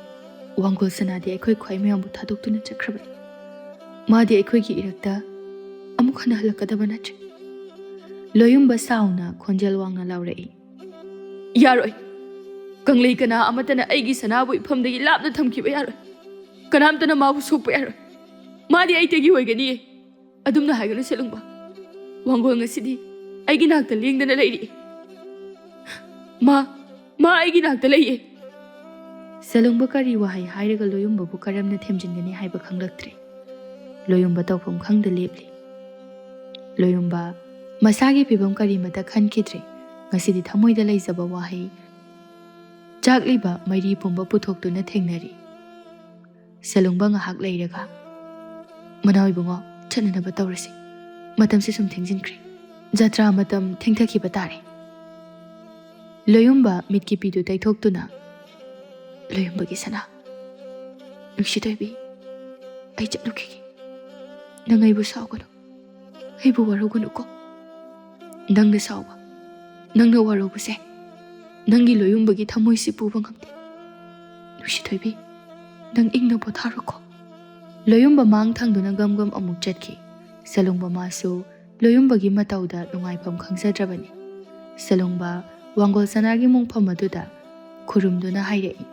ꯋꯥꯡꯒꯣꯜ ꯁꯅꯥꯗꯤ ꯑꯩꯈꯣꯏ ꯈ꯭ꯋꯥꯏ ꯃꯌꯥꯝꯕꯨ ꯊꯥꯗꯣꯛꯇꯨꯅ ꯆꯠꯈ꯭ꯔꯕꯅꯤ꯫ ꯃꯥꯗꯤ ꯑꯩꯈꯣꯏꯒꯤ ꯏꯔꯛꯇ ꯑꯃꯨꯛ ꯍꯟꯅ ꯍꯜꯂꯛꯀꯗꯕ ꯅꯠꯇ꯭ꯔꯦ꯫" ꯂꯣꯌꯨꯝꯕ ꯁꯥꯎꯅ ꯈꯣꯟꯖꯦꯜ ꯋꯥꯡꯅ ꯂꯥꯎꯔꯛꯏ꯫ "ꯌꯥꯔꯣꯏ꯫ ꯀꯪꯂꯩ ꯀꯅꯥ ꯑꯃꯠꯇꯅ ꯑꯩꯒꯤ ꯁꯅꯥꯕꯨ ꯏꯐꯝꯗꯒꯤ ꯂꯥꯞꯅ ꯊꯝꯈꯤꯕ ꯌꯥꯔꯣꯏ꯫ ꯀꯅꯥꯝꯇꯅ ꯃꯥꯕꯨ ꯁꯣꯛꯄ ꯌꯥꯔꯣꯏ꯫ ꯃꯥꯗꯤ ꯑꯩꯇꯒꯤ ꯑꯣꯏꯒꯅꯤꯌꯦ꯫ ꯑꯗꯨꯝꯅ ꯍꯥꯏꯒꯅꯨ ꯁꯦꯂꯨꯡꯕ꯫ ꯋꯥꯡꯒꯣꯜ ꯉꯁꯤꯗꯤ ꯑꯩꯒꯤ ꯅꯥꯛꯇ ꯂꯦꯡꯗꯅ ꯂꯩꯔꯤ꯫ ꯃꯥ, ꯃꯥ ꯑꯩꯒꯤ ꯅꯥꯛꯇ ꯂꯩꯌꯦ꯫" ꯁꯦꯂꯨꯡꯕ ꯀꯔꯤ ꯋꯥꯍꯩ ꯍꯥꯏꯔꯒ ꯂꯣꯌꯨꯝꯕꯕꯨ ꯀꯔꯝꯅ ꯊꯦꯝꯖꯤꯟꯒꯅꯤ ꯍꯥꯏꯕ ꯈꯪꯂꯛꯇ꯭ꯔꯦ꯫ ꯂꯣꯌꯨꯝꯕ ꯇꯧꯐꯝ ꯈꯪꯗ ꯂꯦꯞꯂꯤ꯫ ꯂꯣꯌꯨꯝꯕ ꯃꯁꯥꯒꯤ ꯐꯤꯕꯝ ꯀꯔꯤꯃꯠꯇ ꯈꯟꯈꯤꯗ꯭ꯔꯦ꯫ ꯉꯁꯤꯗꯤ ꯊꯃꯣꯏꯗ ꯂꯩꯖꯕ ꯋꯥꯍꯩ, ꯆꯥꯛꯂꯤꯕ ꯃꯩꯔꯤ ꯄꯨꯝꯕ ꯄꯨꯊꯣꯛꯇꯨꯅ ꯊꯦꯡꯅꯔꯤ꯫ ꯁꯦꯂꯨꯡꯕ ꯉꯥꯏꯍꯥꯛ ꯂꯩꯔꯒ, "ꯃꯅꯥꯎ ꯏꯕꯨꯡꯉꯣ, ꯆꯠꯅꯅꯕ ꯇꯧꯔꯁꯤ꯫ ꯃꯇꯝꯁꯦ ꯁꯨꯝ ꯊꯦꯡꯖꯤꯟꯈ꯭ꯔꯦ꯫ ꯖꯇ꯭ꯔꯥ ꯃꯇꯝ ꯊꯦꯡꯊꯈꯤꯕ ꯇꯥꯔꯦ꯫" ꯂꯣꯌꯨꯝꯕ ꯃꯤꯠꯀꯤ ꯄꯤꯗꯨ ꯇꯩꯊꯣꯛꯇꯨꯅ, "ꯂꯣꯌꯨꯝꯕꯒꯤ ꯁꯅꯥ, ꯅꯨꯡꯁꯤꯊꯣꯏꯕꯤ, ꯑꯩ ꯆꯠꯂꯨꯈꯤꯒꯦ꯫ ꯅꯪ ꯑꯩꯕꯨ ꯁꯥꯎꯒꯅꯨ꯫ ꯑꯩꯕꯨ ꯋꯥꯔꯧꯒꯅꯨꯀꯣ꯫ ꯅꯪꯅ ꯁꯥꯎꯕ, ꯅꯪꯅ ꯋꯥꯔꯧꯕꯁꯦ ꯅꯪꯒꯤ ꯂꯣꯌꯨꯝꯕꯒꯤ ꯊꯃꯣꯏꯁꯤ ꯄꯨꯕ ꯉꯝꯗꯦ꯫ ꯅꯨꯡꯁꯤꯊꯣꯏꯕꯤ, ꯅꯪ ꯏꯪꯅ ꯄꯣꯊꯥꯔꯣꯀꯣ꯫" ꯂꯣꯌꯨꯝꯕ ꯃꯥꯡ ꯊꯪꯗꯨꯅ ꯒꯝ ꯒꯝ ꯑꯃꯨꯛ ꯆꯠꯈꯤ꯫ ꯁꯦꯂꯨꯡꯕ ꯃꯥꯁꯨ ꯂꯣꯌꯨꯝꯕꯒꯤ ꯃꯇꯧꯗ ꯅꯨꯡꯉꯥꯏꯐꯝ ꯈꯪꯖꯗ꯭ꯔꯕꯅꯤ꯫ ꯁꯦꯂꯨꯡꯕ ꯋꯥꯡꯒꯣꯜ ꯁꯅꯥꯒꯤ ꯃꯣꯡꯐꯝ ꯑꯗꯨꯗ ꯈꯨꯔꯨꯝꯗꯨꯅ ꯍꯥꯏꯔꯛꯏ,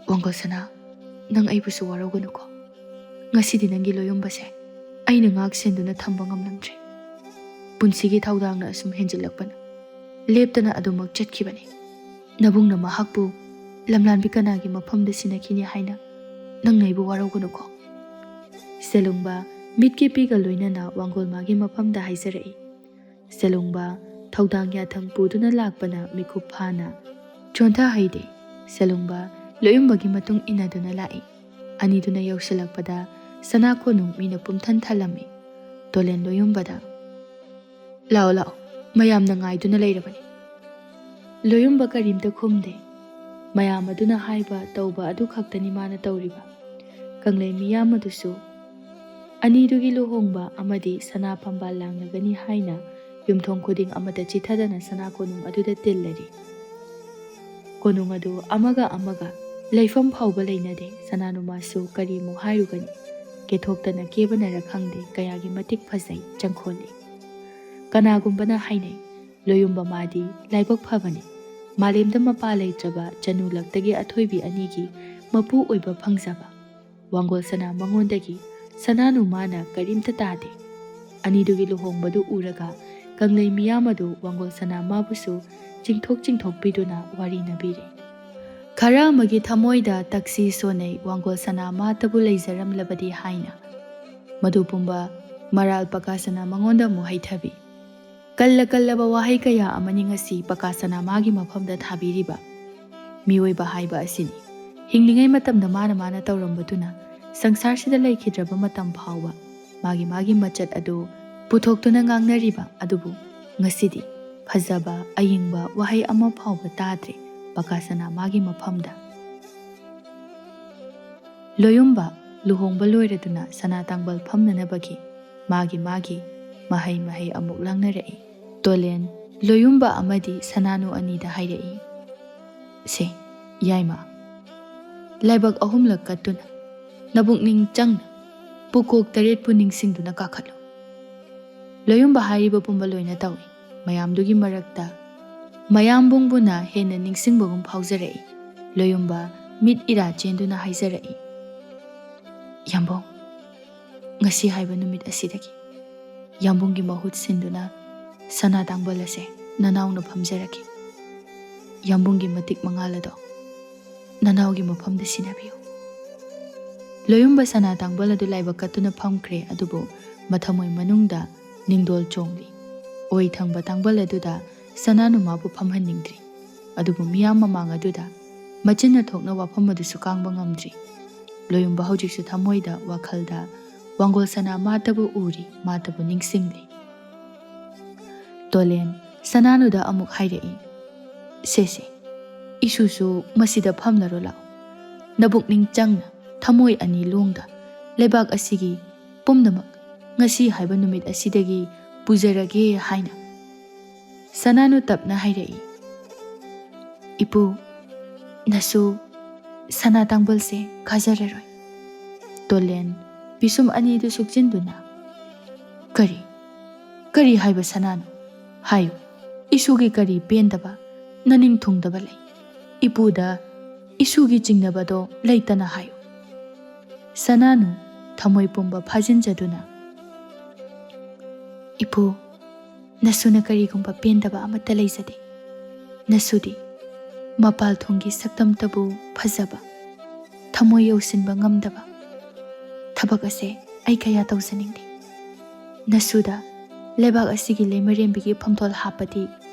"ꯋꯥꯡꯒꯣꯜ ꯁꯅꯥ, ꯅꯪ ꯑꯩꯕꯨꯁꯨ ꯋꯥꯔꯧꯒꯅꯨꯀꯣ꯫ ꯉꯁꯤꯗꯤ ꯅꯪꯒꯤ ꯂꯣꯌꯨꯝꯕꯁꯦ ꯑꯩꯅ ꯉꯥꯛ ꯁꯦꯟꯗꯨꯅ ꯊꯝꯕ ꯉꯝꯂꯝꯗ꯭ꯔꯦ꯫ ꯄꯨꯟꯁꯤꯒꯤ ꯊꯧꯗꯥꯡꯅ ꯑꯁꯨꯝ ꯍꯦꯟꯖꯤꯜꯂꯛꯄꯅ ꯂꯦꯞꯇꯅ ꯑꯗꯨꯃꯛ ꯆꯠꯈꯤꯕꯅꯤ꯫ ꯅꯕꯨꯡꯅ ꯃꯍꯥꯛꯄꯨ ꯂꯝꯂꯥꯟꯕꯤ ꯀꯅꯥꯒꯤ ꯃꯐꯝꯗ ꯁꯤꯟꯅꯈꯤꯅꯤ ꯍꯥꯏꯅ ꯅꯪꯅ ꯑꯩꯕꯨ ꯋꯥꯔꯧꯒꯅꯨꯀꯣ꯫ ꯁꯦꯂꯨꯡꯕ ꯃꯤꯠꯀꯤ ꯄꯤꯒ ꯂꯣꯏꯅꯅ ꯋꯥꯡꯒꯣꯜ ꯃꯥꯒꯤ ꯃꯐꯝꯗ ꯍꯥꯏꯖꯔꯛꯏ꯫ ꯁꯦꯂꯨꯡꯕ ꯊꯧꯗꯥꯡ ꯌꯥꯊꯪ ꯄꯨꯗꯨꯅ ꯂꯥꯛꯄꯅ ꯃꯤꯀꯨꯞ ꯐꯥꯅ ꯆꯣꯟꯊꯍꯩꯗꯦ꯫ ꯁꯦꯂꯨꯡꯕ ꯂꯣꯌꯨꯝꯕꯒꯤ ꯃꯇꯨꯡ ꯏꯟꯅꯗꯨꯅ ꯂꯥꯛꯏ꯫ ꯑꯅꯤꯗꯨꯅ ꯌꯧꯁꯤꯜꯂꯛꯄꯗ ꯁꯅꯥ ꯀꯣꯅꯨꯡ ꯃꯤꯅ ꯄꯨꯝꯊꯟ ꯊꯜꯂꯝꯃꯤ꯫ ꯇꯣꯂꯦꯟ ꯂꯣꯌꯨꯝꯕꯗ, "ꯂꯥꯛꯑꯣ, ꯂꯥꯛꯑꯣ, ꯃꯌꯥꯝꯅ ꯉꯥꯏꯗꯨꯅ ꯂꯩꯔꯕꯅꯤ꯫" ꯂꯣꯌꯨꯝꯕ ꯀꯔꯤꯝꯇ ꯈꯨꯝꯗꯦ꯫ ꯃꯌꯥꯝ ꯑꯗꯨꯅ ꯍꯥꯏꯕ ꯇꯧꯕ ꯑꯗꯨ ꯈꯛꯇꯅꯤ ꯃꯥꯅ ꯇꯧꯔꯤꯕ꯫ ꯀꯪꯂꯩ ꯃꯤꯌꯥꯝ ꯑꯗꯨꯁꯨ ꯑꯅꯤꯗꯨꯒꯤ ꯂꯨꯍꯣꯡꯕ ꯑꯃꯗꯤ ꯁꯅꯥ ꯐꯝꯕꯥꯜ ꯂꯥꯡꯂꯒꯅꯤ ꯍꯥꯏꯅ ꯌꯨꯝꯊꯣꯡ ꯈꯨꯗꯤꯡ ꯑꯃꯠꯇ ꯆꯤꯊꯗꯅ ꯁꯅꯥ ꯀꯣꯅꯨꯡ ꯑꯗꯨꯗ ꯇꯤꯜꯂꯔꯤ꯫ ꯀꯣꯅꯨꯡ ꯑꯗꯨ ꯑꯃꯒ ꯑꯃꯒ ꯂꯩꯐꯝ ꯐꯥꯎꯕ ꯂꯩꯅꯗꯦ꯫ ꯁꯅꯥꯅꯨꯃꯥꯁꯨ ꯀꯔꯤꯃꯨꯛ ꯍꯥꯏꯔꯨꯒꯅꯤ? ꯀꯦꯊꯣꯛꯇꯅ ꯀꯦꯕꯅꯔ ꯈꯪꯗꯦ, ꯀꯌꯥꯒꯤ ꯃꯇꯤꯛ ꯐꯖꯩ, ꯆꯪꯈꯣꯜꯂꯤ꯫ ꯀꯅꯥꯒꯨꯝꯕꯅ ꯍꯥꯏꯅꯩ, ꯂꯣꯌꯨꯝꯕ ꯃꯥꯗꯤ ꯂꯥꯏꯕꯛ ꯐꯕꯅꯤ꯫ ꯃꯥꯂꯦꯝꯗ ꯃꯄꯥ ꯂꯩꯇ꯭ꯔꯕ ꯆꯅꯨ ꯂꯛꯇꯒꯤ ꯑꯊꯣꯏꯕꯤ ꯑꯅꯤꯒꯤ ꯃꯄꯨ ꯑꯣꯏꯕ ꯐꯪꯖꯕ꯫ ꯋꯥꯡꯒꯣꯜ ꯁꯅꯥ ꯃꯉꯣꯟꯗꯒꯤ ꯁꯅꯥꯅꯨ ꯃꯥꯅ ꯀꯔꯤꯝꯇ ꯇꯥꯗꯦ꯫ ꯑꯅꯤꯗꯨꯒꯤ ꯂꯨꯍꯣꯡꯕꯗꯨ ꯎꯔꯒ ꯀꯪꯂꯩ ꯃꯤꯌꯥꯝ ꯑꯗꯨ ꯋꯥꯡꯒꯣꯜ ꯁꯅꯥ ꯃꯥꯕꯨꯁꯨ ꯆꯤꯡꯊꯣꯛ ꯆꯤꯡꯊꯣꯛꯄꯤꯗꯨꯅ ꯋꯥꯔꯤ ꯅꯕꯤꯔꯦ꯫ ꯈꯔ ꯑꯃꯒꯤ ꯊꯃꯣꯏꯗ ꯇꯛꯁꯤ ꯁꯣꯟꯅꯩ, ꯋꯥꯡꯒꯣꯜ ꯁꯅꯥ ꯃꯥꯇꯕꯨ ꯂꯩꯖꯔꯝꯂꯕꯗꯤ ꯍꯥꯏꯅ꯫ ꯃꯗꯨ ꯄꯨꯝꯕ ꯃꯔꯥꯜ ꯄꯀꯥ ꯁꯅꯥ ꯃꯉꯣꯟꯗ ꯑꯃꯨꯛ ꯍꯩꯊꯕꯤ꯫ ꯀꯜꯂ ꯀꯜꯂꯕ ꯋꯥꯍꯩ ꯀꯌꯥ ꯑꯃꯅꯤ ꯉꯁꯤ ꯄꯀꯥ ꯁꯅꯥ ꯃꯥꯒꯤ ꯃꯐꯝꯗ ꯊꯥꯕꯤꯔꯤꯕ꯫ ꯃꯤꯑꯣꯏꯕ ꯍꯥꯏꯕ ꯑꯁꯤꯅꯤ꯫ ꯍꯤꯡꯂꯤꯉꯩ ꯃꯇꯝꯗ ꯃꯥꯅ ꯃꯥꯅ ꯇꯧꯔꯝꯕꯗꯨꯅ ꯁꯪꯁꯥꯔꯁꯤꯗ ꯂꯩꯈꯤꯗ꯭ꯔꯕ ꯃꯇꯝ ꯐꯥꯎꯕ ꯃꯥꯒꯤ ꯃꯥꯒꯤ ꯃꯆꯠ ꯑꯗꯨ ꯄꯨꯊꯣꯛꯇꯨꯅ ꯉꯥꯡꯅꯔꯤꯕ꯫ ꯑꯗꯨꯕꯨ ꯉꯁꯤꯗꯤ ꯐꯖꯕ ꯑꯌꯤꯡꯕ ꯋꯥꯍꯩ ꯑꯃ ꯐꯥꯎꯕ ꯇꯥꯗ꯭ꯔꯦ ꯄꯀꯥ ꯁꯅꯥ ꯃꯥꯒꯤ ꯃꯐꯝꯗ꯫ ꯂꯣꯌꯨꯝꯕ ꯂꯨꯍꯣꯡꯕ ꯂꯣꯏꯔꯗꯨꯅ ꯁꯅꯥ ꯇꯥꯡꯕꯜ ꯐꯝꯅꯅꯕꯒꯤ ꯃꯥꯒꯤ ꯃꯥꯒꯤ ꯃꯍꯩ ꯃꯍꯩ ꯑꯃꯨꯛ ꯂꯥꯡꯅꯔꯛꯏ꯫ ꯇꯣꯂꯦꯟ, ꯂꯣꯌꯨꯝꯕ ꯑꯃꯗꯤ ꯁꯅꯥꯅꯨ ꯑꯅꯤꯗ ꯍꯥꯏꯔꯛꯏ, "ꯁꯦ, ꯌꯥꯏꯃ, ꯂꯥꯏꯕꯛ ꯑꯍꯨꯝꯂꯛ ꯀꯠꯇꯨꯅ ꯅꯕꯨꯛꯅꯤꯡ ꯆꯪꯅ ꯄꯨꯀꯣꯛ ꯇꯔꯦꯠꯄꯨ ꯅꯤꯡꯁꯤꯡꯗꯨꯅ ꯀꯥꯈꯠꯂꯨ꯫" ꯂꯣꯌꯨꯝꯕ ꯍꯥꯏꯔꯤꯕ ꯄꯨꯝꯕ ꯂꯣꯏꯅ ꯇꯧꯏ꯫ ꯃꯌꯥꯝꯗꯨꯒꯤ ꯃꯔꯛꯇ ꯃꯌꯥꯝꯕꯨꯡꯕꯨꯅ ꯍꯦꯟꯅ ꯅꯤꯡꯁꯤꯡꯕꯒꯨꯝ ꯐꯥꯎꯖꯔꯛꯏ꯫ ꯂꯣꯌꯨꯝꯕ ꯃꯤꯠ ꯏꯔꯥ ꯆꯦꯟꯗꯨꯅ ꯍꯥꯏꯖꯔꯛꯏ, "ꯌꯥꯝꯕꯨꯡ, ꯉꯁꯤ ꯍꯥꯏꯕ ꯅꯨꯃꯤꯠ ꯑꯁꯤꯗꯒꯤ ꯌꯥꯝꯕꯨꯡꯒꯤ ꯃꯍꯨꯠ ꯁꯤꯟꯗꯨꯅ ꯁꯅꯥ ꯇꯥꯡꯕꯜ ꯑꯁꯦ ꯅꯅꯥꯎꯅ ꯐꯝꯖꯔꯒꯦ꯫ ꯌꯥꯝꯕꯨꯡꯒꯤ ꯃꯇꯤꯛ ꯃꯉꯥꯜ ꯑꯗꯣ ꯅꯅꯥꯎꯒꯤ ꯃꯐꯝꯗ ꯁꯤꯟꯅꯕꯤꯌꯨ꯫ ꯂꯣꯌꯨꯝꯕ ꯁꯅꯥ ꯇꯥꯡꯕꯜ ꯑꯗꯨ ꯂꯥꯏꯕꯛ ꯀꯠꯇꯨꯅ ꯐꯝꯈ꯭ꯔꯦ, ꯑꯗꯨꯕꯨ ꯃꯊꯃꯣꯏ ꯃꯅꯨꯡꯗ ꯅꯤꯡꯗꯣꯜ ꯆꯣꯡꯂꯤ꯫ ꯑꯣꯏ ꯊꯪꯕ ꯇꯥꯡꯕꯜ ꯑꯗꯨꯗ ꯁꯅꯥꯅꯨ ꯃꯥꯕꯨ ꯐꯝꯍꯟꯅꯤꯡꯗ꯭ꯔꯤ꯫ ꯑꯗꯨꯕꯨ ꯃꯤꯌꯥꯝ ꯃꯃꯥꯡ ꯑꯗꯨꯗ ꯃꯆꯤꯟꯅ ꯊꯣꯛꯅ ꯋꯥꯐꯝ ꯑꯗꯨꯁꯨ ꯀꯥꯡꯕ ꯉꯝꯗ꯭ꯔꯤ꯫ ꯂꯣꯌꯨꯝꯕ ꯍꯧꯖꯤꯛꯁꯨ ꯊꯃꯣꯏꯗ, ꯋꯥꯈꯜꯗ ꯋꯥꯡꯒꯣꯜ ꯁꯅꯥ ꯃꯥꯇꯕꯨ ꯎꯔꯤ, ꯃꯥꯇꯕꯨ ꯅꯤꯡꯁꯤꯡꯂꯤ꯫ ꯇꯣꯂꯦꯟ ꯁꯅꯥꯅꯨꯗ ꯑꯃꯨꯛ ꯍꯥꯏꯔꯛꯏ, "ꯁꯦꯁꯦ, ꯏꯁꯨꯁꯨ ꯃꯁꯤꯗ ꯐꯝꯂꯔꯣ ꯂꯥꯛꯑꯣ꯫ ꯅꯕꯨꯛꯅꯤꯡ ꯆꯪꯅ, ꯊꯃꯣꯏ ꯑꯅꯤ ꯂꯣꯡꯗ, ꯂꯩꯕꯥꯛ ꯑꯁꯤꯒꯤ ꯄꯨꯝꯅꯃꯛ ꯉꯁꯤ ꯍꯥꯏꯕ ꯅꯨꯃꯤꯠ ꯑꯁꯤꯗꯒꯤ ꯄꯨꯖꯔꯒꯦ" ꯍꯥꯏꯅ꯫ ꯁꯅꯥꯅꯨ ꯇꯞꯅ ꯍꯥꯏꯔꯛꯏ, "ꯏꯄꯨ, ꯅꯁꯨ ꯁꯅꯥ ꯇꯥꯡꯕꯜꯁꯦ ꯀꯥꯖꯔꯔꯣꯏ"꯫ ꯇꯣꯂꯦꯟ ꯄꯤꯁꯨꯝ ꯑꯅꯤꯗꯨ ꯁꯨꯛꯆꯤꯟꯗꯨꯅ, "ꯀꯔꯤ? ꯀꯔꯤ ꯍꯥꯏꯕ ꯁꯅꯥꯅꯨ? ꯍꯥꯏꯌꯨ, ꯏꯁꯨꯒꯤ ꯀꯔꯤ ꯄꯦꯟꯗꯕ, ꯅꯅꯤꯡ ꯊꯨꯡꯗꯕ ꯂꯩ? ꯏꯄꯨꯗ ꯏꯁꯨꯒꯤ ꯆꯤꯡꯅꯕꯗꯣ ꯂꯩꯇꯅ ꯍꯥꯏꯌꯨ"꯫ ꯁꯅꯥꯅꯨ ꯊꯃꯣꯏ ꯄꯨꯝꯕ ꯐꯥꯖꯤꯟꯖꯗꯨꯅ, "ꯏꯄꯨ, ꯅꯁꯨꯅ ꯀꯔꯤꯒꯨꯝꯕ ꯄꯦꯟꯗꯕ ꯑꯃꯠꯇ ꯂꯩꯖꯗꯦ꯫ ꯅꯁꯨꯗꯤ ꯃꯄꯥꯜ ꯊꯣꯡꯒꯤ ꯁꯛꯇꯝꯇꯕꯨ ꯐꯖꯕ, ꯊꯃꯣꯏ ꯌꯧꯁꯤꯟꯕ ꯉꯝꯗꯕ꯫ ꯊꯕꯛ ꯑꯁꯦ ꯑꯩ ꯀꯌꯥ ꯇꯧꯖꯅꯤꯡꯗꯦ꯫ ꯅꯁꯨꯗ ꯂꯩꯕꯥꯛ ꯑꯁꯤꯒꯤ ꯂꯩꯃꯔꯦꯝꯕꯤꯒꯤ ꯐꯝꯊꯣꯜ ꯍꯥꯞꯄꯗꯤ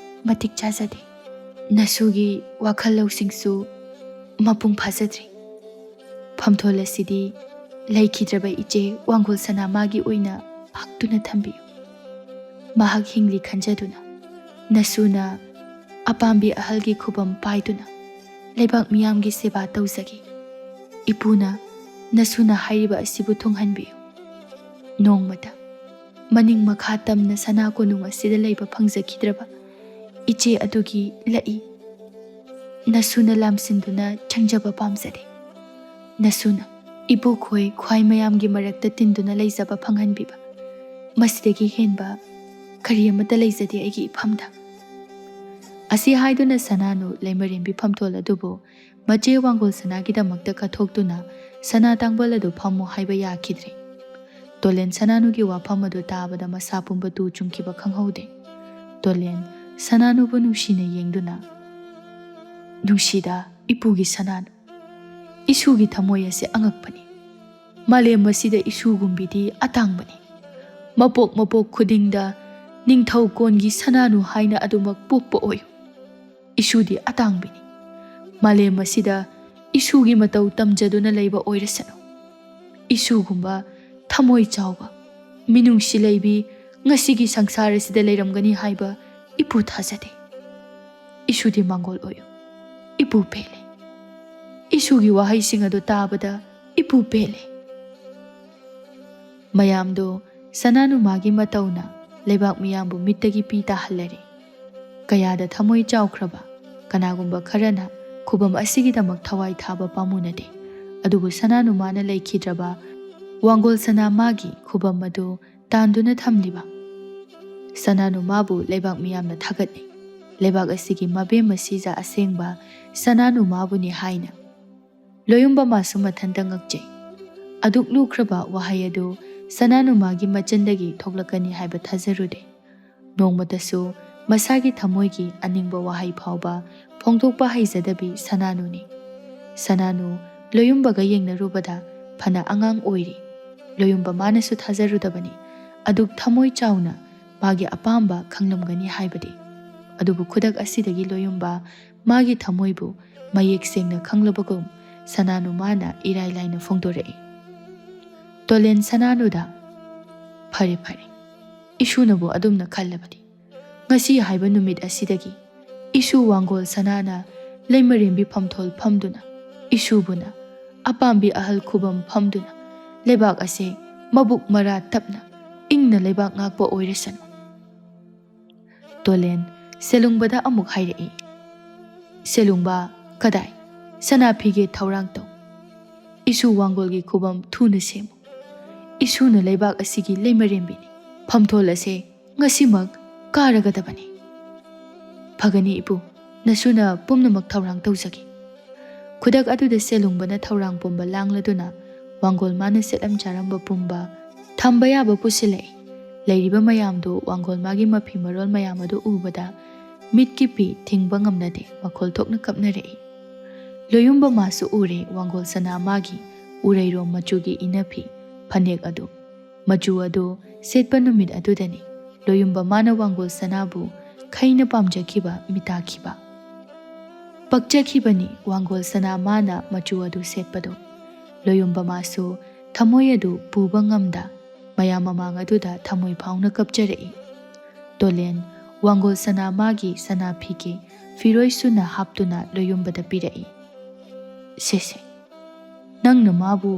ꯃꯇꯤꯛ ꯆꯥꯖꯗꯦ꯫ ꯅꯁꯨꯒꯤ ꯋꯥꯈꯜ ꯂꯧꯁꯤꯡꯁꯨ ꯃꯄꯨꯡ ꯐꯥꯖꯗ꯭ꯔꯤ꯫ ꯐꯝꯊꯣꯜ ꯑꯁꯤꯗꯤ ꯂꯩꯈꯤꯗ꯭ꯔꯕ ꯏꯆꯦ ꯋꯥꯡꯒꯣꯜ ꯁꯅꯥꯃꯥꯒꯤ ꯑꯣꯏꯅ ꯍꯛꯇꯨꯅ ꯊꯝꯕꯤꯌꯨ꯫ ꯃꯍꯥꯛ ꯍꯤꯡꯂꯤ ꯈꯟꯖꯗꯨꯅ ꯅꯁꯨꯅ ꯑꯄꯥꯝꯕꯤ ꯑꯍꯜꯒꯤ ꯈꯨꯕꯝ ꯄꯥꯏꯗꯨꯅ ꯂꯩꯕꯥꯛ ꯃꯤꯌꯥꯝꯒꯤ ꯁꯦꯕꯥ ꯇꯧꯖꯒꯦ꯫ ꯏꯄꯨꯅ ꯅꯁꯨꯅ ꯍꯥꯏꯔꯤꯕ ꯑꯁꯤꯕꯨ ꯊꯨꯡꯍꯟꯕꯤꯌꯨ꯫ ꯅꯣꯡꯃꯇ ꯃꯅꯤꯡ ꯃꯈꯥ ꯇꯝꯅ ꯁꯅꯥ ꯀꯣꯅꯨꯡ ꯑꯁꯤꯗ ꯂꯩꯕ ꯐꯪꯖꯈꯤꯗ꯭ꯔꯕ ꯏꯆꯦ ꯑꯗꯨꯒꯤ ꯂꯛꯏ ꯅꯁꯨꯅ ꯂꯥꯝꯁꯤꯟꯗꯨꯅ ꯆꯪꯖꯕ ꯄꯥꯝꯖꯗꯦ꯫ ꯅꯁꯨꯅ ꯏꯄꯨꯈꯣꯏ ꯈ꯭ꯋꯥꯏ ꯃꯌꯥꯝꯒꯤ ꯃꯔꯛꯇ ꯇꯤꯟꯗꯨꯅ ꯂꯩꯖꯕ ꯐꯪꯍꯟꯕꯤꯕ, ꯃꯁꯤꯗꯒꯤ ꯍꯦꯟꯕ ꯀꯔꯤ ꯑꯃꯠꯇ ꯂꯩꯖꯗꯦ ꯑꯩꯒꯤ ꯏꯐꯝꯗ꯫ ꯑꯁꯤ ꯍꯥꯏꯗꯨꯅ ꯁꯅꯥꯅꯨ ꯂꯩꯃꯔꯦꯝꯕꯤ ꯐꯝꯊꯣꯜ ꯑꯗꯨꯕꯨ ꯃꯆꯦ ꯋꯥꯡꯒꯣꯜ ꯁꯅꯥꯒꯤꯗꯃꯛꯇ ꯀꯠꯊꯣꯛꯇꯨꯅ ꯁꯅꯥ ꯇꯥꯡꯕꯜ ꯑꯗꯨ ꯐꯝꯃꯨ ꯍꯥꯏꯕ ꯌꯥꯈꯤꯗ꯭ꯔꯦ꯫ ꯇꯣꯂꯦꯟ ꯁꯅꯥꯅꯨꯒꯤ ꯋꯥꯐꯝ ꯑꯗꯨ ꯇꯥꯕꯗ ꯃꯁꯥ ꯄꯨꯝꯕ ꯇꯨ ꯆꯨꯡꯈꯤꯕ ꯈꯪꯍꯧꯗꯦ꯫ ꯇꯣꯂꯦꯟ ꯁꯅꯥꯅꯨꯕꯨ ꯅꯨꯡꯁꯤꯅ ꯌꯦꯡꯗꯨꯅ, "ꯅꯨꯡꯁꯤꯗ ꯏꯄꯨꯒꯤ ꯁꯅꯥꯅꯨ, ꯏꯁꯨꯒꯤ ꯊꯃꯣꯏ ꯑꯁꯤ ꯑꯉꯛꯄꯅꯤ꯫ ꯃꯥꯂꯦꯝ ꯑꯁꯤꯗ ꯏꯁꯨꯒꯨꯝꯕꯤꯗꯤ ꯑꯇꯥꯡꯕꯅꯤ꯫ ꯃꯄꯣꯛ ꯃꯄꯣꯛ ꯈꯨꯗꯤꯡꯗ ꯅꯤꯡꯊꯧ ꯀꯣꯟꯒꯤ ꯁꯅꯥꯅꯨ ꯍꯥꯏꯅ ꯑꯗꯨꯃꯛ ꯄꯣꯛꯄ ꯑꯣꯏꯌꯨ꯫ ꯏꯁꯨꯗꯤ ꯑꯇꯥꯡꯕꯤꯅꯤ꯫ ꯃꯥꯂꯦꯝ ꯑꯁꯤꯗ ꯏꯁꯨꯒꯤ ꯃꯇꯧ ꯇꯝꯖꯗꯨꯅ ꯂꯩꯕ ꯑꯣꯏꯔꯁꯅꯨ꯫ ꯏꯁꯨꯒꯨꯝꯕ ꯊꯃꯣꯏ ꯆꯥꯎꯕ, ꯃꯤꯅꯨꯡꯁꯤ ꯂꯩꯕꯤ ꯉꯁꯤꯒꯤ ꯁꯪꯁꯥꯔ ꯑꯁꯤꯗ ꯂꯩꯔꯝꯒꯅꯤ ꯍꯥꯏꯕ ꯏꯄꯨ ꯊꯥꯖꯗꯦ꯫ ꯏꯁꯨꯗꯤ ꯃꯥꯡꯒꯣꯜ ꯑꯣꯏꯌꯨ꯫ ꯏꯄꯨ ꯄꯦꯜꯂꯦ꯫ ꯏꯁꯨꯒꯤ ꯋꯥꯍꯩꯁꯤꯡ ꯑꯗꯨ ꯇꯥꯕꯗ ꯏꯄꯨ ꯄꯦꯜꯂꯦ꯫ ꯃꯌꯥꯝꯗꯣ ꯁꯅꯥꯅꯨꯃꯥꯒꯤ ꯃꯇꯧꯅ ꯂꯩꯕꯥꯛ ꯃꯤꯌꯥꯝꯕꯨ ꯃꯤꯠꯇꯒꯤ ꯄꯤ ꯇꯥꯍꯜꯂꯔꯦ꯫ ꯀꯌꯥꯗ ꯊꯃꯣꯏ ꯆꯥꯎꯈ꯭ꯔꯕ ꯀꯅꯥꯒꯨꯝꯕ ꯈꯔꯅ ꯈꯨꯕꯝ ꯑꯁꯤꯒꯤꯗꯃꯛ ꯊꯋꯥꯏ ꯊꯥꯕ ꯄꯥꯝꯃꯨꯅꯗꯦ꯫ ꯑꯗꯨꯕꯨ ꯁꯅꯥꯅꯨꯃꯥꯅ ꯂꯩꯈꯤꯗ꯭ꯔꯕ ꯋꯥꯡꯒꯣꯜ ꯁꯅꯥ ꯃꯥꯒꯤ ꯈꯨꯕꯝ ꯑꯗꯨ ꯇꯥꯟꯗꯨꯅ ꯊꯝꯂꯤꯕ ꯁꯅꯥꯅꯨꯃꯥꯕꯨ ꯂꯩꯕꯥꯛ ꯃꯤꯌꯥꯝꯅ ꯊꯥꯒꯠꯂꯤ꯫ ꯂꯩꯕꯥꯛ ꯑꯁꯤꯒꯤ ꯃꯕꯦꯝꯃ ꯁꯤꯖ ꯑꯁꯦꯡꯕ ꯁꯅꯥꯅꯨꯃꯥꯕꯨꯅꯤ ꯍꯥꯏꯅ꯫ ꯂꯣꯌꯨꯝꯕ ꯃꯥꯁꯨ ꯃꯊꯟꯇ ꯉꯛꯆꯩ꯫ ꯑꯗꯨꯛ ꯂꯨꯈ꯭ꯔꯕ ꯋꯥꯍꯩ ꯑꯗꯨ ꯁꯅꯥꯅꯨꯃꯥꯒꯤ ꯃꯆꯤꯟꯗꯒꯤ ꯊꯣꯛꯂꯛꯀꯅꯤ ꯍꯥꯏꯕ ꯊꯥꯖꯔꯨꯗꯦ꯫ ꯅꯣꯡꯃꯇꯁꯨ ꯃꯁꯥꯒꯤ ꯊꯃꯣꯏꯒꯤ ꯑꯅꯤꯡꯕ ꯋꯥꯍꯩ ꯐꯥꯎꯕ ꯐꯣꯡꯗꯣꯛꯄ ꯍꯩꯖꯗꯕꯤ ꯁꯅꯥꯅꯨꯅꯤ꯫ ꯁꯅꯥꯅꯨ ꯂꯣꯌꯨꯝꯕꯒ ꯌꯦꯡꯅꯔꯨꯕꯗ ꯐꯅ ꯑꯉꯥꯡ ꯑꯣꯏꯔꯤ꯫ ꯂꯣꯌꯨꯝꯕ ꯃꯥꯅꯁꯨ ꯊꯥꯖꯔꯨꯗꯕꯅꯤ ꯑꯗꯨꯛ ꯊꯃꯣꯏ ꯆꯥꯎꯅ ꯃꯥꯒꯤ ꯑꯄꯥꯝꯕ ꯈꯪꯂꯝꯒꯅꯤ ꯍꯥꯏꯕꯗꯤ꯫ ꯑꯗꯨꯕꯨ ꯈꯨꯗꯛ ꯑꯁꯤꯗꯒꯤ ꯂꯣꯌꯨꯝꯕ ꯃꯥꯒꯤ ꯊꯃꯣꯏꯕꯨ ꯃꯌꯦꯛ ꯁꯦꯡꯅ ꯈꯪꯂꯕꯒꯨꯝ ꯁꯅꯥꯅꯨ ꯃꯥꯅ ꯏꯔꯥꯏ ꯂꯥꯏꯅ ꯐꯣꯡꯗꯣꯔꯛꯏ꯫ ꯇꯣꯂꯦꯟ ꯁꯅꯥꯅꯨꯗ, "ꯐꯔꯦ ꯐꯔꯦ, ꯏꯁꯨꯅꯕꯨ ꯑꯗꯨꯝꯅ ꯈꯜꯂꯕꯗꯤ ꯉꯁꯤ ꯍꯥꯏꯕ ꯅꯨꯃꯤꯠ ꯑꯁꯤꯗꯒꯤ ꯏꯁꯨ ꯋꯥꯡꯒꯣꯜ ꯁꯅꯥꯅ ꯂꯩꯃꯔꯦꯝꯕꯤ ꯐꯝꯊꯣꯜ ꯐꯝꯗꯨꯅ, ꯏꯁꯨꯕꯨꯅ ꯑꯄꯥꯝꯕꯤ ꯑꯍꯜ ꯈꯨꯕꯝ ꯐꯝꯗꯨꯅ ꯂꯩꯕꯥꯛ ꯑꯁꯦ ꯃꯕꯨꯛ ꯃꯔꯥ ꯇꯞꯅ ꯏꯪꯅ ꯂꯩꯕꯥꯛ ꯉꯥꯛꯄ ꯑꯣꯏꯔꯁꯅꯨ꯫" ꯇꯣꯂꯦꯟ ꯁꯦꯂꯨꯡꯕꯗ ꯑꯃꯨꯛ ꯍꯥꯏꯔꯛꯏ, "ꯁꯦꯂꯨꯡꯕ, ꯀꯗꯥꯏ? ꯁꯅꯥ ꯐꯤꯒꯦ ꯊꯧꯔꯥꯡ ꯇꯧ꯫ ꯏꯁꯨ ꯋꯥꯡꯒꯣꯜꯒꯤ ꯈꯨꯕꯝ ꯊꯨꯅ ꯁꯦꯝꯃꯨ꯫ ꯏꯁꯨꯅ ꯂꯩꯕꯥꯛ ꯑꯁꯤꯒꯤ ꯂꯩꯃꯔꯦꯝꯕꯤꯅꯤ꯫ ꯐꯝꯊꯣꯜ ꯑꯁꯦ ꯉꯁꯤꯃꯛ ꯀꯥꯔꯒꯗꯕꯅꯤ꯫" "ꯐꯒꯅꯤ ꯏꯄꯨ, ꯅꯁꯨꯅ ꯄꯨꯝꯅꯃꯛ ꯊꯧꯔꯥꯡ ꯇꯧꯖꯒꯦ꯫" ꯈꯨꯗꯛ ꯑꯗꯨꯗ ꯁꯦꯂꯨꯡꯕꯅ ꯊꯧꯔꯥꯡ ꯄꯨꯝꯕ ꯂꯥꯡꯂꯗꯨꯅ ꯋꯥꯡꯒꯣꯜ ꯃꯥꯅ ꯁꯦꯠꯂꯝ ꯆꯥꯔꯝꯕ ꯄꯨꯝꯕ ꯊꯝꯕ ꯌꯥꯕ ꯄꯨꯁꯤꯜꯂꯛꯏ꯫ ꯂꯩꯔꯤꯕ ꯃꯌꯥꯝꯗꯨ ꯋꯥꯡꯒꯣꯜ ꯃꯥꯒꯤ ꯃꯐꯤ ꯃꯔꯣꯜ ꯃꯌꯥꯝ ꯑꯗꯨ ꯎꯕꯗ ꯃꯤꯠꯀꯤ ꯄꯤ ꯊꯤꯡꯕ ꯉꯝꯅꯗꯦ, ꯃꯈꯣꯜ ꯊꯣꯛꯅ ꯀꯞꯅꯔꯛꯏ꯫ ꯂꯣꯌꯨꯝꯕ ꯃꯥꯁꯨ ꯎꯔꯦ ꯋꯥꯡꯒꯣꯜ ꯁꯅꯥ ꯃꯥꯒꯤ ꯎꯔꯩꯔꯣꯝ ꯃꯆꯨꯒꯤ ꯏꯅꯐꯤ ꯐꯅꯦꯛ ꯑꯗꯨ꯫ ꯃꯆꯨ ꯑꯗꯨ ꯁꯦꯠꯄ ꯅꯨꯃꯤꯠ ꯑꯗꯨꯗꯅꯤ ꯂꯣꯌꯨꯝꯕ ꯃꯥꯅ ꯋꯥꯡꯒꯣꯜ ꯁꯅꯥꯕꯨ ꯈꯩꯅ ꯄꯥꯝꯖꯈꯤꯕ ꯃꯤꯇꯥꯈꯤꯕ꯫ ꯄꯛꯆꯈꯤꯕꯅꯤ ꯋꯥꯡꯒꯣꯜ ꯁꯅꯥ ꯃꯥꯅ ꯃꯆꯨ ꯑꯗꯨ ꯁꯦꯠꯄꯗꯨ꯫ ꯂꯣꯌꯨꯝꯕ ꯃꯥꯁꯨ ꯊꯃꯣꯏ ꯑꯗꯨ ꯄꯨꯕ ꯉꯝꯗ ꯃꯌꯥꯝ ꯃꯃꯥꯡ ꯑꯗꯨꯗ ꯊꯃꯣꯏ ꯐꯥꯎꯅ ꯀꯞꯆꯔꯛꯏ꯫ ꯇꯣꯂꯦꯟ ꯋꯥꯡꯒꯣꯜ ꯁꯅꯥ ꯃꯥꯒꯤ ꯁꯅꯥ ꯐꯤꯒꯦ ꯐꯤꯔꯣꯏ ꯁꯨꯅ ꯍꯥꯞꯇꯨꯅ ꯂꯣꯌꯨꯝꯕꯗ ꯄꯤꯔꯛꯏ꯫ "ꯁꯦꯁꯦ, ꯅꯪꯅ ꯃꯥꯕꯨ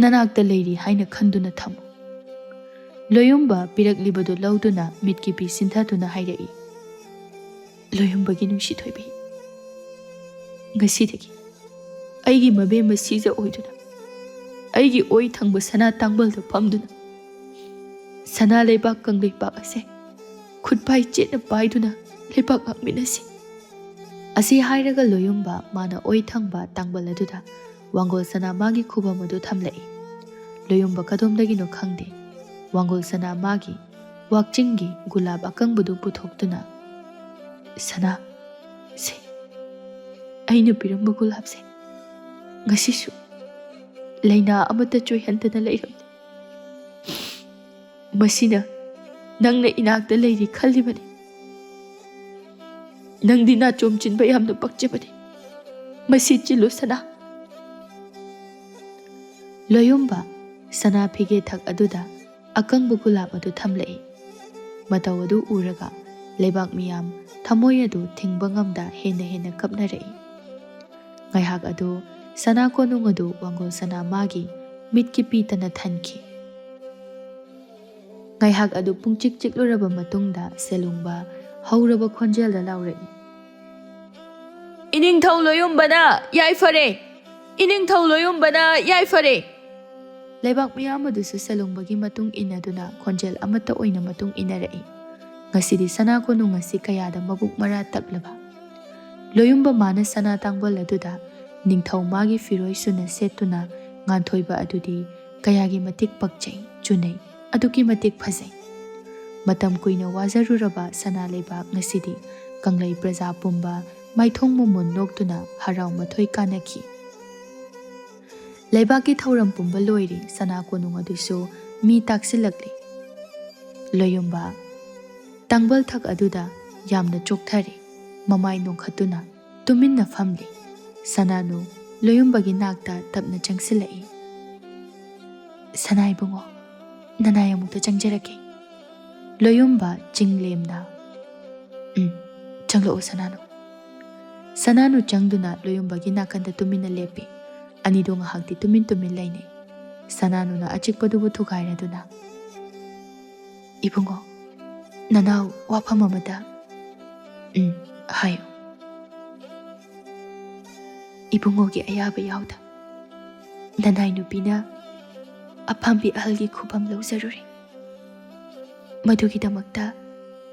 ꯅꯅꯥꯛꯇ ꯂꯩꯔꯤ ꯍꯥꯏꯅ ꯈꯟꯗꯨꯅ ꯊꯝꯃꯨ꯫" ꯂꯣꯌꯨꯝꯕ ꯄꯤꯔꯛꯂꯤꯕꯗꯨ ꯂꯧꯗꯨꯅ ꯃꯤꯠꯀꯤ ꯄꯤ ꯁꯤꯟꯊꯗꯨꯅ ꯍꯥꯏꯔꯛꯏ, "ꯂꯣꯌꯨꯝꯕꯒꯤ ꯅꯨꯡꯁꯤ ꯊꯣꯏꯕꯤ, ꯉꯁꯤꯗꯒꯤ ꯑꯩꯒꯤ ꯃꯕꯦꯝꯃ ꯁꯤꯖ ꯑꯣꯏꯗꯨꯅ ꯑꯩꯒꯤ ꯑꯣꯏ ꯊꯪꯕ ꯁꯅꯥ ꯇꯥꯡꯕꯜꯗ ꯐꯝꯗꯨꯅ ꯁꯅꯥ ꯂꯩꯕꯥꯛ ꯀꯪꯂꯩꯄꯥꯛ ꯑꯁꯦ ꯈꯨꯠꯄꯥꯏ ꯆꯦꯠꯅ ꯄꯥꯏꯗꯨꯅ ꯂꯩꯕꯥꯛ ꯉꯥꯛꯃꯤꯟꯅꯁꯤ꯫" ꯑꯁꯤ ꯍꯥꯏꯔꯒ ꯂꯣꯌꯨꯝꯕ ꯃꯥꯅ ꯑꯣꯏ ꯊꯪꯕ ꯇꯥꯡꯕꯜ ꯑꯗꯨꯗ ꯋꯥꯡꯒꯣꯜ ꯁꯅꯥ ꯃꯥꯒꯤ ꯈꯨꯕꯝ ꯑꯗꯨ ꯊꯝꯂꯛꯏ꯫ ꯂꯣꯌꯨꯝꯕ ꯀꯗꯣꯝꯗꯒꯤꯅꯣ ꯈꯪꯗꯦ ꯋꯥꯡꯒꯣꯜ ꯁꯅꯥ ꯃꯥꯒꯤ ꯋꯥꯛꯆꯤꯡꯒꯤ ꯒꯨꯂꯥꯞ ꯑꯀꯪꯕꯗꯨ ꯄꯨꯊꯣꯛꯇꯨꯅ, "ꯁꯅꯥ, ꯁꯦ, ꯑꯩꯅ ꯄꯤꯔꯝꯕ ꯒꯨꯂꯥꯞꯁꯦ ꯉꯁꯤꯁꯨ ꯂꯩꯅꯥ ꯑꯃꯠꯇ ꯆꯣꯏꯍꯟꯗꯅ ꯂꯩꯔꯝꯂꯦ꯫ ꯃꯁꯤꯅ ꯅꯪꯅ ꯏꯅꯥꯛꯇ ꯂꯩꯔꯤ ꯈꯜꯂꯤꯕꯅꯤ꯫ ꯅꯪꯗꯤ ꯅꯥꯆꯣꯝ ꯆꯤꯟꯕ ꯌꯥꯝꯅ ꯄꯛꯆꯕꯅꯤ꯫ ꯃꯁꯤ ꯆꯤꯜꯂꯨ ꯁꯅꯥ꯫" ꯂꯣꯌꯨꯝꯕ ꯁꯅꯥ ꯐꯤꯒꯦ ꯊꯛ ꯑꯗꯨꯗ ꯑꯀꯪꯕ ꯒꯨꯂꯥꯞ ꯑꯗꯨ ꯊꯝꯂꯛꯏ꯫ ꯃꯇꯧ ꯑꯗꯨ ꯎꯔꯒ ꯂꯩꯕꯥꯛ ꯃꯤꯌꯥꯝ ꯊꯃꯣꯏ ꯑꯗꯨ ꯊꯤꯡꯕ ꯉꯝꯗ ꯍꯦꯟꯅ ꯍꯦꯟꯅ ꯀꯞꯅꯔꯛꯏ꯫ ꯉꯥꯏꯍꯥꯛ ꯑꯗꯨ ꯁꯅꯥ ꯀꯣꯅꯨꯡ ꯑꯗꯨ ꯋꯥꯡꯒꯣꯜ ꯁꯅꯥ ꯃꯥꯒꯤ ꯃꯤꯠꯀꯤ ꯄꯤꯇꯅ ꯊꯟꯈꯤ꯫ ꯉꯥꯏꯍꯥꯛ ꯑꯗꯨ ꯄꯨꯡꯆꯤꯛ ꯆꯤꯛꯂꯨꯔꯕ ꯃꯇꯨꯡꯗ ꯁꯦꯂꯨꯡꯕ ꯍꯧꯔꯕ ꯈꯣꯟꯖꯦꯜꯗ ꯂꯥꯎꯔꯛꯏ, "ꯏꯅꯤꯡꯊꯧ ꯂꯣꯌꯨꯝꯕꯅ ꯌꯥꯏꯐꯔꯦ! ꯏꯅꯤꯡꯊꯧ ꯂꯣꯌꯨꯝꯕꯅ ꯌꯥꯏꯐꯔꯦ!" ꯂꯩꯕꯥꯛ ꯃꯤꯌꯥꯝ ꯑꯗꯨꯁꯨ ꯁꯦꯂꯨꯡꯕꯒꯤ ꯃꯇꯨꯡ ꯏꯟꯅꯗꯨꯅ ꯈꯣꯟꯖꯦꯜ ꯑꯃꯠꯇ ꯑꯣꯏꯅ ꯃꯇꯨꯡ ꯏꯟꯅꯔꯛꯏ꯫ ꯉꯁꯤꯗꯤ ꯁꯅꯥ ꯀꯣꯅꯨꯡ ꯑꯁꯤ ꯀꯌꯥꯗ ꯃꯕꯨꯛ ꯃꯔꯥ ꯇꯞꯂꯕ꯫ ꯂꯣꯌꯨꯝꯕ ꯃꯥꯅ ꯁꯅꯥ ꯇꯥꯡꯕꯜ ꯑꯗꯨꯗ ꯅꯤꯡꯊꯧ ꯃꯥꯒꯤ ꯐꯤꯔꯣꯏ ꯁꯨꯅ ꯁꯦꯠꯇꯨꯅ ꯉꯥꯟꯊꯣꯏꯕ ꯑꯗꯨꯗꯤ ꯀꯌꯥꯒꯤ ꯃꯇꯤꯛ ꯄꯛꯆꯩ, ꯆꯨꯅꯩ, ꯑꯗꯨꯛꯀꯤ ꯃꯇꯤꯛ ꯐꯖꯩ꯫ ꯃꯇꯝ ꯀꯨꯏꯅ ꯋꯥꯖꯔꯨꯔꯕ ꯁꯅꯥ ꯂꯩꯕꯥꯛ ꯉꯁꯤꯗꯤ ꯀꯪꯂꯩ ꯄ꯭ꯔꯖꯥ ꯄꯨꯝꯕ ꯃꯥꯏꯊꯣꯡ ꯃꯃꯣꯟ ꯅꯣꯛꯇꯨꯅ ꯍꯔꯥꯎ ꯃꯊꯣꯏ ꯀꯥꯅꯈꯤ꯫ ꯂꯩꯕꯥꯛꯀꯤ ꯊꯧꯔꯝ ꯄꯨꯝꯕ ꯂꯣꯏꯔꯦ, ꯁꯅꯥ ꯀꯣꯅꯨꯡ ꯑꯗꯨꯁꯨ ꯃꯤ ꯇꯥꯛꯁꯤꯜꯂꯛꯂꯦ꯫ ꯂꯣꯌꯨꯝꯕ ꯇꯥꯡꯕꯜ ꯊꯛ ꯑꯗꯨꯗ ꯌꯥꯝꯅ ꯆꯣꯛꯊꯔꯦ꯫ ꯃꯃꯥꯏ ꯅꯣꯛꯈꯠꯇꯨꯅ ꯇꯨꯃꯤꯟꯅ ꯐꯝꯂꯤ꯫ ꯁꯅꯥꯅꯨ ꯂꯣꯌꯨꯝꯕꯒꯤ ꯅꯥꯛꯇ ꯇꯞꯅ ꯆꯪꯁꯤꯜꯂꯛꯏ꯫ "ꯁꯅꯥ ꯏꯕꯨꯡꯉꯣ, ꯅꯅꯥꯏ ꯑꯃꯨꯛꯇ ꯆꯪꯖꯔꯛꯀꯦ꯫" ꯂꯣꯌꯨꯝꯕ ꯆꯤꯡ ꯂꯦꯝꯅ, "ꯎꯝ, ꯆꯪꯂꯛꯑꯣ ꯁꯅꯥꯅꯨ꯫" ꯁꯅꯥꯅꯨ ꯆꯪꯗꯨꯅ ꯂꯣꯌꯨꯝꯕꯒꯤ ꯅꯥꯀꯟꯗ ꯇꯨꯃꯤꯟꯅ ꯂꯦꯞꯄꯤ꯫ ꯑꯅꯤꯗꯨ ꯉꯥꯏꯍꯥꯛꯇꯤ ꯇꯨꯃꯤꯟ ꯇꯨꯃꯤꯟ ꯂꯩꯅꯩ꯫ ꯁꯅꯥꯅꯨꯅ ꯑꯆꯤꯛꯄꯗꯨꯕꯨ ꯊꯨꯒꯥꯏꯔꯗꯨꯅ, "ꯏꯕꯨꯡꯉꯣ, ꯅꯅꯥꯎ ꯋꯥꯐꯝ ꯑꯃꯇ꯫" "ꯎꯝ, ꯍꯥꯏꯌꯨ꯫" "ꯏꯕꯨꯡꯉꯣꯒꯤ ꯑꯌꯥꯕ ꯌꯥꯎꯗ ꯅꯅꯥꯏ ꯅꯨꯄꯤꯅ ꯑꯄꯥꯝꯕꯤ ꯑꯍꯜꯒꯤ ꯈꯨꯕꯝ ꯂꯧꯖꯔꯨꯔꯦ꯫ ꯃꯗꯨꯒꯤꯗꯃꯛꯇ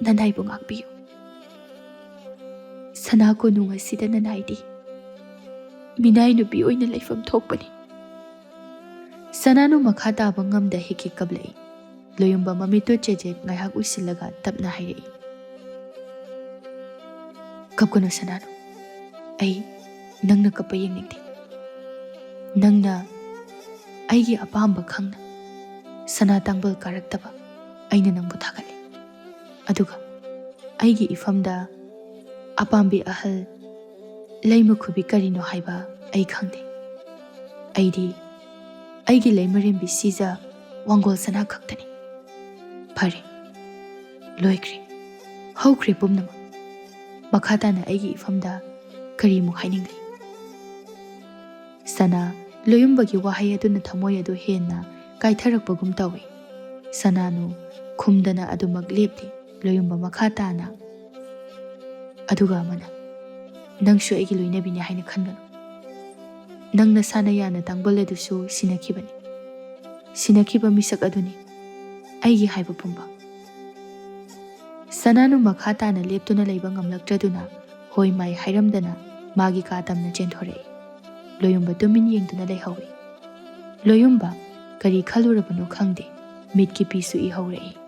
ꯅꯅꯥꯏꯕꯨ ꯉꯥꯛꯄꯤꯌꯨ꯫ ꯁꯅꯥ ꯀꯣꯅꯨꯡ ꯑꯁꯤꯗ ꯅꯅꯥꯏꯗꯤ ꯃꯤꯅꯥꯏ ꯅꯨꯄꯤ ꯑꯣꯏꯅ ꯂꯩꯐꯝ ꯊꯣꯛꯄꯅꯤ꯫" ꯁꯅꯥꯅꯨ ꯃꯈꯥ ꯇꯥꯕ ꯉꯝꯗ ꯍꯦꯛ ꯍꯦꯛ ꯀꯞꯂꯛꯏ꯫ ꯂꯣꯌꯨꯝꯕ ꯃꯃꯤꯠꯇꯨ ꯆꯦꯖꯦꯠ ꯉꯥꯏꯍꯥꯛ ꯎꯏꯁꯤꯜꯂꯒ ꯇꯞꯅ ꯍꯥꯏꯔꯛꯏ, "ꯀꯞꯀꯅꯨ ꯁꯅꯥꯅꯨ, ꯑꯩ ꯅꯪꯅ ꯀꯞꯄ ꯌꯦꯡꯅꯤꯡꯗꯦ꯫ ꯅꯪꯅ ꯑꯩꯒꯤ ꯑꯄꯥꯝꯕ ꯈꯪꯅ ꯁꯅꯥ ꯇꯥꯡꯕꯜ ꯀꯥꯔꯛꯇꯕ ꯑꯩꯅ ꯅꯪꯕꯨ ꯊꯥꯒꯠꯂꯤ꯫ ꯑꯗꯨꯒ ꯑꯩꯒꯤ ꯏꯐꯝꯗ ꯑꯄꯥꯝꯕꯤ ꯑꯍꯜ ꯂꯩꯃ ꯈꯨꯕꯤ ꯀꯔꯤꯅꯣ ꯍꯥꯏꯕ ꯑꯩ ꯈꯪꯗꯦ꯫ ꯑꯩꯗꯤ ꯑꯩꯒꯤ ꯂꯩꯃꯔꯦꯝꯕꯤ ꯁꯤꯖ ꯋꯥꯡꯒꯣꯜ ꯁꯅꯥ ꯈꯛꯇꯅꯤ꯫ ꯐꯔꯦ, ꯂꯣꯏꯈ꯭ꯔꯦ, ꯍꯧꯈ꯭ꯔꯦ ꯄꯨꯝꯅꯃꯛ꯫ ꯃꯈꯥ ꯇꯥꯅ ꯑꯩꯒꯤ ꯏꯐꯝꯗ ꯀꯔꯤꯃꯨꯛ ꯍꯥꯏꯅꯤꯡꯂꯤ?" ꯁꯅꯥ ꯂꯣꯌꯨꯝꯕꯒꯤ ꯋꯥꯍꯩ ꯑꯗꯨꯅ ꯊꯃꯣꯏ ꯑꯗꯨ ꯍꯦꯟꯅ ꯀꯥꯏꯊꯔꯛꯄꯒꯨꯝ ꯇꯧꯏ꯫ ꯁꯅꯥꯅꯨ ꯈꯨꯝꯗꯅ ꯑꯗꯨꯃꯛ ꯂꯦꯞꯂꯤ꯫ ꯂꯣꯌꯨꯝꯕ ꯃꯈꯥ ꯇꯥꯅ, "ꯑꯗꯨꯒ ꯑꯃꯅ, ꯅꯪꯁꯨ ꯑꯩꯒꯤ ꯂꯣꯏꯅꯕꯤꯅꯤ ꯍꯥꯏꯅ ꯈꯟꯒꯅꯨ꯫ ꯅꯪ ꯅꯁꯥꯅ ꯌꯥꯅ ꯇꯥꯡꯕꯜ ꯑꯗꯨꯁꯨ ꯁꯤꯟꯅꯈꯤꯕꯅꯤ꯫ ꯁꯤꯟꯅꯈꯤꯕ ꯃꯤꯁꯛ ꯑꯗꯨꯅꯤ ꯑꯩꯒꯤ ꯍꯥꯏꯕ ꯄꯨꯝꯕ꯫" ꯁꯅꯥꯅꯨ ꯃꯈꯥ ꯇꯥꯅ ꯂꯦꯞꯇꯨꯅ ꯂꯩꯕ ꯉꯝꯂꯛꯇ꯭ꯔꯗꯨꯅ ꯍꯣꯏ ꯃꯥꯏ ꯍꯥꯏꯔꯝꯗꯅ ꯃꯥꯒꯤ ꯀꯥ ꯇꯝꯅ ꯆꯦꯟꯊꯣꯔꯛꯏ꯫ ꯂꯣꯌꯨꯝꯕ ꯇꯨꯃꯤꯟ ꯌꯦꯡꯗꯨꯅ ꯂꯩꯍꯧꯏ꯫ ꯂꯣꯌꯨꯝꯕ ꯀꯔꯤ ꯈꯜꯂꯨꯔꯕꯅꯣ ꯈꯪꯗꯦ, ꯃꯤꯠꯀꯤ ꯄꯤꯁꯨ ꯏꯍꯧꯔꯛꯏ꯫